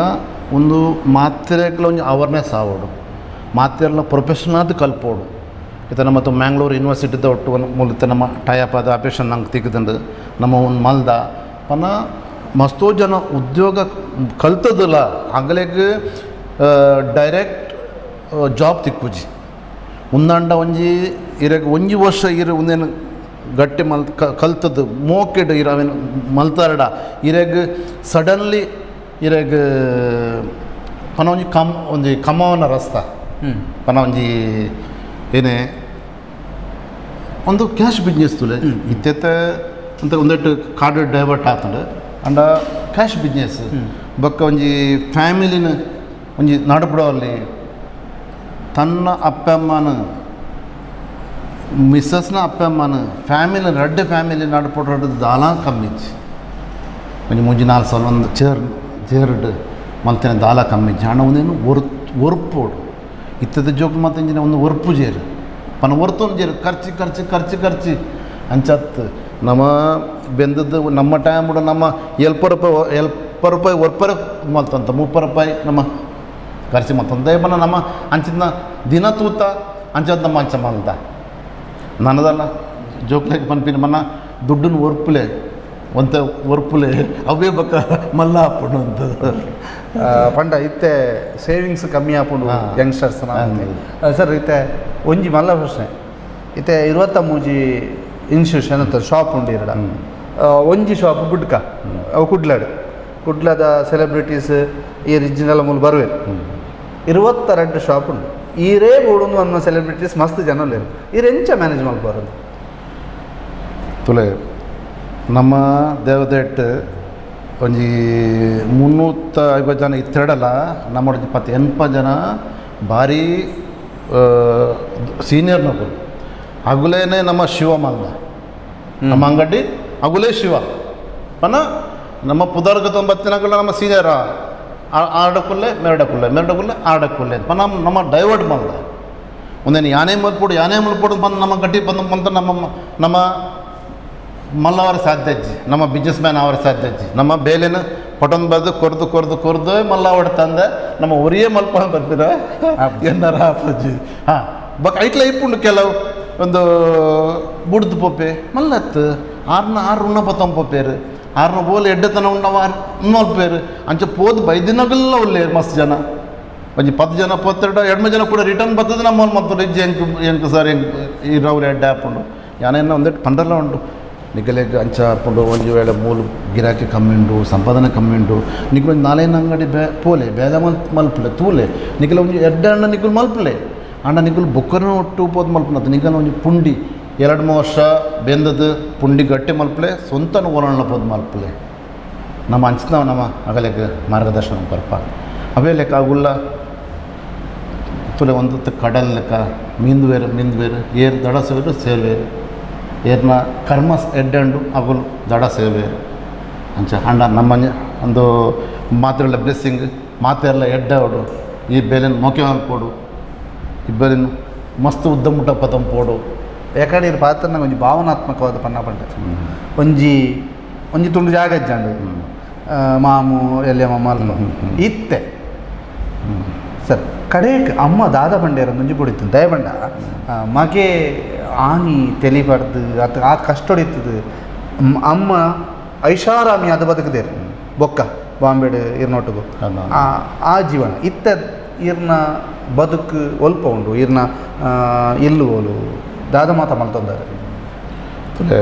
ಒಂದು ಮಾತ್ರೆಗ್ಲ ಒಂಜಿ ಅವೇರ್ನೆಸ್ ಆವೊಡು, ಮಾತೆರ್ಲ ಪ್ರೊಫೆಷನಲ್ ಆದ್ ಕಲ್ಪೋಡು. ಇತ್ತ ನಮ್ಮ ಮ್ಯಾಂಗ್ಳೂರು ಯೂನಿವರ್ಸಿಟಿದ ಒಟ್ಟು ಒಂದು ಮೂಲ ನಮ್ಮ ಟೈಅಪ್ ಆದ ಆಪರೇಷನ್ ನಂಗೆ ತಿಕ್ಕುದುಂಡು. ನಮ್ಮ ಒಂದು ಮಲ್ದ ಪನ ಮಸ್ತೋ ಜನ ಉದ್ಯೋಗ ಕಲ್ತದಲ್ಲ, ಅಗಲೆಗ್ ಡೈರೆಕ್ಟ್ ಜಾಬ್ ತಿಕ್ಕುಜಿ. ಉಂದಾಂಡ ಒಂಜಿ ಇರೆಗ್ ಒಂಜಿ ವರ್ಷ ಇರು ಒಂದೇನು ಗಟ್ಟಿ ಮಲ್ ಕಲ್ತದ್ದು ಮೋಕೆಡ್ ಇರ ಅವೇನು ಮಲ್ತಾರಡ ಇರೆಗ್ ಸಡನ್ಲಿ ಇರೆಗ್ ಪನ ಒಂಜಿ ಕಮ್ ಒಂಜಿ ಕಮಾವನ ರಸ್ತ ಪನ ಒಂಜಿ ಏನೇ ಒಂದು ಕ್ಯಾಶ್ ಬಿಸ್ನೆಸ್ ತುಲೆ. ಇತ್ತೆತ್ತ ಅಂತ ಒಂದೆಟ್ಟು ಕಾರ್ಡ್ ಡೈವರ್ಟ್ ಆತಂಡು and cash business. ಬೊಕ್ಕ ಒಂಜಿ ಫ್ಯಾಮಿಲಿನ ಒಂಜಿ ನಡುಬಿಡೋಲ್ಲಿ ತನ್ನ ಅಪ್ಪ ಅಮ್ಮನ, ಮಿಸ್ಸಸ್ನ ಅಪ್ಪ ಅಮ್ಮನ ಫ್ಯಾಮಿಲಿ, ರಡ್ಡ್ ಫ್ಯಾಮಿಲಿ ನಡುಪುಡ್ರಡ್ದು ದಾಲ ಕಮ್ಮಿಜ್ಜಿ. ಒಂಜಿ ಮೂಜಿ ನಾಲ್ ಸಲ ಒಂದು ಚೇರ್ ಚೇರ್ಡ್ ಮಲ್ತಿನ ದಾಲ ಕಮ್ಮಿಜ್ಜಿ. ಆಂಡ ಒಂದೇನು ಒರ್ಪೋಡು ಇತ್ತದ ಜೋಕು ಮತ್ತು ಇಂಜಿನ ಒಂದು ಒರ್ಪು ಜೇರು ಪನ ಒರ್ತೊಂದು ಜೇರು ಖರ್ಚು ಖರ್ಚು ಖರ್ಚು ಖರ್ಚು ಅಂಚತ್ತು. ನಮ್ಮ ಬೆಂದದ್ದು ನಮ್ಮ ಟೈಮ್ ನಮ್ಮ ಎಲ್ಪ ರೂಪಾಯಿ ಎಲ್ಪ ರೂಪಾಯಿ ಒರ್ಪರ ಮಲ್ತಂತ 30 ರೂಪಾಯಿ ನಮ್ಮ ಖರ್ಚು ಮಲ್ತಂತ. ದಯಪನ ನಮ್ಮ ಅಂಚಿನ ದಿನ ತೂತ ಅಂಚದ ನಮ್ಮ ಅಂಚ ಮಲ್ದ ನನ್ನದಲ್ಲ ಜೋಕ್ಲೆಗ್ ಪನ್ಪಿನ ಮನ್ನ ದುಡ್ಡನ್ನು ಒರ್ಪುಲೆ ಒಂತ ಒರ್ಪುಲೆ ಅವೇ ಬಕ್ಕ ಮಲ್ಲ ಆಪುಂಡು ಅಂತ. ಪಂಡ ಇತ್ತೆ ಸೇವಿಂಗ್ಸ್ ಕಮ್ಮಿ ಆಪುಂಡು ಯಂಗ್ಸ್ಟರ್ಸ್. ಸರ್, ಇತ್ತೆ ಒಂಜಿ ಮಲ್ಲ ಪ್ರಶ್ನೆ. ಇತ್ತೆ 23 ಇನ್ಸ್ಟಿಟ್ಯೂಷನ್ ಅಂತ ಶಾಪ್ ಉಂಡು ಇರಡ. ಒಂಜಿ ಶಾಪ್ ಬುಡ್ಕ, ಅವು ಕುಡ್ಲಾಡು, ಕುಡ್ಲದ ಸೆಲೆಬ್ರಿಟೀಸ್ ಈ ರಿಜಿನಲ್ ಮೂಲ ಬರುವೆ. 22 ಶಾಪ್ ಉಂಡು. ಈರೇ ಬೋಡುಂದು ಅನ್ನ ಸೆಲೆಬ್ರಿಟೀಸ್ ಮಸ್ತ್ ಜನ ಉಲ್ಲೆರ್. ಈರ್ ಎಂಚ ಮ್ಯಾನೇಜ್ ಮಲ್ಪುವರ್? ತುಲೆ, ನಮ್ಮ ದೇವದೇಟ್ ಒಂಜಿ 350 ಜನ ಇತ್ತೆರಡಲ್ಲ, ನಮ್ಮ ಒಂಜಿ ಪತ್ತು ಎನ್ಪ ಜನ ಭಾರಿ ಸೀನಿಯರ್ ನಕುಲು. ಅಗುಲೇನೆ ನಮ್ಮ ಶಿವ ಮಲ್ದ ನಮ್ಮ ಅಂಗಡಿ ಅಗುಲೇ ಶಿವ ಪನ ನಮ್ಮ ಪುದರ್ಗ ತೊಂಬತ್ತಿನಗಳ ನಮ್ಮ ಸೀನಿಯರ್ ಆಡಕುಲ್ಲೆ ಮೆರಡಕುಲ್ಲೆ ಮೆರಡಕುಲ್ಲೆ ಆಡಕುಲ್ಲೆ ಪನ ನಮ್ಮ ಡೈವರ್ಟ್ ಮಲ್ದ ಒಂದೇನು ಯಾನೇ ಮಲ್ಪೊಡು ಯಾನೇ ಮಲ್ಪೊಡು ಬಂದು ನಮ್ಮ ಗಟ್ಟಿ ಬಂದು ಬಂತ ನಮ್ಮ ನಮ್ಮ ಮಲ್ಲವರ ಸಾಧ್ಯ ಅಜ್ಜಿ, ನಮ್ಮ ಬಿಸ್ನೆಸ್ ಮ್ಯಾನ್ ಅವರ ಸಾಧ್ಯ ಅಜ್ಜಿ. ನಮ್ಮ ಬೇಲೆನ ಪಟೊಂದು ಬರೆದು ಕೊರ್ದು ಕೊರ್ದು ಕೊರ್ದು ಮಲ್ಲ ತಂದೆ ನಮ್ಮ ಒರಿಯೇ ಮಲ್ಪ ಬರ್ತೀರ ಎನ್ನಾರ ಅಪ್ಪಾಜಿ. ಹಾಂ, ಬಕ್ ಐಟ್ಲ ಇಪ್ಪುಂಡು ಕೆಲವು ಒಂದು ಬುಡ್ದು ಪೋಪೆ ಮಲ್ಲತ್ತು ಆರ್ನ ಆರು ಉಣ್ಣ ಪತ್ತೊಂದು ಪೋಪೇರು ಆರ್ನ ಬೋಲ್ ಎಡ್ಡೆತನ ಉಣ್ಣವ ಆರು ಮಲ್ಪೇರು. ಅಂಚ ಪೋದು ಬೈದಿನಗಲ್ಲ ಒಲ್ಲೇರು ಮಸ್ತ್ ಜನ. ಒಂಜಿ 10 ಜನ ಪೋತ್ತೆರಡು ಎಡ್ಮ ಜನ ಕೂಡ ರಿಟರ್ನ್ ಬರ್ತದೆ. ನಮ್ಮ ಮಲ್ಪರು ಇಜ್ಜಿ ಎಂಕ್ ಎಂಕ್ ಸರ್ ಎಂಕ್ ಈ ರೌಲ್ ಎಡ್ಡೆ ಆಪುಂಡು ಯಾನೇನ ಒಂದೆಟ್ಟು ಪಂಡರ್ಲ ಉಂಡು. ನಿಗಲೆಗ್ ಅಂಚ ಆಪುಂಡು. ಒಂಜಿ ವೇಳೆ ಮೂಲು ಗಿರಾಕಿ ಕಮ್ಮಿ ಉಂಡು, ಸಂಪಾದನೆ ಕಮ್ಮಿ ಉಂಡು, ನಿಗುಲು ಒಂಜಿ ನಾಲೈನ್ ಅಂಗಡಿ ಬೇ ಪೋಲೆ ಬೇಲೆ ಮಲ್ಪಲೆ ತೂಲೆ. ನಿಗಲ ಒಂಜಿ ಎಡ್ಡೆ ಅಣ್ಣ ನಿಗುಲು ಮಲ್ಪಲೆ ಆಂಡ ನಿಗುಲು ಬೊಕ್ಕನ ಒಟ್ಟು ಪೋದು ಮಲ್ಪುನತ್ತು. ನಿಗಲ ಒಂಜಿ ಪುಂಡಿ 2-3 ವರ್ಷ ಬೆಂದದ್ದು ಪುಂಡಿ ಗಟ್ಟಿ ಮಲ್ಪಲೆ, ಸ್ವಂತನ ಓಲಣ್ಣ ಪೋದು ಮಲ್ಪಲೆ. ನಮ್ಮ ಅಂಚಿನ ನಮ್ಮ ಅಗಲೆಗ್ ಮಾರ್ಗದರ್ಶನ ಕೊರ್ಪ. ಅವೇ ಲೆಕ್ಕ ಆಗುಲ್ಲ. ತುಲೆ ಒಂದು ಕಡಲ್ ಲೆಕ್ಕ ಮೀಂದು ಬೇರೆ ಮೀಂದು ಬೇರೆ ಏರ್ ದಡ ಸೇರು ಸೇರ್ವೇರು ಏರ್ನ ಕರ್ಮ ಎಡ್ಡೆ ಅಗುಲು ದಡ ಸೇರ್ವೇರು ಅಂಚ. ಅಂಡ ನಮ್ಮ ಒಂದು ಮಾತೆಲ್ಲ ಬ್ಲೆಸ್ಸಿಂಗ್, ಮಾತೆಲ್ಲ ಎಡ್ಡೆ ಅವಡು. ಈ ಬೇಲೆನ ಮೋಕೆ ಮಲ್ಪೊಡು, ಇಬ್ಬರಿನ ಮಸ್ತ್ ಉದ್ದ ಮುಟ್ಟ ಪತಂಪೋಡು. ಯಾಕಂದ್ರೆ ಇರ್ ಪಾತ್ರ ಒಂಜಿ ಭಾವನಾತ್ಮಕವಾದ ಪನ್ನ ಪಂಡ ಒಂಜಿ ಒಂಜಿ ತುಂಡು ಜಾಗ ಇಜ್ಜಾಂಡು ಮಾಮು ಎಲ್ಯ ಮಾಮ ಅಲ್ಪ ಇತ್ತೆ Sir ಕಡೆಕ್ ಅಮ್ಮ ದಾದ ಬಂಡೇರ ಮುಂಜಿ ಪುಡಿತು ದಯಬಂಡ ಮಗೆ ಆನಿ ತೆಲಿಬಾರ್ದು ಅತ್ ಆ ಕಷ್ಟೊಡಿತ್ತದು ಅಮ್ಮ ಐಷಾರಾಮಿ ಅದು ಬದುಕದೇರು ಬೊಕ್ಕ ಬಾಂಬೆಡ್ ಇರ್ನೋಟುಗು. ಅಲ್ಲ. ಆ ಆ ಜೀವನ ಇತ್ತ ಇರ್ನ ಬದುಕು ಒಲ್ಪ ಉಂಡು ಇರ್ನ ಇಲ್ಲು ಓಲು ದಾದ ಮಾತ ಮಲ್ತೊಂದಾರೆ. ತುಲೆ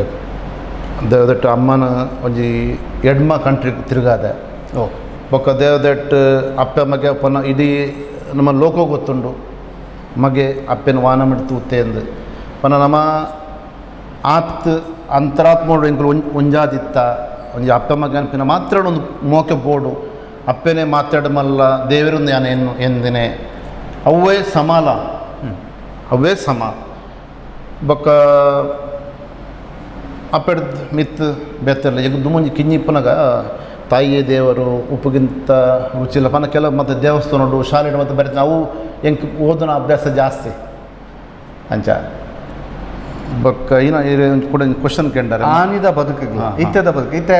ದೇವದಟ್ಟು ಅಮ್ಮನ ಒಂಜಿ ಎಡ್ಮ ಕಂಟ್ರಿ ತಿರುಗಾದೆ. ಓ. ಬೊಕ್ಕ ದೇವದಟ್ಟು ಅಪ್ಪೆ ಮಗೆ ಪೊನ ಇಡೀ ನಮ್ಮ ಲೋಕ ಗೊತ್ತುಂಡು ಮಗೆ ಅಪ್ಪೆನ ವಾನ ಮಿಡ್ತು ಉತ್ತೇಂದು ಪನ ನಮ್ಮ ಆಪ್ತ ಅಂತರಾತ್ಮೋಡು ಎಂಕುಲು ಒಂಜಾದಿತ್ತ ಒಂಜಿ ಅಪ್ಪೆ ಮಗೆ ಅನ್ಪಿನ ಮಾತ್ರ ಒಂದು ಮೋಕೆ ಬೋಡು ಅಪ್ಪೆನೆ ಮಾತಾಡ ಮಲ್ಲ ದೇವರೊಂದು ಯಾನ ಎನ್ನು ಎಂದಿನೇ ಅವೇ ಸಮಾಲ ಅವೇ ಸಮ. ಬೊಕ್ಕ ಅಪ್ಪೆಡ್ದು ಮಿತ್ ಬೆತ್ತಲ್ಲ ಈಗ ದುಮುಂಜಿ ಕಿഞ്ഞಿಪ್ಪನಗ ತಾಯಿಯೇ ದೇವರು ಉಪ್ಪುಗಿಂತ ರುಚಿಲ್ಲ ಪನ ಕೆಲವು ಮತ್ತು ದೇವಸ್ಥಾನ ಶಾಲೆ ಮತ್ತು ಬರೀ ನಾವು ಎಂಕ್ ಓದನ ಅಭ್ಯಾಸ ಜಾಸ್ತಿ ಅಂಚ. ಬೊಕ್ಕ ಇನ್ನ ಕೂಡ ಕ್ವಶನ್ ಕೇಂಡಾರೆ. ಆನಿದ ಬದುಕು ಹಾ, ಹಾ. ಇತ್ತೆದ ಬದುಕು ಇತ್ತೆ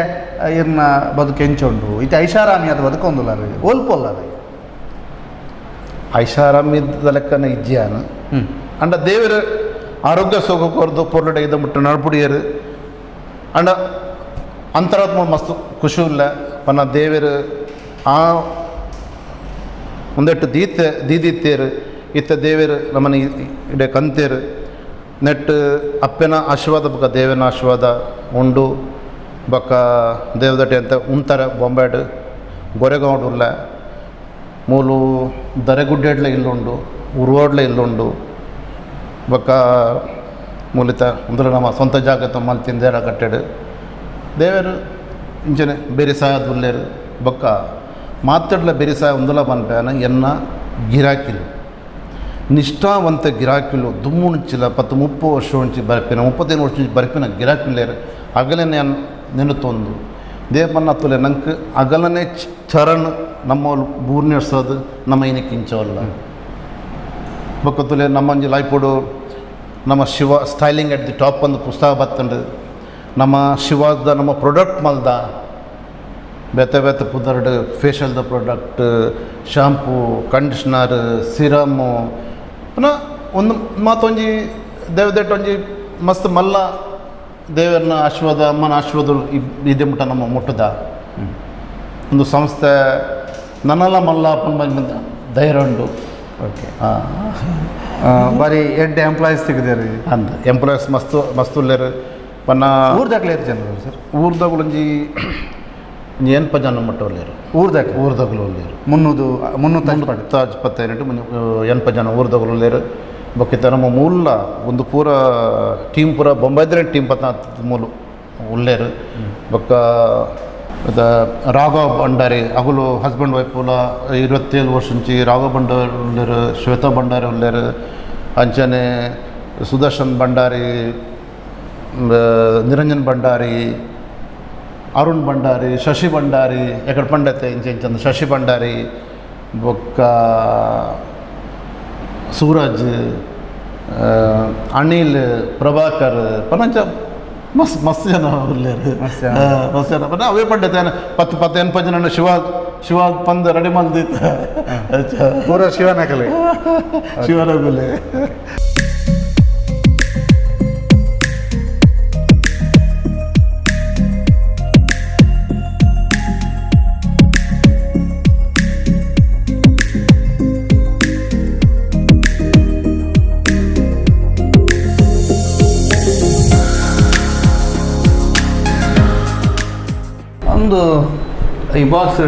ಇರ್ನ ಬದುಕು ಎಂಚುಂಡು ಇತ್ತೆ ಐಷಾರಾಮಿ ಅದು ಬದುಕೊಂದುಲ್ಲ ಒಲ್ಪೊಲ್ಲ. ಐಷಾರಾಮಿದ್ದ ಲೆಕ್ಕನ ಇಜ್ಜಿಯಾನ ಅಂಡ ದೇವರು ಆರೋಗ್ಯ ಸುಖ ಕೊರ್ದು ಪೊರ್ಲುಡೆ ಇದ್ದ ಮುಟ್ಟ ನಡ್ಪುಡಿಯರು ಅಂಡ ಅಂತರಾತ್ಮ ಮಸ್ತ್ ಖುಷಿ ಇಲ್ಲ ಪನ್ನ ದೇವರು ಆ ಒಂದೆಟ್ಟು ದೀತೆ ದೀದಿತ್ತೇರು ಇತ್ತ ದೇವರು ನಮ್ಮನೆ ಇಡೆ ಕಂತೇರು ನೆಟ್ ಅಪ್ಪನ ಆಶೀರ್ವಾದ ಬೊಕ್ಕ ದೇವನ ಆಶೀರ್ವಾದ ಉಂಡು. ಬೊಕ್ಕ ದೇವದಟ್ಟೆ ಅಂತ ಉಂತಾರೆ ಬೊಂಬಾಡ್ ಗೊರೆಗೌಡ್ ಉಲ್ಲ ಮೂಲು ದರೆಗುಡ್ಡೆಡ್ಲ ಇಲ್ಲುಂಡು ಉರುವಾಡ್ಲ ಇಲ್ಲುಂಡು. ಬೊಕ್ಕ ಮೂಲಿತ ಅಂದ್ರೆ ನಮ್ಮ ಸ್ವಂತ ಜಾಗತ ಮಲ್ತಿಂದೇರ ಕಟ್ಟೆಡು ದೇವರು ಇಂಚನೆ ಬೆರಿಸಾಯ ದುಲ್ಲೇರು. ಬೊಕ್ಕ ಮಾತಾಡ್ಲ ಬೆರಿಸಾಯ ಒಂದುಲ ಪನ್ಪೇನ ಎನ್ನ ಗಿರಾಕಿಲು ನಿಷ್ಠಾವಂತ ಗಿರಾಕಿಲು ದುಮ್ಮುಣಚಿಲ ಪತ್ತು 30 ವರ್ಷ ಉಂಚಿ ಬರ್ಪಿನ 35 ವರ್ಷ ಉಂಚಿ ಬರ್ಪಿನ ಗಿರಾಕಿಲ್ಲೇರು ಅಗಲನೆ ನೆನತೊಂದು ದೇವನ್ನ ತುಲೆ ನಂಗೆ ಅಗಲನೆ ಚರಣ್ ನಮ್ಮ ಬೂರ್ನೆಡ್ಸೋದು ನಮ್ಮ ಏನಕ್ಕೆ ಇಂಚವಲ್ಲ. ಬೊಕ್ಕ ತುಲೆ ನಮ್ಮಂಜಿ ಲೈಪುಡು ನಮ್ಮ Shiva styling at the top ಒಂದು ಪುಸ್ತಕ ಬತ್ತಂಡು ನಮ್ಮ ಶಿವದ ನಮ್ಮ ಪ್ರೊಡಕ್ಟ್ ಮಲ್ದ ಬೇತೆ ಬೇತೆ ಪುದರ್ಡ್ ಫೇಶಿಯಲ್ದ product shampoo conditioner serum ಪುನಃ ಒಂದು ಮಾತೊಂಜಿ ದೇವದೇಟ್ ಒಂಜಿ ಮಸ್ತ್ ಮಲ್ಲ ದೇವರನ್ನ ಆಶೀರ್ವಾದ ಅಮ್ಮನ ಆಶೀರ್ವಾದ ಇದೆ ಮುಟ್ಟ ನಮ್ಮ ಮುಟ್ಟದ ಒಂದು ಸಂಸ್ಥೆ ನನ್ನಲ್ಲ ಮಲ್ಲ ಅಪ್ಪನ ಧೈರ್ಯ ಉಂಡು. ಓಕೆ, ಬಾರಿ ಎಡ್ಡೆ ಎಂಪ್ಲಾಯೀಸ್ ಸಿಗದೇರಿ. ಅಂದ ಎಂಪ್ಲಾಯೀಸ್ ಮಸ್ತ್ ಮಸ್ತ್ ಉಲ್ಲೇರು ಪನ್ನ. ಊರ್ದಾಗ್ಲೇ ಎಷ್ಟು ಜನರು ಸರ್? ಊರ್ದಗುಲು ಒಂಜಿ ಒಂಜಿ ಎನ್ಪ ಜನ ಮಟ್ಟ ಉಲ್ಲೇರು. ಊರ್ದಾಗ್ಲೆ? ಊರ್ದಗುಲು ಉಲ್ಲೇರು. ಮುನ್ನೂದು ಮುನ್ನೂತ್ತ. ಮುನ್ನೂತ್ತ 28 ಎನ್ಪ ಜನ ಊರ್ದಗುಲು ಉಲ್ಲೇರು. ಬೊಕ್ಕ ನಮ್ಮ ಮೂಲ ಒಂದು ಪೂರ ಟೀಮ್ ಪೂರ ಬೊಂಬೈದ್ರೆ ಟೀಮ್ ಪತ್ತ ಮೂಲು ಉಲ್ಲೇರು. ಬೊಕ್ಕ ರಾಘವ ಭಂಡಾರಿ ಅಗುಲು ಹಸ್ಬೆಂಡ್ ವೈಫುಲ 27 ವರ್ಷ ఉంచి ರಾಘವ ಭಂಡಾರಿ ಉಲ್ಲೇರು, ಶ್ವೇತಾ ಭಂಡಾರಿ ಉಲ್ಲೇರು, ಅಂಚನೆ ಸುದರ್ಶನ್ ಭಂಡಾರಿ, ನಿರಂಜನ್ ಭಂಡಾರಿ, ಅರುಣ್ ಭಂಡಾರಿ, ಶಶಿ ಭಂಡಾರಿ ಎಕಡೆ ಪಂಡತೆ ಇಂಚ ಇಂಚ ಶಶಿ ಭಂಡಾರಿ, ಬೊಕ್ಕ ಸೂರಜ್, ಅನಿಲ್, ಪ್ರಭಾಕರ್ ಪನಂಚ ಮಸ್ತ್ ಮಸ್ತ್ ಜನ ಉಲ್ಲೇರು. ಮಸ್ತ್ ಜನ. ಮಸ್ತ್ ಜನ ಪನ ಅವೇ ಪಂಡತೆ ಪತ್ತು ಪತ್ತು ಎನ್ಪ ಜನ ಶಿವ ಶಿವ ಪಂದ್ ರೆಡಿ ಮಲ್ದಿತ್ತ. ಪೂರ ಶಿವನಕಲೆ. ಶಿವನಗುಲೆ. ಒಂದು ಈ ಬಾಕ್ಸ್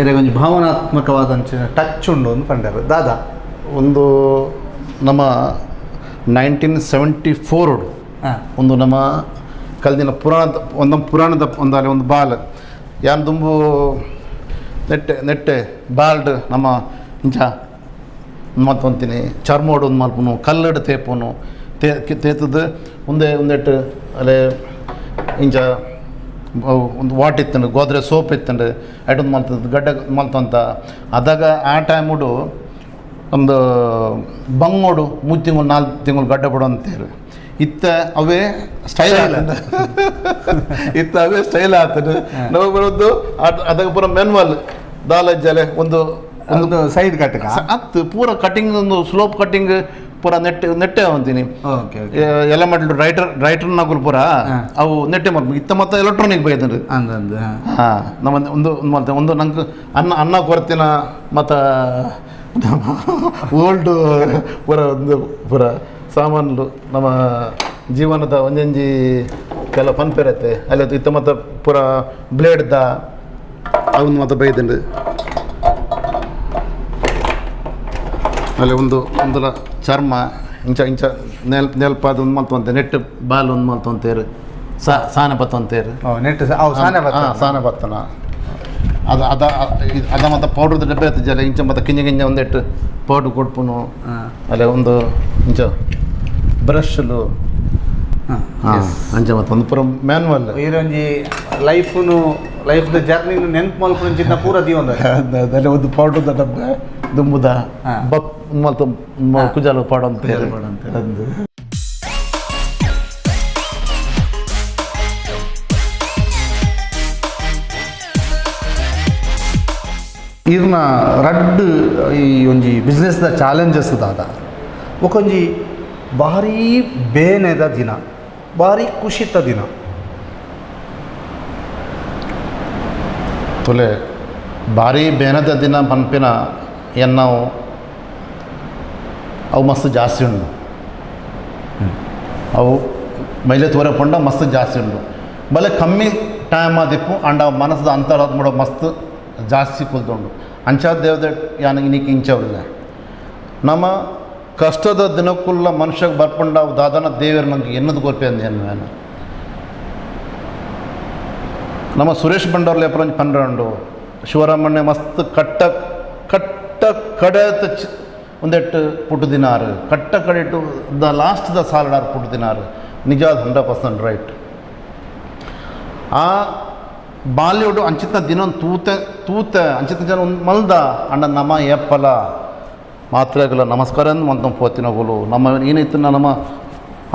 ಎರೆಗೆ ಒಂಜಿ ಭಾವನಾತ್ಮಕವಾದಂಚಿನ ಟಚ್ ಉಂಡು ಒಂದು ಪಂಡರು ದಾದಾ? ಒಂದು ನಮ್ಮ 1974 ಒಂದು ನಮ್ಮ ಕಲ್ದಿನ ಪುರಾಣದ ಒಂದು ನಮ್ಮ ಪುರಾಣದ ಒಂದು ಅಲ್ಲಿ ಒಂದು ಬಾಲ್ ಯಾನ್ ದುಂಬು ನೆಟ್ಟೆ ನೆಟ್ಟೆ ಬಾಲ್ಡ್ ನಮ್ಮ ಇಂಚ ಮತ್ತೊಂತೀನಿ ಚರ್ಮೋಡು ಒಂದು ಮಲ್ಪುನು ಕಲ್ಲಡು ತೇಪುನು ತೇ ತೇತದ ಒಂದೇ ಒಂದೆಟ್ಟು ಅಲ್ಲೇ ಇಂಚ ಅವು ಒಂದು what ಇತ್ತಂಡು ಗೋದ್ರೆ ಸೋಪ್ ಇತ್ತಂಡು ಐಟೊಂದು ಮಲ್ತದ ಗಡ್ಡೆ ಮಲ್ತಂತ ಅದಾಗ ಆ ಟೈಮುಡು ಒಂದು ಬಂಗೋಡು 3 ತಿಂಗಳು 4 ತಿಂಗಳು ಗಡ್ಡೆ ಬಿಡು ಅಂತೇಳಿ ಇತ್ತ ಅವೇ ಸ್ಟೈಲ್ ಆತನ ಇತ್ತ ಅವೇ ಸ್ಟೈಲ್ ಆತನ ನಾವು ಬರೋದು ಅದಾಗ ಪೂರ ಮೆನ್ವಲ್ ದಾಲ ಜಲೆ ಒಂದು ಒಂದು ಸೈಡ್ ಕಟ್ ಅತ್ತು ಪೂರ ಕಟಿಂಗ್ ಒಂದು ಸ್ಲೋಪ್ ಕಟಿಂಗ್ ಪೂರ ನೆಟ್ ನೆಟ್ಟೆ ಅಂತೀನಿ. ಓಕೆ. ಎಲ್ಲ ಮಾಡಲು ರೈಟರ್ ರೈಟರ್ ನಗುಲ್ ಪೂರ ಅವು ನೆಟ್ಟೆ ಮಾಡ್ಬೇಕು. ಇತ್ತ ಮತ್ತೆ ಎಲೆಕ್ಟ್ರಾನಿಕ್ ಬೈದ್ರಿ. ಅಂದಂದು. ಹಾಂ, ನಮ್ಮ ಒಂದು ಮತ್ತೆ ಒಂದು ನಂಗೆ ಅನ್ನ ಅನ್ನ ಕೊರತಿನ ಮತ್ತು ಓಲ್ಡ್ ಪೂರ ಒಂದು ಪೂರ ಸಾಮಾನು ನಮ್ಮ ಜೀವನದ ಒಂಜೊಂಜಿ ಕೆಲ ಪನ್ಪೆರತ್ತೆ ಅಲ್ಲಿ ಇತ್ತ ಮತ್ತು ಪೂರ ಬ್ಲೇಡ್ದ ಅವನು ಮತ್ತೆ ಬೈದಂಡು. ಅಲ್ಲಿ ಒಂದು ಒಂದಲ ಚರ್ಮ ಇಂಚ ಇಂಚ ನೆಲ್ ನೆಲ್ಪಾದ ಒಂದು ಮಲ್ತೊಂತೆ ನೆಟ್ ಬಾಲ್ ಒಂದು ಮಲ್ತೊಂತೇರು ಸಾನೆ ಬತ್ತೊಂತೇರು. ನೆಟ್ ಅವು ಸಾನೆ ಬತ್ತ. ಹಾಂ, ಸಾನೆ ಬತ್ತನ. ಅದು ಅದ ಅದ ಮತ್ತು ಪೌಡ್ರದ ಡಬ್ಬೆ ಇರ್ತದೆ ಇಂಚ ಮತ್ತು ಕಿಂಜ ಕಿಂಜ ಒಂದೆಟ್ಟು ಪೌಡ್ರ್ ಕೊಡ್ಪುನು. ಅಲ್ಲೇ ಒಂದು ಇಂಚ ಬ್ರಷ್ಲು. ಅಂಚ ಮತ್ತು ಒಂದು ಪೂರ ಮ್ಯಾನ್ವಲ್. ಈರೊಂಜಿ ಲೈಫ್ನು ಲೈಫ್ದ ಜರ್ನಿನು ನೆನ್ಪು ಮಲ್ಪುನಂಚಿನ ಪೂರ ದೀವೊಂದ. ಅದರಲ್ಲಿ ಒಂದು ಪೌಡ್ರದ ಡಬ್ಬೆ ದುಂಬುದ ಬಪ್ ಮಲ್ತ ಕುಜಾಲು ಪಾಡು ಅಂತ ಹೇಳಿ. ಇರ್ನ ರಡ್ಡ್ ಈ ಒಂಜಿ ಬಿಸ್ನೆಸ್ದ ಚಾಲೆಂಜಸ್ ದಾದ ಒಂಜಿ ಭಾರೀ ಬೇನೆದ ದಿನ, ಭಾರಿ ಖುಷಿತ ದಿನ. ತುಲೆ ಭಾರಿ ಬೇನದ ದಿನ ಪನ್ಪಿನ ಎನ್ನವು ಅವು ಮಸ್ತ್ ಜಾಸ್ತಿ ಉಂಡು. ಅವು ಮೈಲೆ ತೋರೆ ಪಂಡ ಮಸ್ತ್ ಜಾಸ್ತಿ ಉಂಡು. ಬಲೆ ಕಮ್ಮಿ ಟೈಮ್ ಆದಿಪ್ಪು ಅಂಡ ಮನಸ್ಸದ ಅಂತರ ಮೂಡ ಮಸ್ತ್ ಜಾಸ್ತಿ ಕುಲ್ದುಂಡು. ಅಂಚ ದೇವದ ಯಾನ ಇನ್ನಿಕ್ಕೆ ಇಂಚವಿಲ್ಲ. ನಮ್ಮ ಕಷ್ಟದ ದಿನಕ್ಕುಲ್ಲ ಮನುಷ್ಯಗೆ ಬರ್ಪಂಡ ಅವು ದಾದನ ದೇವರು ನಂಗೆ ಎನ್ನದು ಗೊಪ್ಪೆ ಅಂದ ನಾನು. ನಮ್ಮ ಸುರೇಶ್ ಬಂಡೋರ್ಲೆ ಒಂಜಿ ಪನ್ರೆ ಶಿವರಾಮಣ್ಣೆ ಮಸ್ತ್ ಕಟ್ಟ ಕಟ್ಟ ಕಡೆತ ಒಂದೆಟ್ಟು ಪುಟ್ಟು ದಿನಾರು ಕಟ್ಟ ಕಡೆಟು the last the ಸಾಲಡಾರ್ ಪುಟ್ಟು ದಿನಾರು ನಿಜಾದ 100% ರೈಟ್. ಆ ಬಾಲ್ಯೋಡು ಅಂಚಿತ ದಿನ ತೂತೆ ತೂತೆ ಅಂಚಿತ ಜನ ಒಂದು ಮಲ್ದ ಅಣ್ಣ ನಮ್ಮ ಎಪ್ಪಲ ಮಾತ್ರೆಗಳ ನಮಸ್ಕಾರ ಮಂತ ಪೋತಿನಗುಲು ನಮ್ಮ ಏನಿತ್ತು ನಮ್ಮ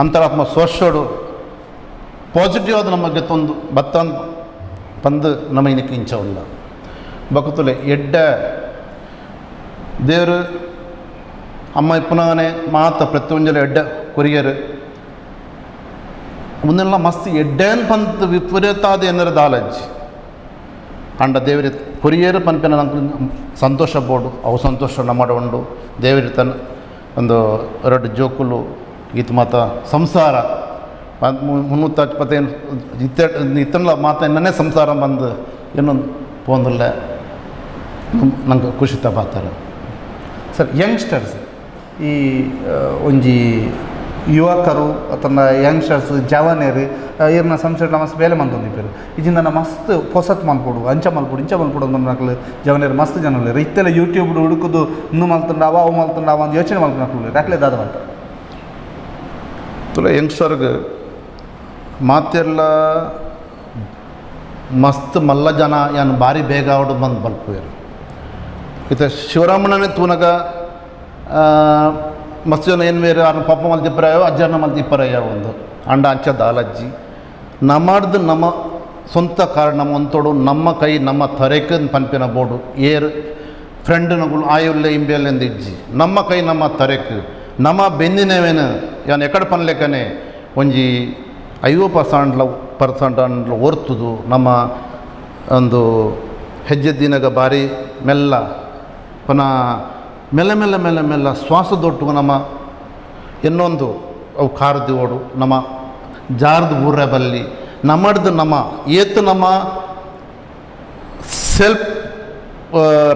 ಅಂತರಾತ್ಮ ಸೋಷೋಡು ಪಾಸಿಟಿವ್ ಆದ ನಮಗೆ ತೊಂದು ಬತ್ತ ಪಂದು ನಮ್ಮ ಏನಕ್ಕೆ ಇಂಚವಲ್ಲ ಬಕುತುಲೆ ಎಡ್ಡ ದೇವರು ಅಮ್ಮ ಇಪ್ಪನಾನೆ ಮಾತ ಪ್ರತಿಯೊಂಜಲ ಎಡ್ಡ ಕೊರಿಯರು ಮುಂದೆಲ್ಲ ಮಸ್ತ್ ಎಡ್ಡೇನ್ ಪಂತ್ ವಿಪರೀತಾದ ಏನಾರ ದಾಲಜ್ಜಿ ಅಂಡ ದೇವರಿ ಕೊರಿಯರು ಪನ್ಪಿನ ನಂಗೆ ಸಂತೋಷ ಬೋಡು ಅವು ಸಂತೋಷ ನಮ್ಮ ಉಂಡು. ದೇವರಿ ತನ್ನ ಒಂದು ಎರಡು ಜೋಕುಲು ಈತ ಮಾತ ಸಂಸಾರ 325 ಇತ್ತ ಇತ್ತನ್ಲ ಮಾತ ಎನ್ನನೇ ಸಂಸಾರ ಬಂದು ಇನ್ನೊಂದು ಪೋಂದುಲ್ಲ ನಂಗೆ ಖುಷಿ ತಪಾತಾರೆ. ಸರ್, ಯಂಗ್ಸ್ಟರ್ಸ್ ಈ ಒಂಜಿ ಯುವಕರು ಅಥವಾ ಯಂಗ್ಸ್ಟರ್ಸ್ ಜವನೇರು ಇರ್ನ ಸಂಸೆಟ್ ಮಸ್ತ್ ಬೇಲೆ ಮಂತೊಂದಿಪ್ಪೆರ್ ಇಜಿಂದ ಮಸ್ತ್ ಪೊಸತ್ ಮಲ್ಪೊಡು ಅಂಚ ಮಲ್ಪೊಡು ಇಂಚ ಮಲ್ಪೊಡು ಅಂದ್ ಜವನೇರು ಮಸ್ತ್ ಜನ ಉಲ್ಲೆರ್. ಇತ್ತೆಲ್ಲ ಯೂಟ್ಯೂಬ್ ಹುಡುಕುದು ಇಂದು ಮಲ್ತುಂಡಾವ ಅವು ಮಲ್ತುಂಡಾವ ಅಂದ್ ಯೋಚನೆ ಮಲ್ಪುನಕುಲು ಉಲ್ಲೆರ್. ಅಕ್ಲೆ ದಾದ ಮಲ್ತ ತುಲ ಯಂಗ್ಸ್ಟರ್ಗ್ ಮಾತೆಲ್ಲ ಮಸ್ತ್ ಮಲ್ಲ ಜನ ಯಾನ್ ಭಾರಿ ಬೇಗ ಆವಡು ಬಂದು ಬಲ್ಪುವೆರ್. ಇತ್ತೆ ಶಿವರಾಮಣ್ಣನೇ ತೂನಗ ಮಸ್ತ್ ಜನ ಏನು ಬೇರೆ ಆರ್ನ ಪಪ್ಪ ಮಲ್ತಿಪ್ಪರಾಯೋ ಅಜ್ಜನ ಮಲ್ತಿಪ್ಪರಾಯ ಒಂದು ಅಂಡ ಅಂಚ ದಾಲಜ್ಜಿ ನಮ್ಮಡ್ದು ನಮ್ಮ ಸ್ವಂತ ಕಾರಣ ನಮ್ಮ ಒಂತೋಡು ನಮ್ಮ ಕೈ ನಮ್ಮ ತರೆಕ್ ಪನ್ಪಿನ ಬೋರ್ಡು ಏರ್ ಫ್ರೆಂಡ್ನಗಳು ಆಯುಲ್ಲೆ ಇಂಬೆಲ್ಲೆಂದು ಇಜ್ಜಿ ನಮ್ಮ ಕೈ ನಮ್ಮ ತರೆಕ್ ನಮ್ಮ ಬೆಂದಿನವೇನು ಯಾನ್ ಎಕಡೆ ಪನ್ಲೆಕ್ಕನೆ ಒಂಜಿ 50% ಪರ್ಸೆಂಟ್ ಅಂಡ್ಲ ಒರ್ತುದು ನಮ್ಮ ಒಂದು ಹೆಜ್ಜೆ ದಿನಗ ಭಾರಿ ಮೆಲ್ಲ ಪುನಃ ಮೆಲ್ಲ ಮೆಲ್ಲ ಮೆಲ್ಲ ಮೆಲ್ಲ ಶ್ವಾಸದೊಟ್ಟು ನಮ್ಮ ಇನ್ನೊಂದು ಅವು ಖಾರದಿ ಓಡು ನಮ್ಮ ಜಾರ್ದು ಬೂರ ಬಲ್ಲಿ ನಮ್ಮಡ್ದು ನಮ್ಮ ಏತು ನಮ್ಮ ಸೆಲ್ಫ್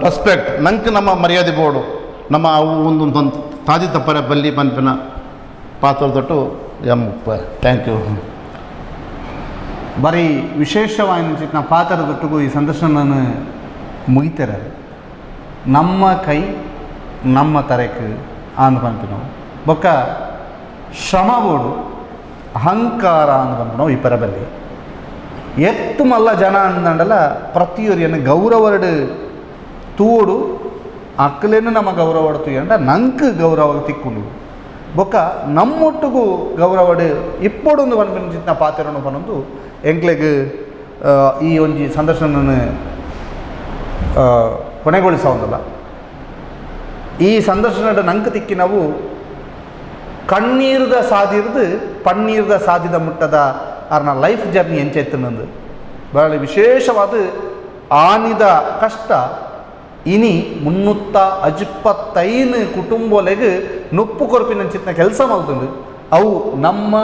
ರೆಸ್ಪೆಕ್ಟ್ ನಂಗೆ ನಮ್ಮ ಮರ್ಯಾದೆ ಬೋಡು ನಮ್ಮ ಅವು ಒಂದು ಒಂದು ತಾದಿ ತಪ್ಪರೆ ಬಲ್ಲಿ ಪನ್ಪಿನ ಪಾತ್ರದೊಟ್ಟು M thank you. ಬಾರಿ ವಿಶೇಷವಾಯಿನ ಪಾತ್ರದೊಟ್ಟಿಗೂ ಈ ಸಂದರ್ಶನ ಮುಗಿತಾರೆ. ನಮ್ಮ ಕೈ ನಮ್ಮ ತರೆಕ್ ಆಂದ್ ಪನ್ಪಿನವು ಬೊಕ್ಕ ಶ್ರಮ ಬೋಡು ಅಹಂಕಾರ ಅಂದ್ ಪನ್ಪಿನವು ಈ ಪರಬಲ್ಲಿ ಎತ್ತು ಮಲ್ಲ ಜನ ಅಂದಂಡಲ ಪ್ರತಿಯೊರಿಯನ್ನು ಗೌರವರಡು ತೂಡು ಅಕ್ಕಲೇನು ನಮ್ಮ ಗೌರವ ತೂಯಂಡ ನಂಕ್ ಗೌರವ ತಿಕ್ಕುಂಡು ಬೊಕ್ಕ ನಮ್ಮೊಟ್ಟಿಗೂ ಗೌರವಡು ಇಪ್ಪೊಡೊಂದು ಪನ್ಪಿನ ಚಿತ್ನ ಪಾತ್ರನು ಪನೊಂದು ಎಂಕ್ಲೆಗ್ ಈ ಒಂಜಿ ಸಂದರ್ಶನನ ಕೊನೆಗೊಳಿಸೋಂದಲ್ಲ. ಈ ಸಂದರ್ಶನದ ನಂಕ್ ತಿಕ್ಕಿನವು ಕಣ್ಣೀರ್ದ ಸಾದಿರ್ದು ಪನ್ನೀರ್ದ ಸಾದಿದ ಮುಟ್ಟದ ಅರ್ನ ಲೈಫ್ ಜರ್ನಿ ಎಂಚೆತ್ತನಂದು ಬಹಳ ವಿಶೇಷವಾದ ಆನಿದ ಕಷ್ಟ ಇನಿ 365 ಕುಟುಂಬಲೆಗ್ ನುಪ್ಪು ಕೊರ್ಪಿನಂಚಿತ್ತಿನ ಕೆಲಸ ಮಲ್ತುಂಡು. ಅವು ನಮ್ಮ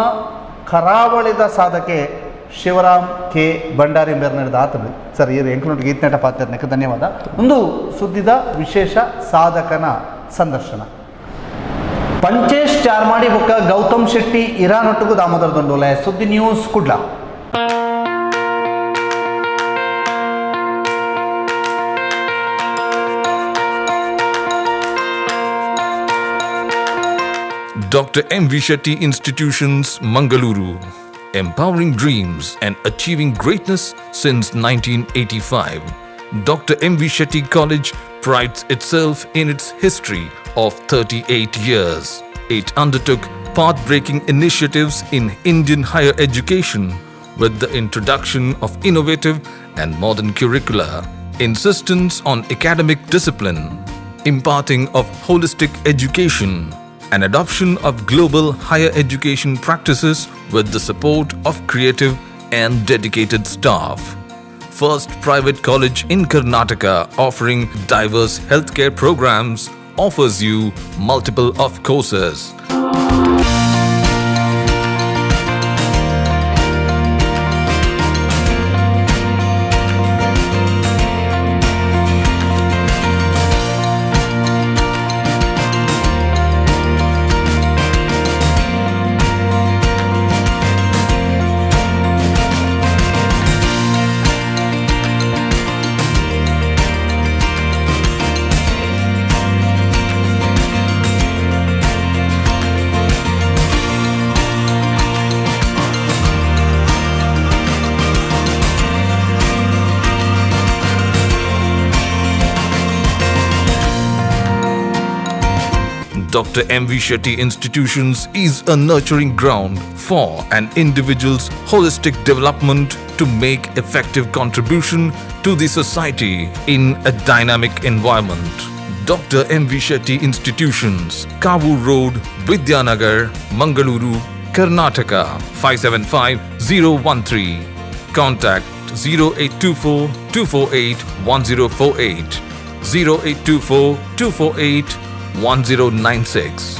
ಕರಾವಳಿದ ಸಾಧಕೆ ಶಿವರಾಮ್ ಕೆ ಭಂಡಾರಿ ಮೇರ್ನಡ್ದು ಆತುಂಡು. ಸರ್, ಈರ್ ಎಂಕ್ಲುಂಟು ಗೀತನಾಟ ಪಾತೆರ್ನಕ್ಕೆ ಧನ್ಯವಾದ. ಒಂದು ಸುದ್ದಿದ ವಿಶೇಷ ಸಾಧಕನ ಸಂದರ್ಶನ. ಪಂಚೇಶ್ ಚಾರ್ಮಾಡಿ ಬೊಕ್ಕ ಗೌತಮ್ ಶೆಟ್ಟಿ ಇರಾನೊಟ್ಟುಗು ದಾಮೋದರ ದಂಡೋಲೆ, ಸುದ್ದಿ news, Kudla. Dr. M.V. Shetty Institutions, Mangaluru. Empowering dreams and achieving greatness since 1985. Dr. M.V. Shetty College prides itself in its history of 38 years. It undertook path-breaking initiatives in Indian higher education with the introduction of innovative and modern curricula, insistence on academic discipline, imparting of holistic education, and adoption of global higher education practices with the support of creative and dedicated staff. First private college in Karnataka offering diverse healthcare programs offers you multiple of courses. Dr. M.V. Shetty Institutions is a nurturing ground for an individual's holistic development to make effective contribution to the society in a dynamic environment. Dr. M.V. Shetty Institutions, Kavu Road, Vidyanagar, Mangaluru, Karnataka 575013. Contact 0824 248 1048, 0824 248 1096.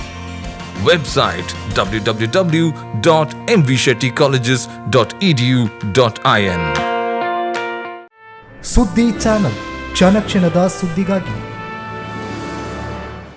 Website www.mvshettycolleges.edu.in. ಸುದ್ದಿ ಚಾನಲ್, ಕ್ಷಣ ಕ್ಷಣದ ಸುದ್ದಿಗಾಗಿ.